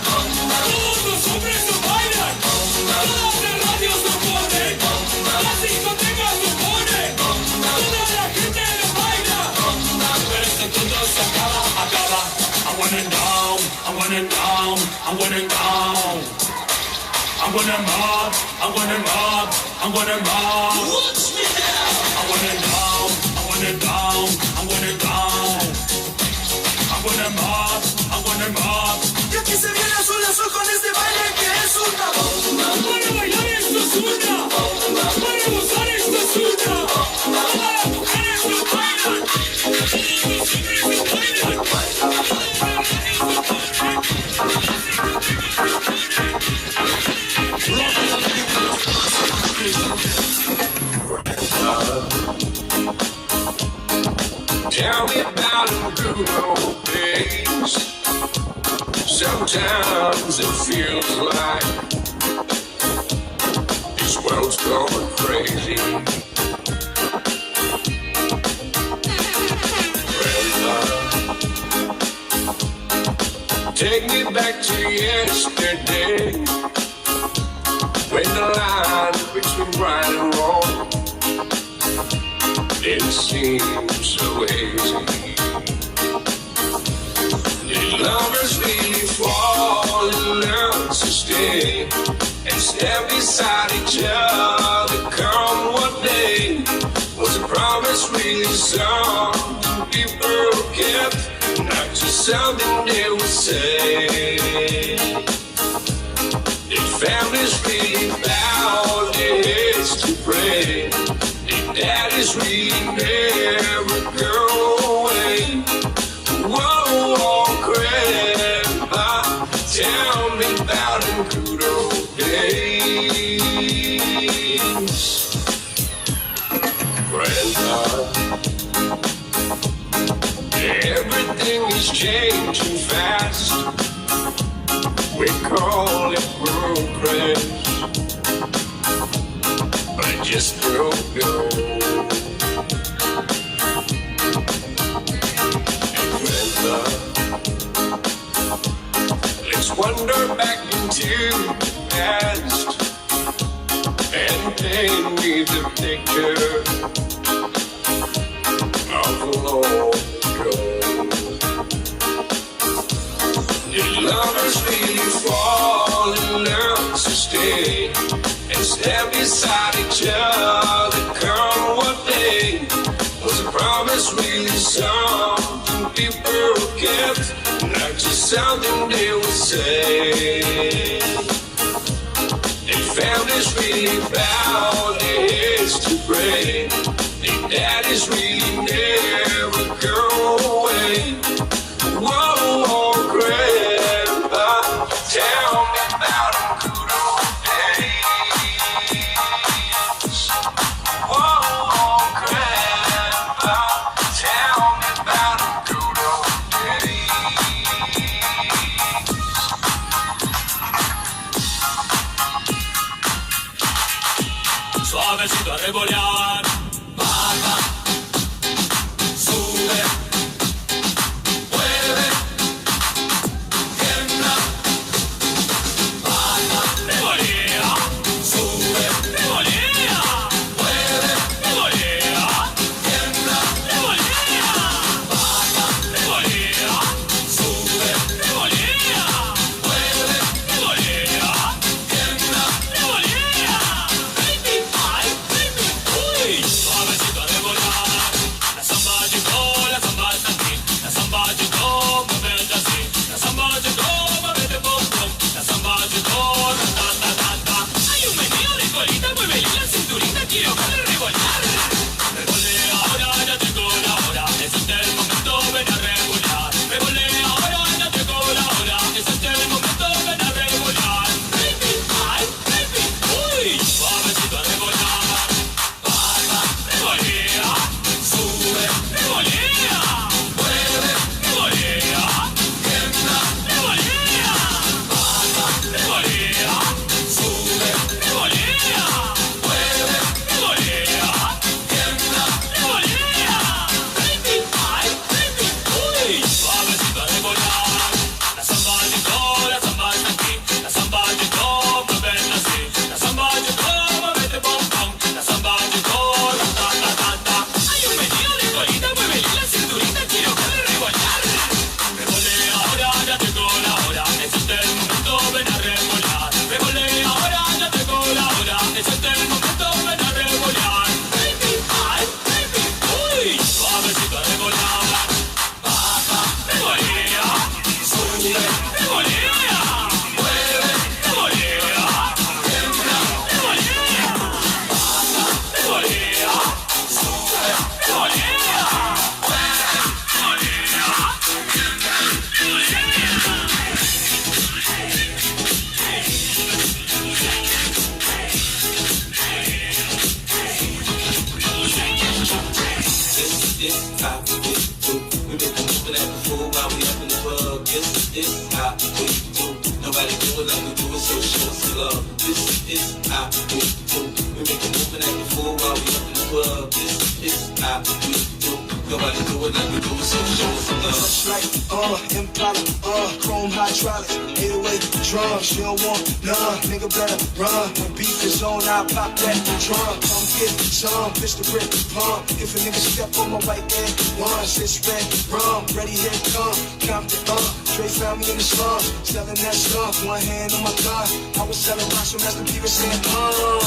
Todos los hombres lo bailan. Todas las radios lo ponen. Las discotecas lo ponen. Toda la gente lo baila. Pero esto todo se acaba, acaba. I want it down, I want it down, I want it down. I want it up, I want it up, I want it up. Watch me now. I want it down, I want it down, I want it down. I want it up, I want it up. Y aquí se viene azul, azul con este baile que es una bomba. Para bailar esto es una bomba. Para gozar esto es una bomba. Todas las mujeres lo bailan. Todos los hombres lo bailan. Tell me about a good old days. Sometimes it feels like World's going crazy. Grandpa, take me back to yesterday, when the line between right and wrong didn't seem so hazy. Did lovers really fall in love to stay and stand beside each other come what may? Was a promise really something people kept, not just something they would say? Did families really bow their heads to pray? Did daddies really never go away? Whoa, whoa, Grandpa, tell me about them good old days. Grandpa, everything is changing fast. We call it progress, but I just don't know. Grandpa, let's wander back into the past and paint me the picture of long ago. Did lovers really fall in love to stay and stand beside each other come what may? Was a promise really something people kept, not just something they would say? Did families really bow their heads to pray? Did daddies really never go away? Whoa, whoa, Grandpa, tell me about them good old days. Whoa, whoa, Grandpa, tell me about them good old days. Suavecito a revolear. Baja, sube, mueve, tiembla. Baja, revolea, sube, revolea, mueve, revolea, tiembla, revolea. Baja, revolea, sube, revolea, mueve, revolea, tiembla, revolea. Baby, ay, baby, uy. Suavecito a revolear. La samba llegó, la samba está aquí. La samba llegó, muévete así. La samba llegó, muévete pom pom. La samba llegó, ta ta ta ta ta. Hay un meneo de colita, muévele la cinturita, quiero verlo revolear. Revolea ahora, ya llegó la hora. Es este el momento, ven a revolear. Revolea ahora, ya llegó la hora. Es este el momento, ven a revolear. Baby, ay, baby, uy. Suavecito a revolear. Baja, revolea, sube, revolea, mueve, revolea, tiembla, revolea. Baja, revolea, sube, revolea, mueve, revolea, tiembla, revolea. Baby, ay, baby, uy. Suavecito a revolear. La samba llegó, la samba está aquí. La samba llegó, muévete así. La samba llegó, muévete pom pom. La samba llegó, ta ta ta ta ta. Hay un meneo de colita, muévele la cinturita, quiero verlo revolear. Revolea ahora, ya llegó la hora. Es este el momento, ven a revolear. Revolea ahora, ya llegó la hora. Es este el momento, ven a revolear. Baby, ay, baby, uy. Suavecito a revolear. Baja, revolea, sube, revolea, mueve, revolea, tiembla, revolea. Baja, revolea, sube, revolea, mueve, revolea, tiembla, revolea. This is how we do. We make a move and act a fool while we up in the club. This is how we do. Nobody do it like we do it, so show us some love. This is how we do. It's how we do. Nobody do it like we do it, so show us some love. Just like, uh, Impala, uh, chrome hydraulics, eight oh eight drums, she don't want none. Nigga better run. When beef is on, I pop that trunk. Come get some, bitch, the brick plum. If a nigga step on my white air ones, it's red rum. Ready, here it come. Compton, uh, Dre found me in the slums, selling that stuff. One hand on my gun, I was selling rocks when Master P was saying, uh.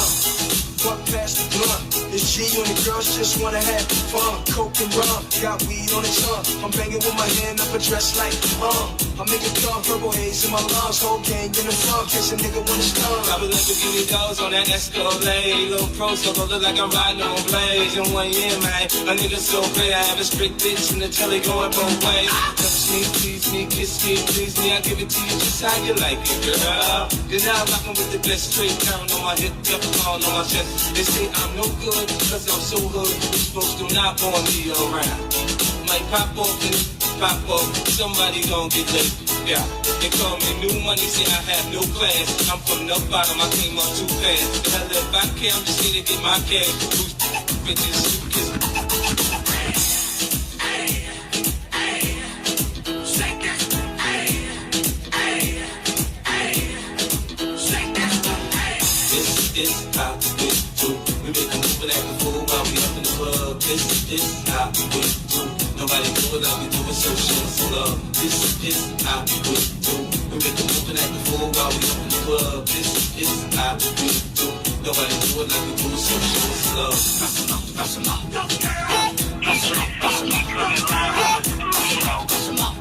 Walk past the blunt, it's G on the girls, just wanna have fun. Coke and rum, got weed on the tongue. I'm banging with my hand up a dress like, uh. I'm making dumb purple haze in my lungs, whole gang in the front, case a nigga wanna stun. I was like, give me those on that Escalade, little pro, so look like I'm riding on blades. In one year, man, a nigga so bad, I have a straight bitch in the telly going both ways. Touch me, tease me, kiss me, please me, I give it to you just how you like it, girl. You're now rocking with the best, straight down on my hip, left on my chest. They say I'm no good, cause I'm so hood, these folks do not want me around. Might pop off and pop off, somebody gon' get laid. Yeah, they call me new money, say I have no class. I'm from the bottom, I came up too fast. Hell, if I care, I'm just here to get my cash. Who's bitches, kiss. This is how we do. We make a move and act a fool while we up in the club. This is how we do. Nobody do it like we do it, so show us some love. This is how we do. We make a move and act a fool while we up in the club. This is how we do. Nobody do it like we do it, so show us some love. Pass 'em out, pass 'em out. Pass 'em out, pass 'em out. Pass 'em out, pass 'em out.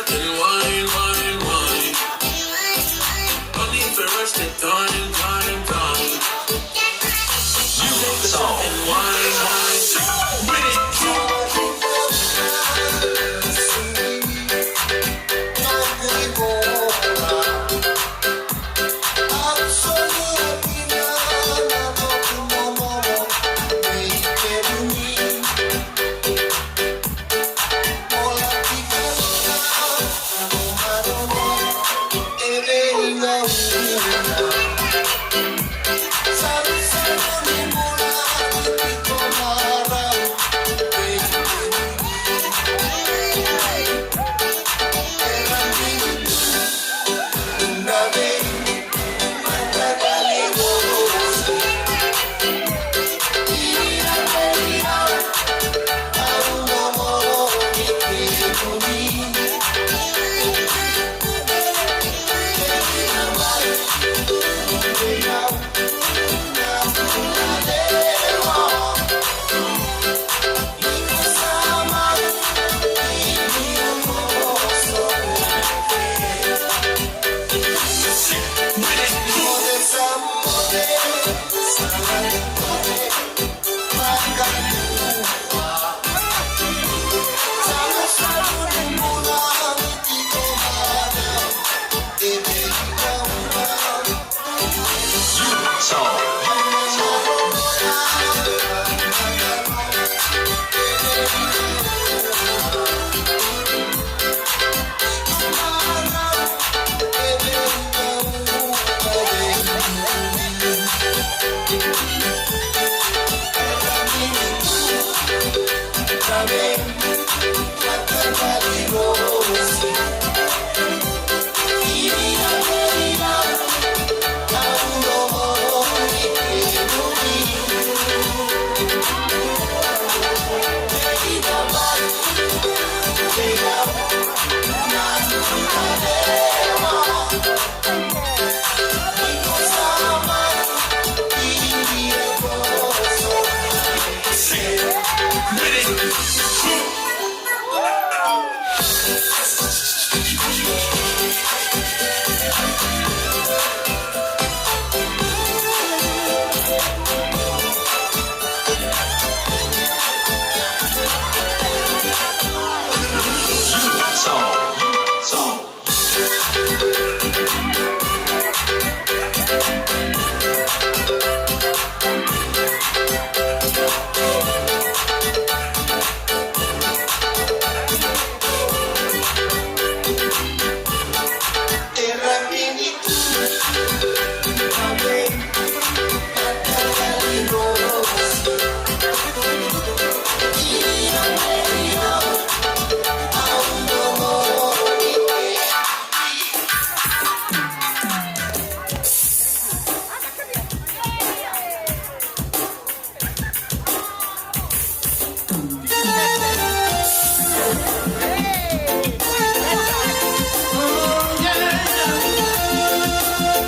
And wine, wine, wine. Only for us to dine, dine, dine. You make us up and wine, wine. With it.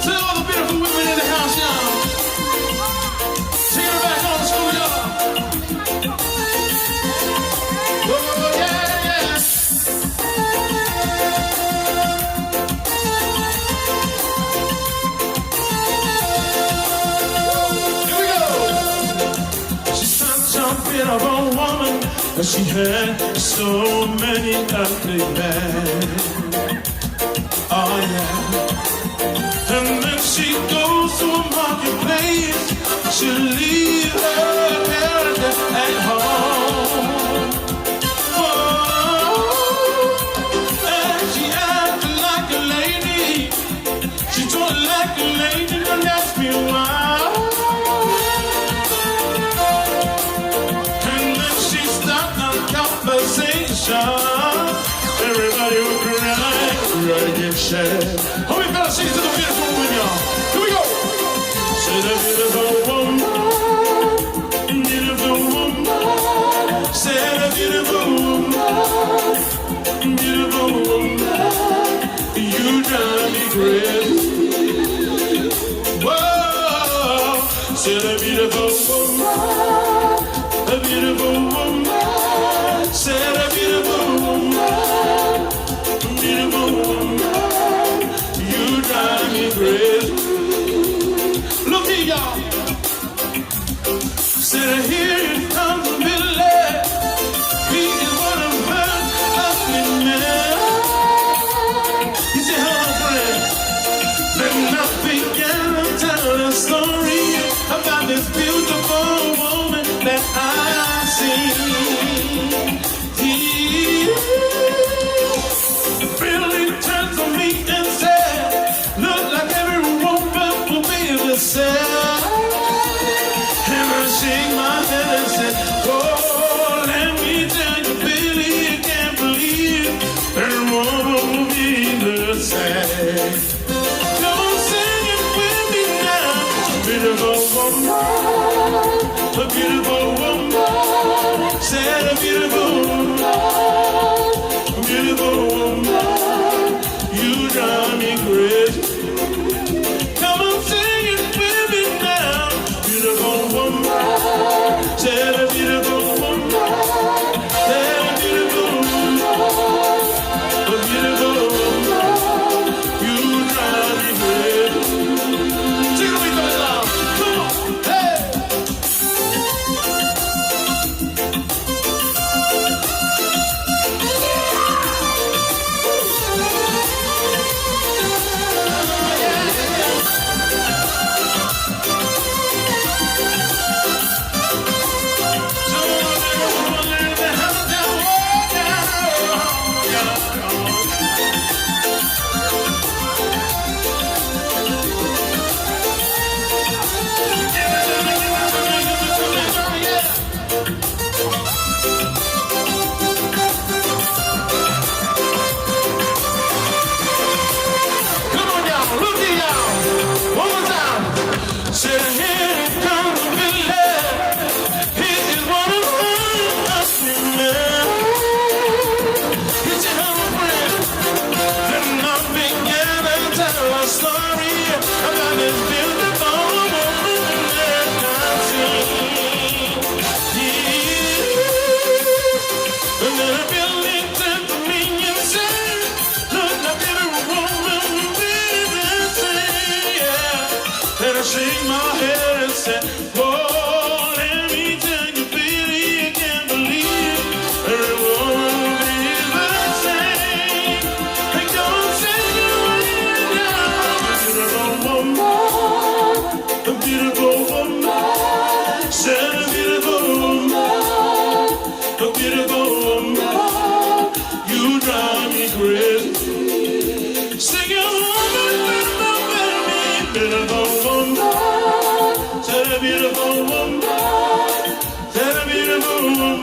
To all the beautiful women in the house, y'all. Take it back on the school, y'all. Oh, yeah, yeah. Here we go. She's such a beautiful woman, and she had so many ugly men. Oh, yeah. And then she goes to a marketplace. She leaves her character at home. Oh, and she acts like a lady. She talks like a lady, don't ask me why. And then she starts a conversation. Everybody will cry, cry and share. How many fellas sing to the beautiful woman, y'all? Here we go. She's a beautiful woman, beautiful woman. She's a beautiful woman, beautiful woman. You drive me crazy. Whoa, she's a beautiful woman, a beautiful woman. She's a beautiful woman. Come on, sing it with me now. Beautiful woman, a beautiful woman, said a beautiful woman, beautiful woman, you drive me crazy. Come on, sing it with me now. Beautiful woman, said a beautiful woman, said a beautiful woman, a beautiful woman, you drive me crazy. Sing it with me now. Come on, hey. Come on, y'all. Look at y'all. One more time. Say, "Here it comes the village. He is one of us, man." Get your help, friend. Then I began to tell a story about this beautiful woman that I've seen. And then I feel it in the minion say, "Look, I did a woman, baby, say, yeah." And I shake my head and say, "Oh, let me tell you, baby, I can't believe every woman is the same." And don't say you ain't now. Beautiful woman, a beautiful woman, said a beautiful woman, a beautiful woman, you drive me crazy. Sing it, woman, woman, woman, beautiful woman, said a beautiful woman, said a beautiful woman,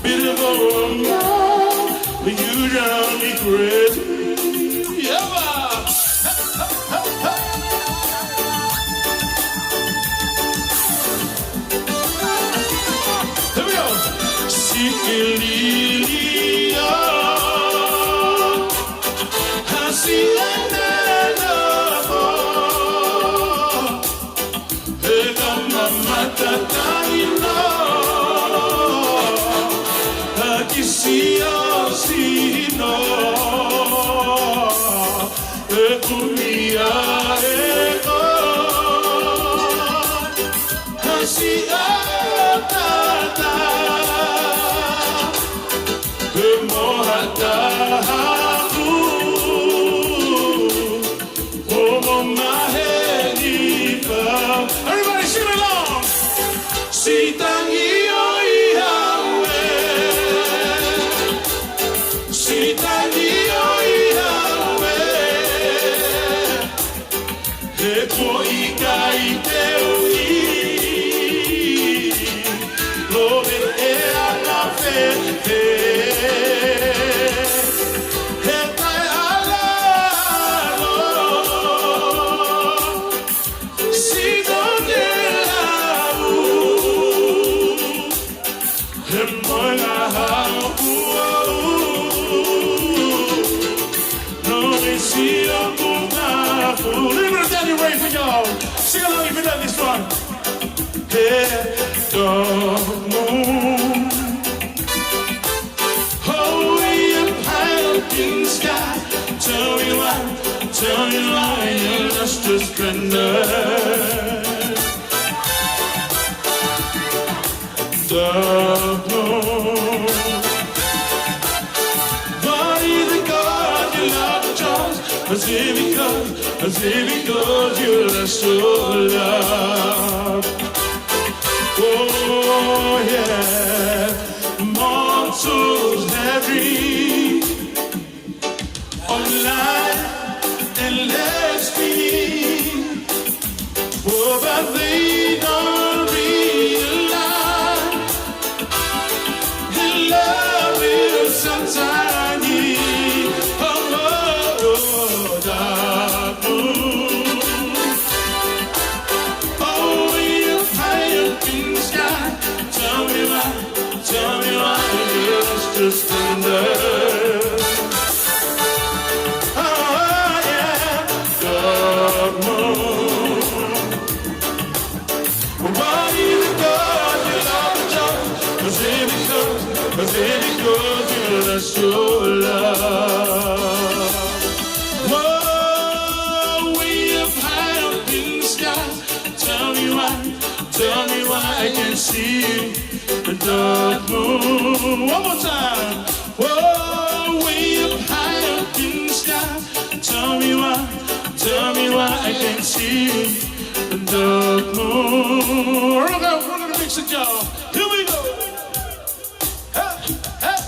beautiful woman, you drive me crazy. Yeah, man. Here we go. Sikililia, hasi anena po. He ka mamata taʻino, ha kisi ʻo sino. He kumi ʻa e ko, hasi ʻa tata. He moha taha ku, homo maheni pau. Everybody sing along. Sitangi ʻo Ihaue. Sitangi ʻo Ihaue. He ko e ʻikai te u ʻi, lohe ʻe ana fēfē. He taʻeʻalu, sino ke lau. He moenga hau kuo u, no me sio kumafu. Let me get it right for y'all. Sing along if you know this one. He tomu. Holy and high up in the sky. Tell me why, tell me why your lustrous splendor. Dark moon. Why the God you love the chance? Is it because, is it because you love so love? Oh yeah, mortals have dreamed of light and lasting. Oh, but they don't realize that love is sunshine. Oh, Splendor. I am the moon. Why do you go to love the joy? 'Cause it is yours, 'cause it is yours, you lost your love. Whoa, way up high up in the sky. Tell me why, tell me why I can't see the dark moon. One more time. Whoa, way up high up in the sky. Tell me why, tell me why I can't see the dark moon. We're gonna, we're gonna mix it, y'all. Here we go. Hey, hey.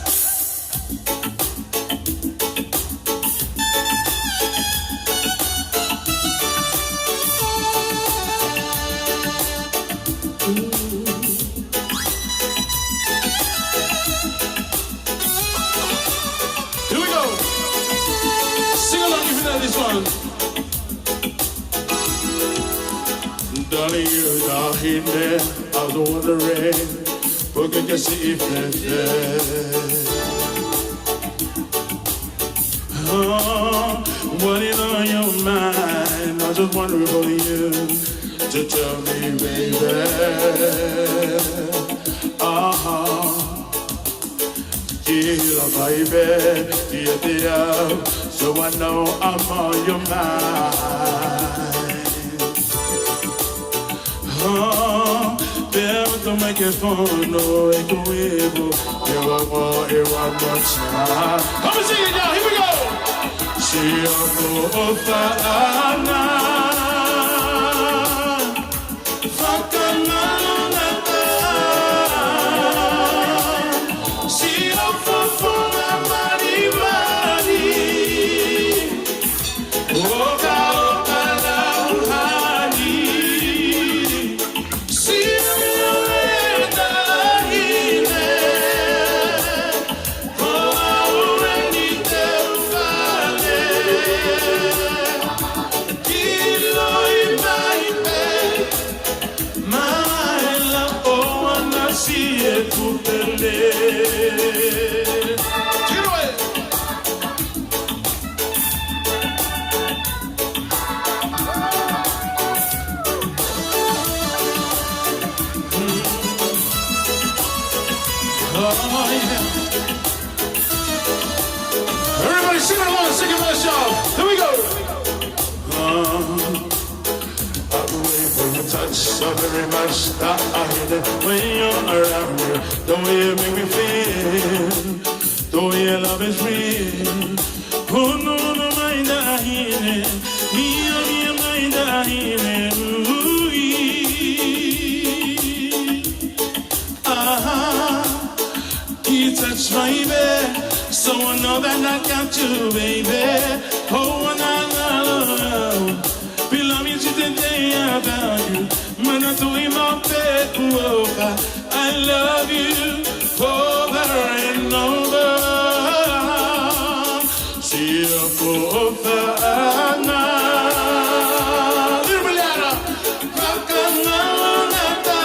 Here we go. Sing along if you know this one. Darling, you got in there. I was wondering, porque que se ifete? Oh, what is on your mind? I just wonder for you to tell me, baby. Uh-huh. Kila mai pē kiate au, so I know I'm on your mind. Oh, pea ʻoua te ke fono ʻeku ipu, pea ʻoua ʻe ʻoua mo sa. Come and sing it now, here we go. Sio ko faʻana. Fakamālō na ta, sio fofonga malimali, ʻoka ʻoka lauhani, sio e taʻahine, ko au eni te u fale. Kiloi mai pē, maila o ana si e kupele. Kiloi. Oh, yeah. Everybody sing along, sing it for us, y'all. Here we go. Uh, I wait for your touch so very much that I hate it when you're around me. The way you make me feel, the way your love is real. Oh, no, no, my darling, me, me, my darling, ooh, ah. You touch my baby, so I know that I got you, baby. Oh, and I love, belong me to the day about you. Mana tui mo pe kuoka. I love you over and over. Sio ko faʻana. Little bit louder. Fakamālō na ta.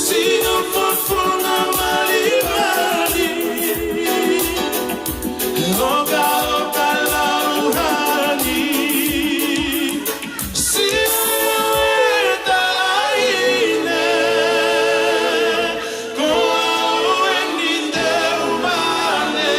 Sino fofonga malimali, ʻoka ʻoka lauhani, sino e taʻahine, ko au eni te u fale.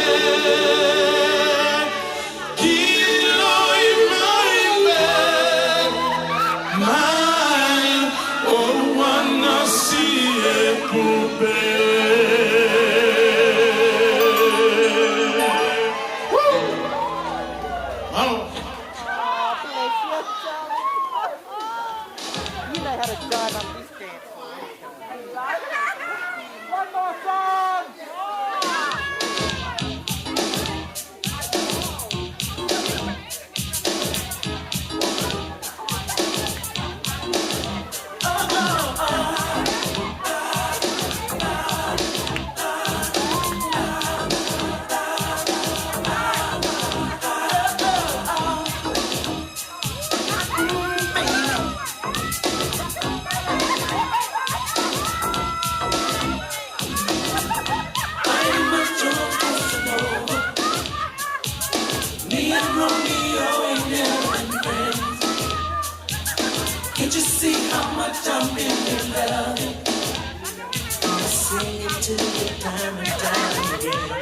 Time and time again.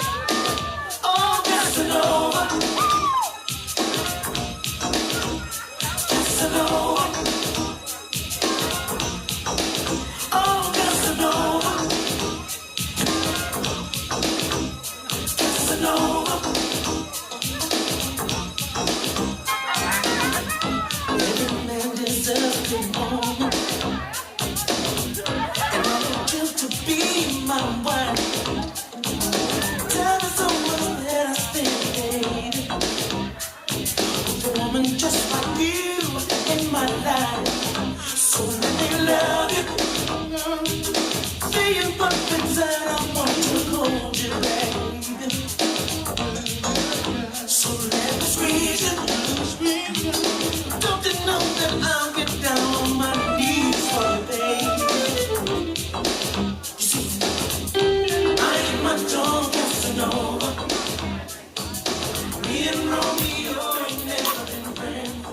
Oh, Casanova. Casanova. Oh, Casanova. Casanova. Every man deserves a woman. And I want you to be my wife. Time is so much that I spend, baby, with a woman just like you in my life. So let me love you. Feel what inside, I want to hold you, baby. So let us reason. Don't you know that I'll get down on my knees for you, baby? You see, I am my own Casanova. Me and Romeo ain't never been friends.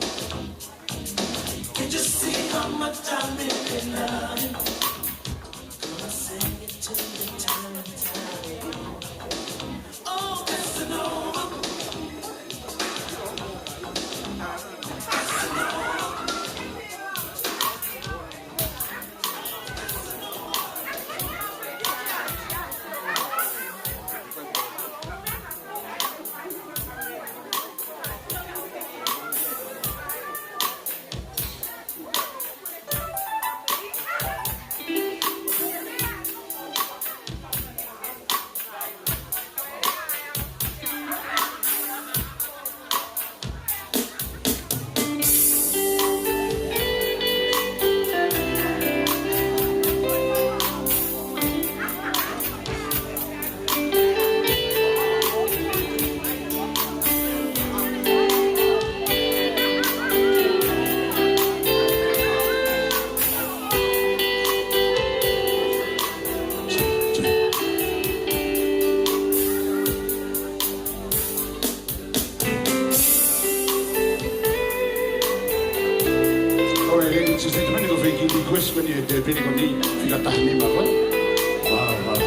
Can't you see how much I really love you? Gonna sing it to you time and time again. Oh, Casanova. All right, ladies and gentlemen, ko e fake request ko eni ʻe Tēvini ko eni, fika taha nima ko ē. Wow, wow.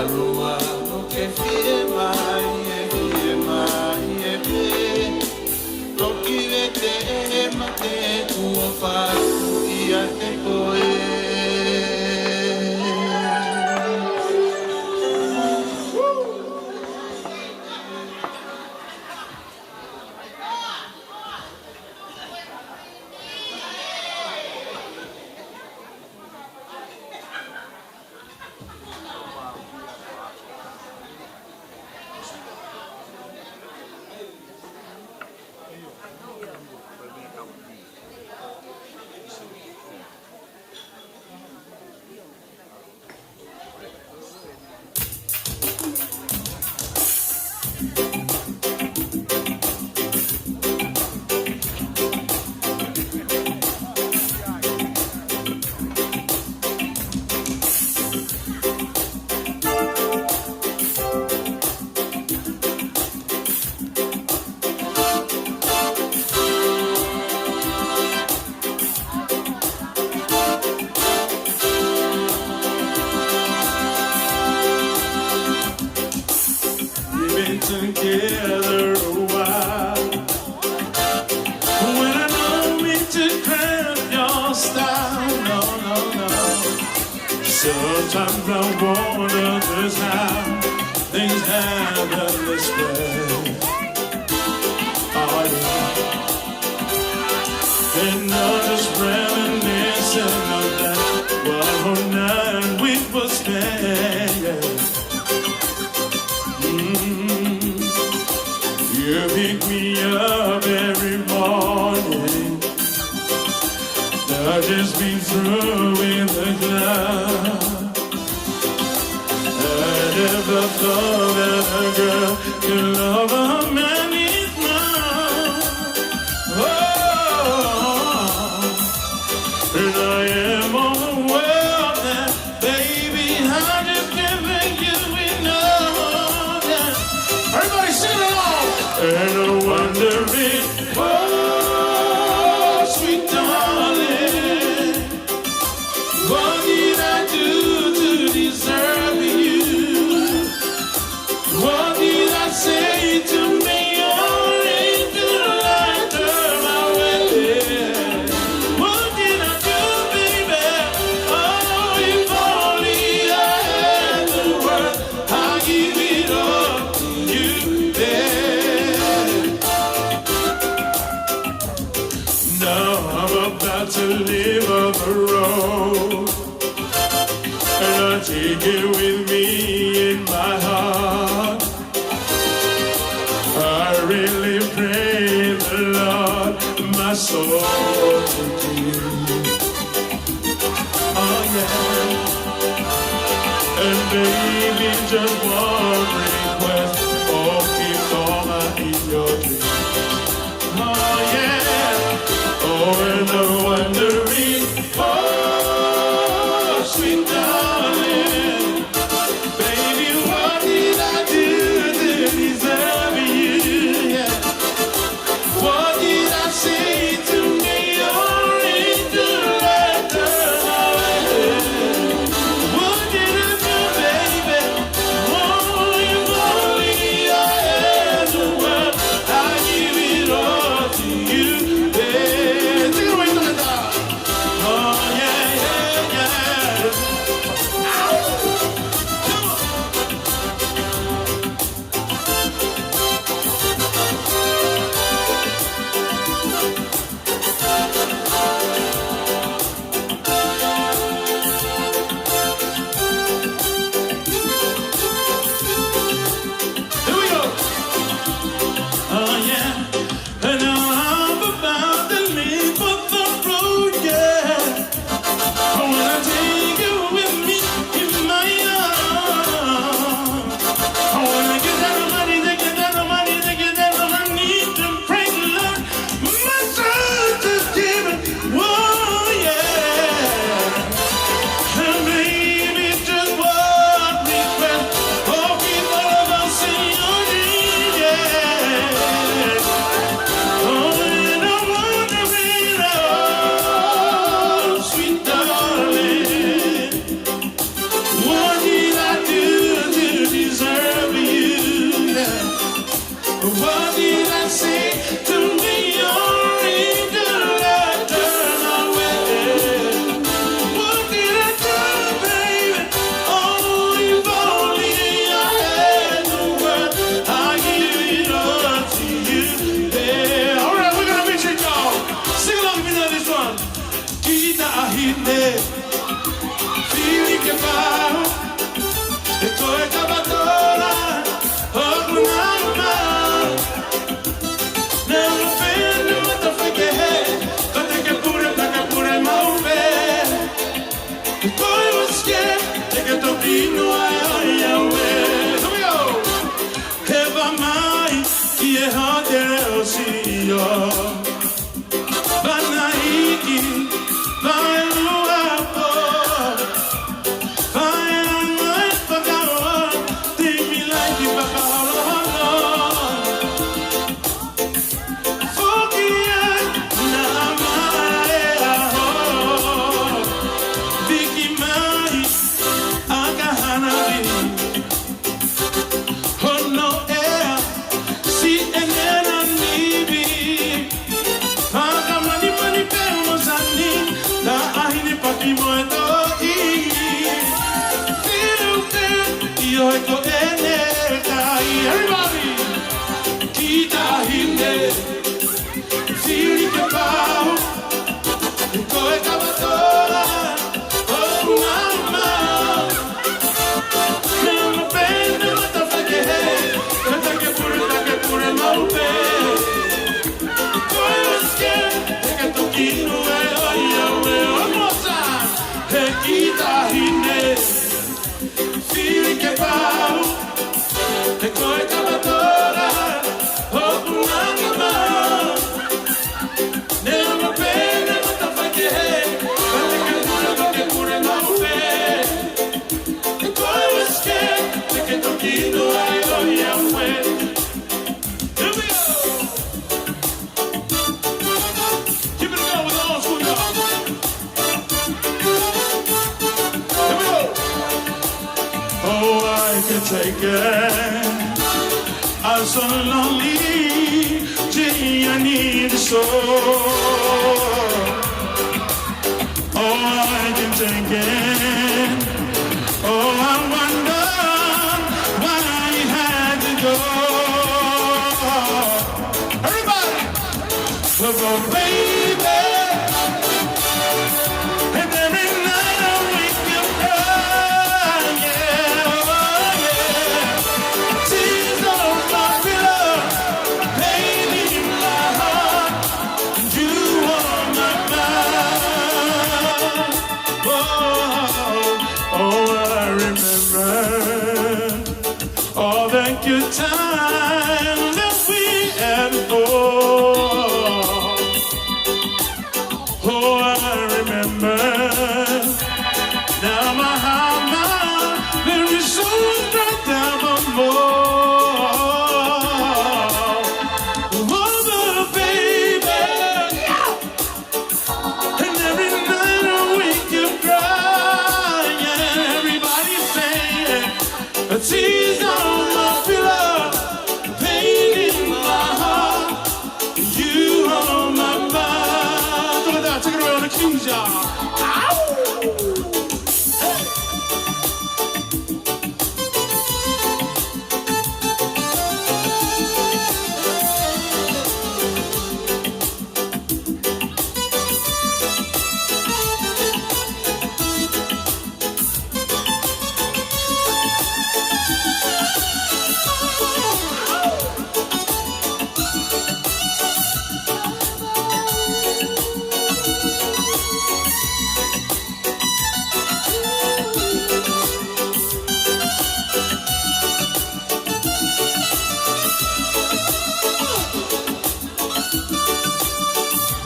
Lua, no ke fie mai, e fie mai, e pē. Toki vete e mate kuo fatu ia te koe. We've been together a while. When I know me to cramp your style, no, no, no. Sometimes I wonder just how things happen this way. Oh, yeah. And I'm just reminiscing of that one whole night we were spending. Mm. You pick me up every morning. I've just been through in the club. I never thought that a girl could love a man is mine. Oh, and I am all the world that, baby, how did you think you would know that? Everybody sing along. And I'm wondering, oh, sweet darling, what did I do to deserve you? What did I say to make your angel light turn away? What did I do, baby? Oh, if only I had the words, I give it all to you, babe. Now I'm about to leave on the road, and I take it with me in my heart. I really pray the Lord my soul to keep. Oh, yeah. And baby, just one request. Oh, keep on in your dreams. Oh, yeah. Oh, and I'm wondering, oh, sweet darling, baby, what did I do to deserve you? Yeah. What did I say to make your angel light turn away? What did I do, baby? Oh, if He ko e kapatola hoku nāunau. Neongo pē ʻene mata faikehe, ko te ke pule, ka ke pule maʻu pē. He ko e uasike te ke toki inu ai ʻo ʻiate au ē. Here we go. He vā mai ki he hōtele ʻo Siʻio. Vā naʻe hiki, vā ʻe ua pō. Vā ʻe anga e fakaʻofoʻofa, timi laiki fakaholoholo. Foki ai, naʻa ma e aho. Viki mai, ʻa ka hana vi. Hono ʻea, siʻi ʻene nanivi. Fakamanimani pē mo Sani, naʻa hini paki mo e toʻi. Fiu pē, ʻio he ko ʻene kai. Everybody! Ki taʻahine. Fili ke pau, he ko e kapatola hoku nāunau. Neongo pē ʻene mata faikehe, ka te ke pule, ka ke pule maʻu pē. Ko e uasike te ke toki inu ai ʻo ʻiate au ē. One more time. He ki taʻahine. Fili ke pau, he ko e kapatola hoku nāunau. Neongo pē ʻene mata faikehe, ka te ke pule, ka ke pule maʻu pē. He ko e uasike te ke toki inu ai ʻo ʻiate au ē. Here we go. Keep it going with the old school, y'all. Here we go. Oh, I can take it. I'm so lonely, gee, I need you so. Oh, I can take it. Oh, I wonder why you had to go. Everybody! Well, baby, and every night I wake up crying, oh, yeah. Tears on my pillow, pain in my heart. You are my mind. Oh, oh, I remember all the good time that we had before. Oh, I remember. Now my heart, my very soul right down my more. Oh, baby. And every night I wake up crying. Everybody saying, "A tears on my pillow, pain in my heart, you on my mind." Come on, take it away on the keys, y'all. Ow! Hey!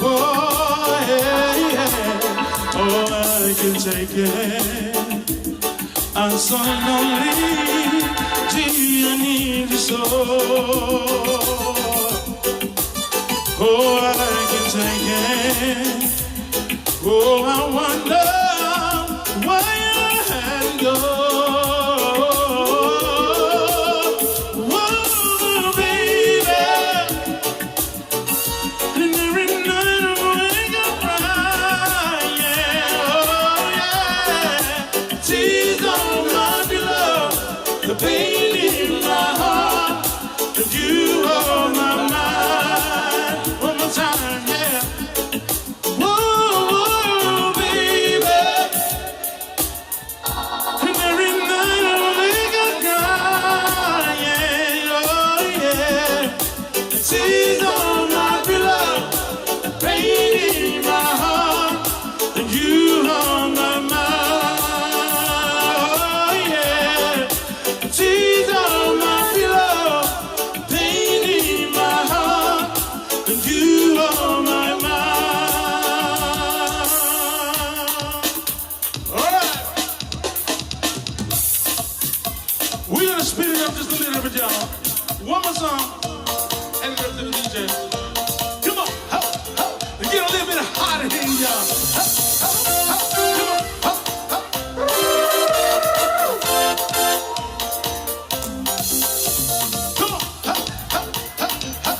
Oh, yeah, yeah. Oh, I can take it. I'm so lonely, gee, I need you so. Oh, I can take it. Oh, I wonder why I had to go. Oh, baby. And every night I wake up crying, oh yeah. Tears on my pillow, the pain in my heart, and you on my mind. One more time, yeah. Whoa, whoa, baby. We're gonna speed it up just a little bit, y'all. One more song, and then to the D J. Come on, ho, ho. Get a little bit hotter here, y'all. Ho, ho, ho. Come on, ho, ho. Come on, ho, ho, ho, ho.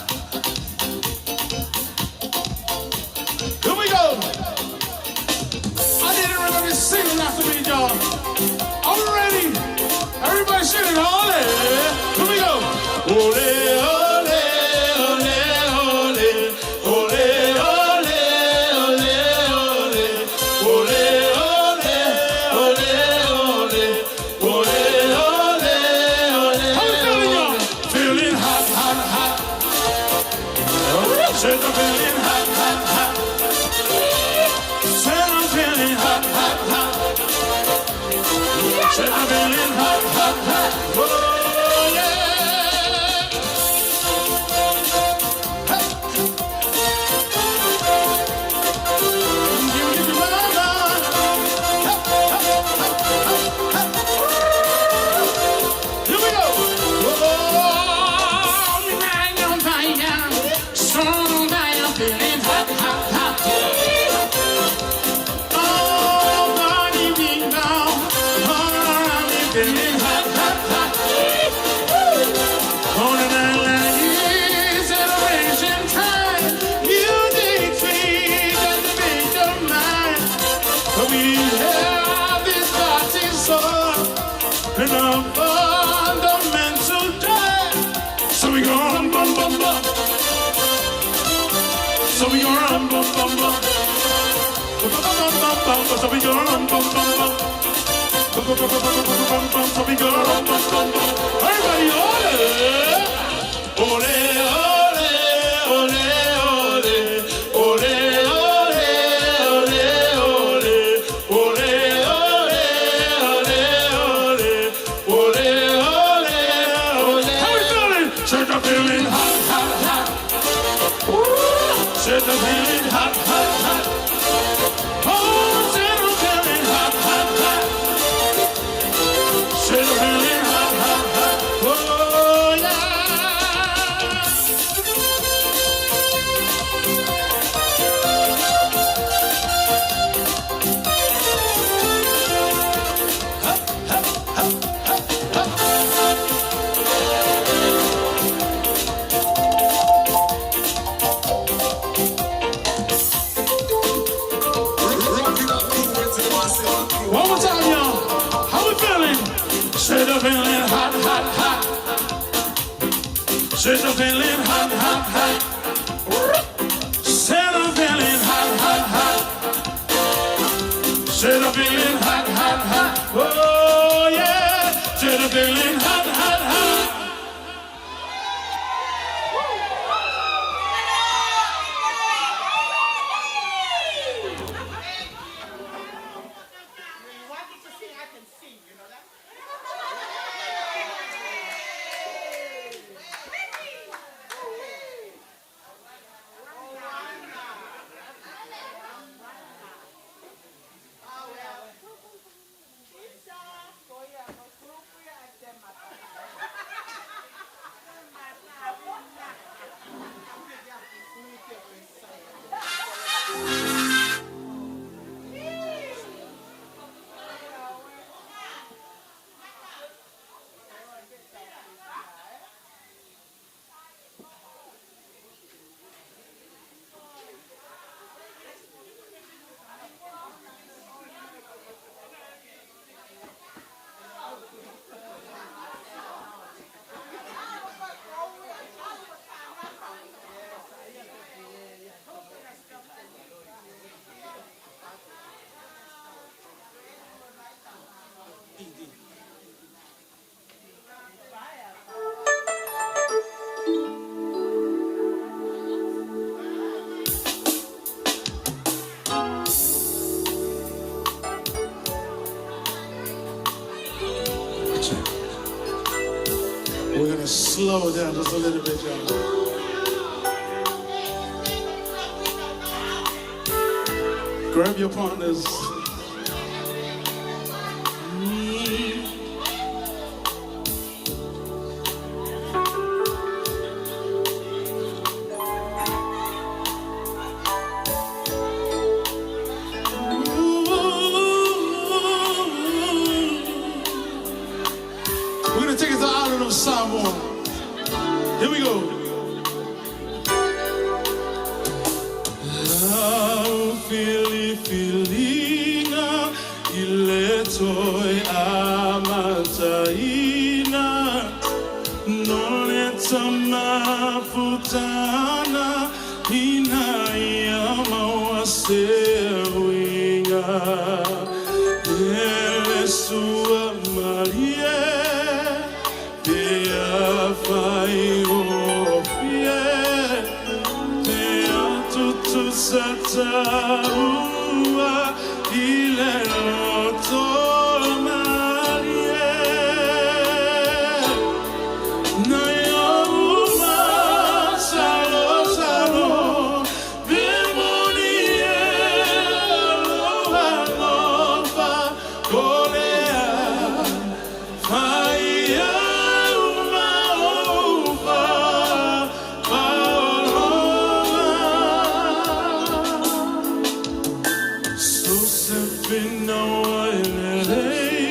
Here we go. I need everybody singing after me, y'all. Are we ready? Everybody singing, ole. Here we go. Ole, ole, ole, ole. Ole, ole, ole, ole. Ole, ole, ole, ole. Ole, ole, ole, ole. How we feeling, y'all? Feeling hot, hot, hot. Said I'm feeling hot, hot, hot. Said I'm feeling hot, hot, hot. Said I'm feeling hot, hot, hot. Oh, yeah. Hey. Here we go. Oh, I'm riding on fire. Strong fire, feeling hot, hot, hot. Oh, body beat down. Oh, I'm feeling hot, hot, hot. On an island is celebration time. Music sweet and the beat of mine. But we have this party song and a fundamental time. So we go rum, bum, bum, bum. So we go rum, bum, bum, bum. Bum, bum, bum, bum, bum, bum. So we go rum, bum, bum, bum. Bum, bum, bum, bum, bum, bum, bum. So we go rum, bum, bum, bum. Everybody, ole! Ole, ole, ole, ole. Ole, ole, ole, ole. Ole, ole, ole, ole. Ole, ole, ole. How we feeling? Said I'm feeling hot, hot, hot. Ooh, said I'm feeling hot, hot, hot. Oh, said I'm feeling hot, hot, hot. Said I'm feeling hot, hot, hot. Oh, yeah. One more time, y'all. How we feeling? Said I'm feeling hot, hot, hot. Said I'm feeling hot, hot, hot. Said I'm feeling hot, hot, hot. Said I'm feeling hot, hot, hot. Oh, yeah. Said I'm feeling hot, hot, hot. We're gonna slow down just a little bit, y'all. Grab your partners. We're gonna take it to the island of Samoa. Here we go. Lau filifilinga ʻi he toe ʻamataina, nole tama putana, ina ia maua se uinga. Ele sua malie, pea fai ʻofie, pea tutu sata ua ʻi he loto malie. Naʻe ʻoua salosalo, pea moni e ʻaloha ʻofa, kolea, fai au ma ʻofa, faʻaloa. So se fina ua e lelei,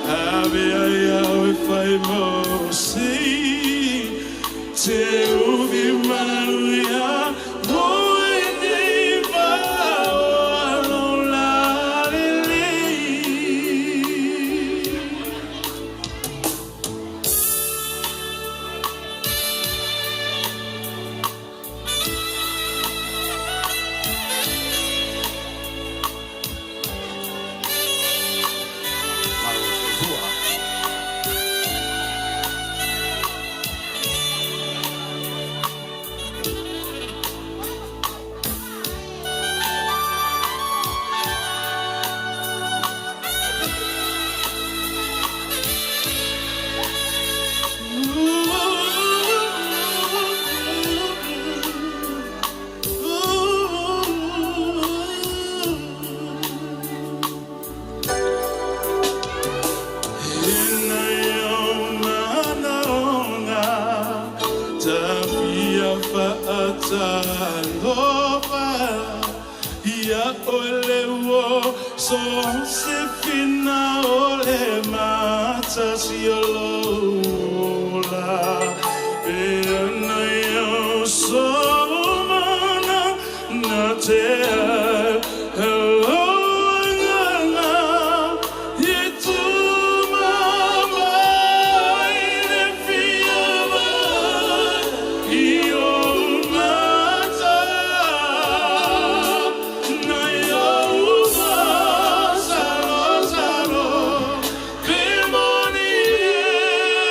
ʻave ai au e fai mo si, te uvi malu ia, mo e nei fai ʻo ʻalola lelei. Ina ia o manaonga, tafia faʻa talofa, ia ʻo e leuo, so se fina ʻo le mata si o loula. Pea naʻe ʻosi mana, na te a hello nganga, i tu mama i le fia vai i o mata. Naʻe ʻoua salosalo, pea moni e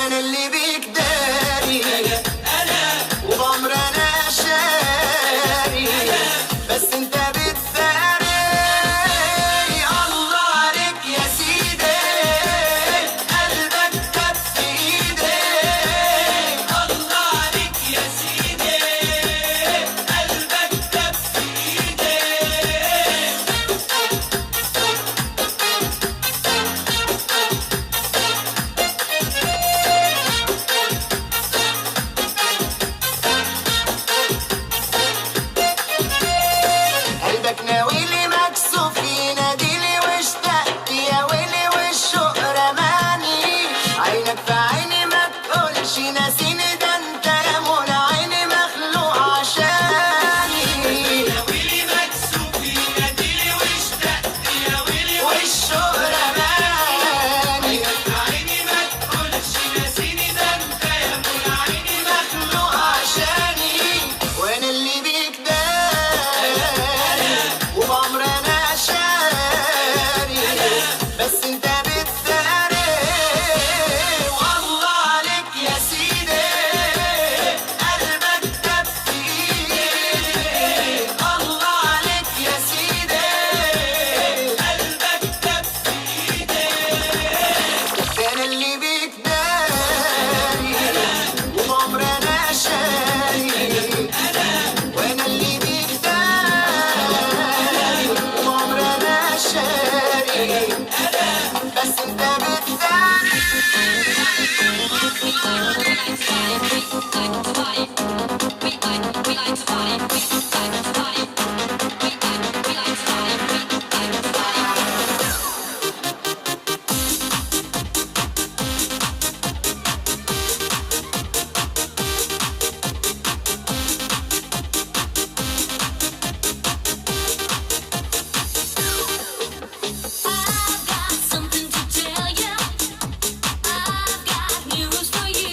أنا اللي بيك داري، وبعمري أنا شاري، بس أنت بتداري. الله عليك يا سيدي، قلبك كف إيدي. الله عليك يا سيدي، قلبك كف إيدي. قلبك ناوي لي مكسوف، ينادي لي واشتاق، يا ويلي والشوق رماني. عينك في عيني ما تقولش ناسيني، ده انت يا منى عيني مخلوق عشاني. والشوق رماني. مخلوق عشاني. وأنا اللي بيك داري، وبعمري أنا شاري، بس أنت بتداري. والله عليك يا سيدي، قلبك كف إيدي. الله عليك يا سيدي، قلبك كف إيدي. ده أنا اللي بيك داري، وبعمري أنا شاري. وأنا اللي بيك داري، وبعمري أنا شاري. بس أنت بتداري. I've got something to tell you. I've got news for you.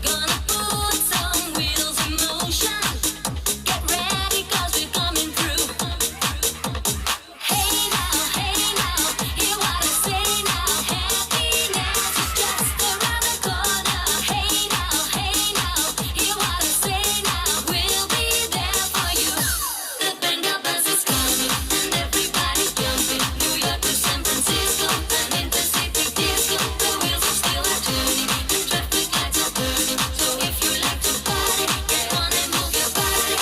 Gonna put some wheels in motion. Get ready, 'cause we're coming through. Hey now, hey now, hear what I say now. Happiness is just around the corner. Hey now, hey now, hear what I say now. We'll be there for you. The band of us is coming, and everybody's jumping. New York to San Francisco, an intercity disco. The wheels of steel are turning, and traffic lights are burning. So if you like to party, get on and move your body.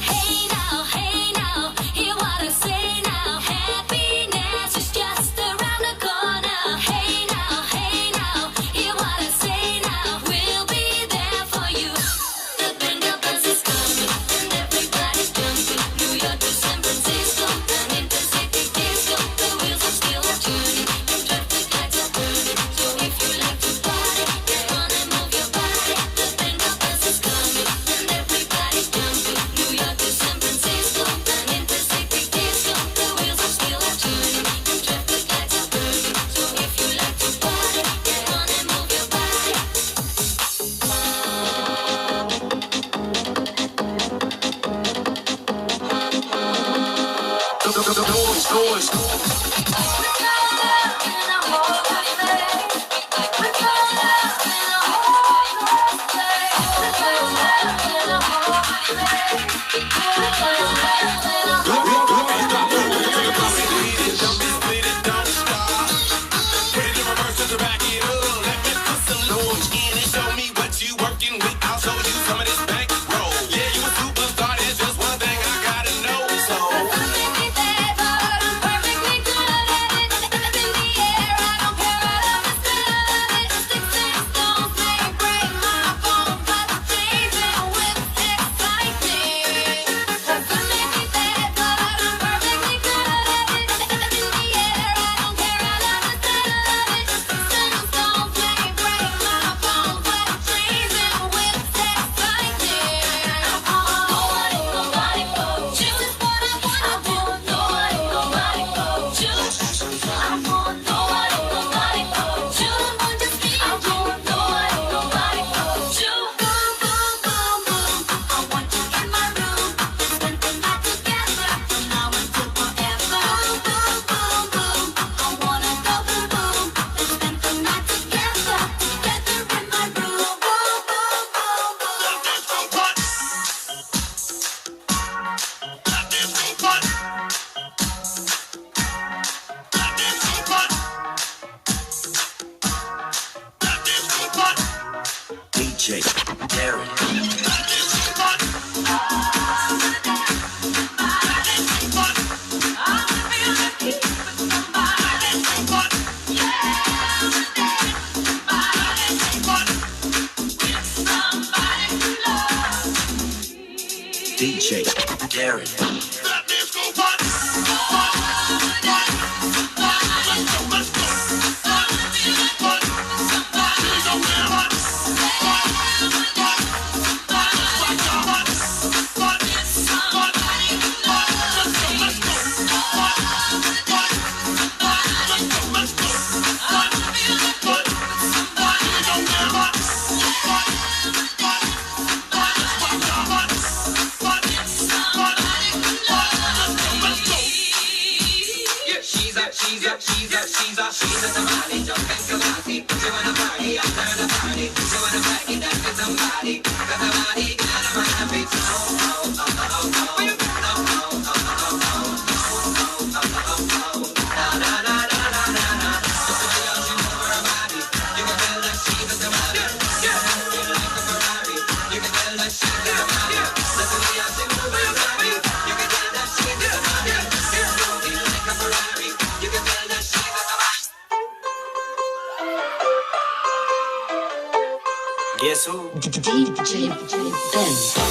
Hey now, hey now, hear what I say now. Happiness is just around the corner. Hey now, hey now, hear what I say now. We'll be there for you. The band of us is coming, and everybody's jumping. New York to San Francisco, an intercity disco. The wheels of steel are turning, and traffic lights are burning. So if you like to party, get on and move your body. The band of us is coming, and everybody's jumping. New York to San Francisco, an intercity disco. The wheels of steel are turning, and traffic lights are burning. So if you like to party, get on and move your body. J J Terry. D J Gary. Guess who? D J Ben.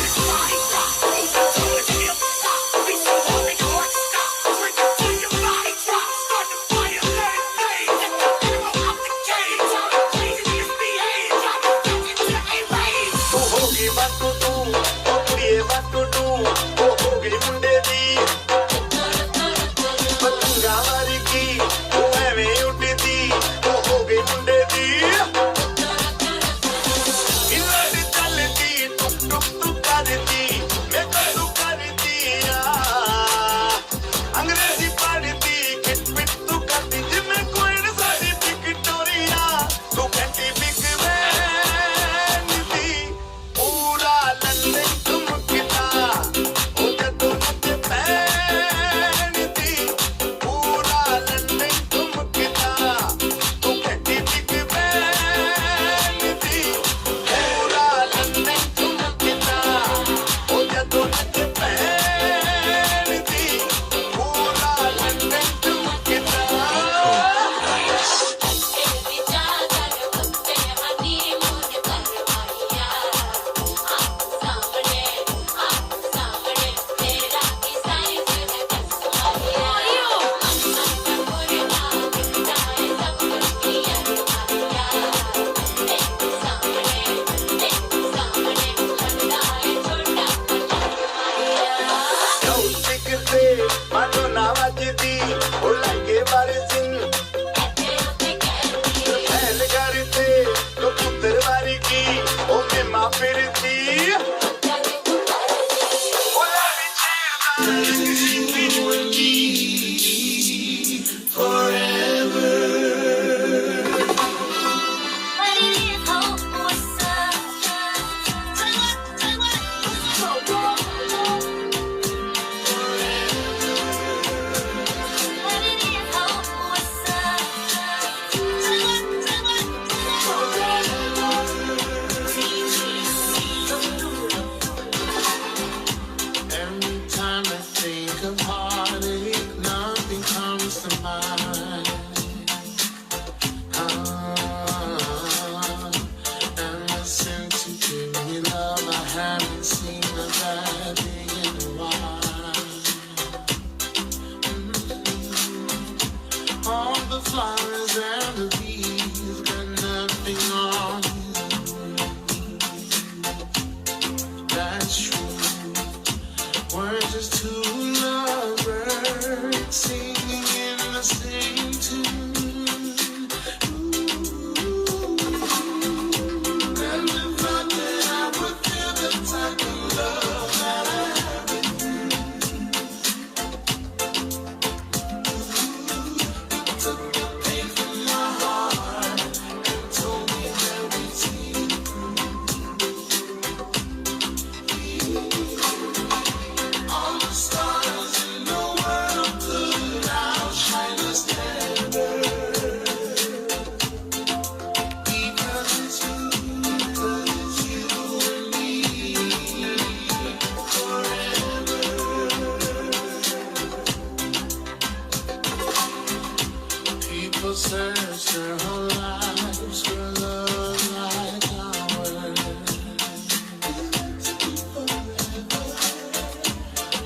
Search their whole lives for love like ours.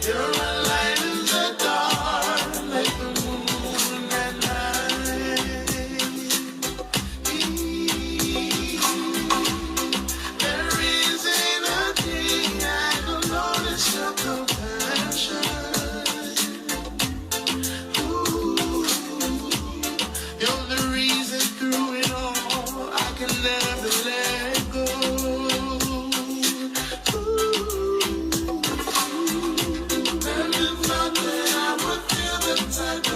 You're a light in the dark, like the moon at night. There isn't a day I don't notice your compassion. Ooh, you're the reason through it all I can never let go. Ooh, never thought that I would feel the type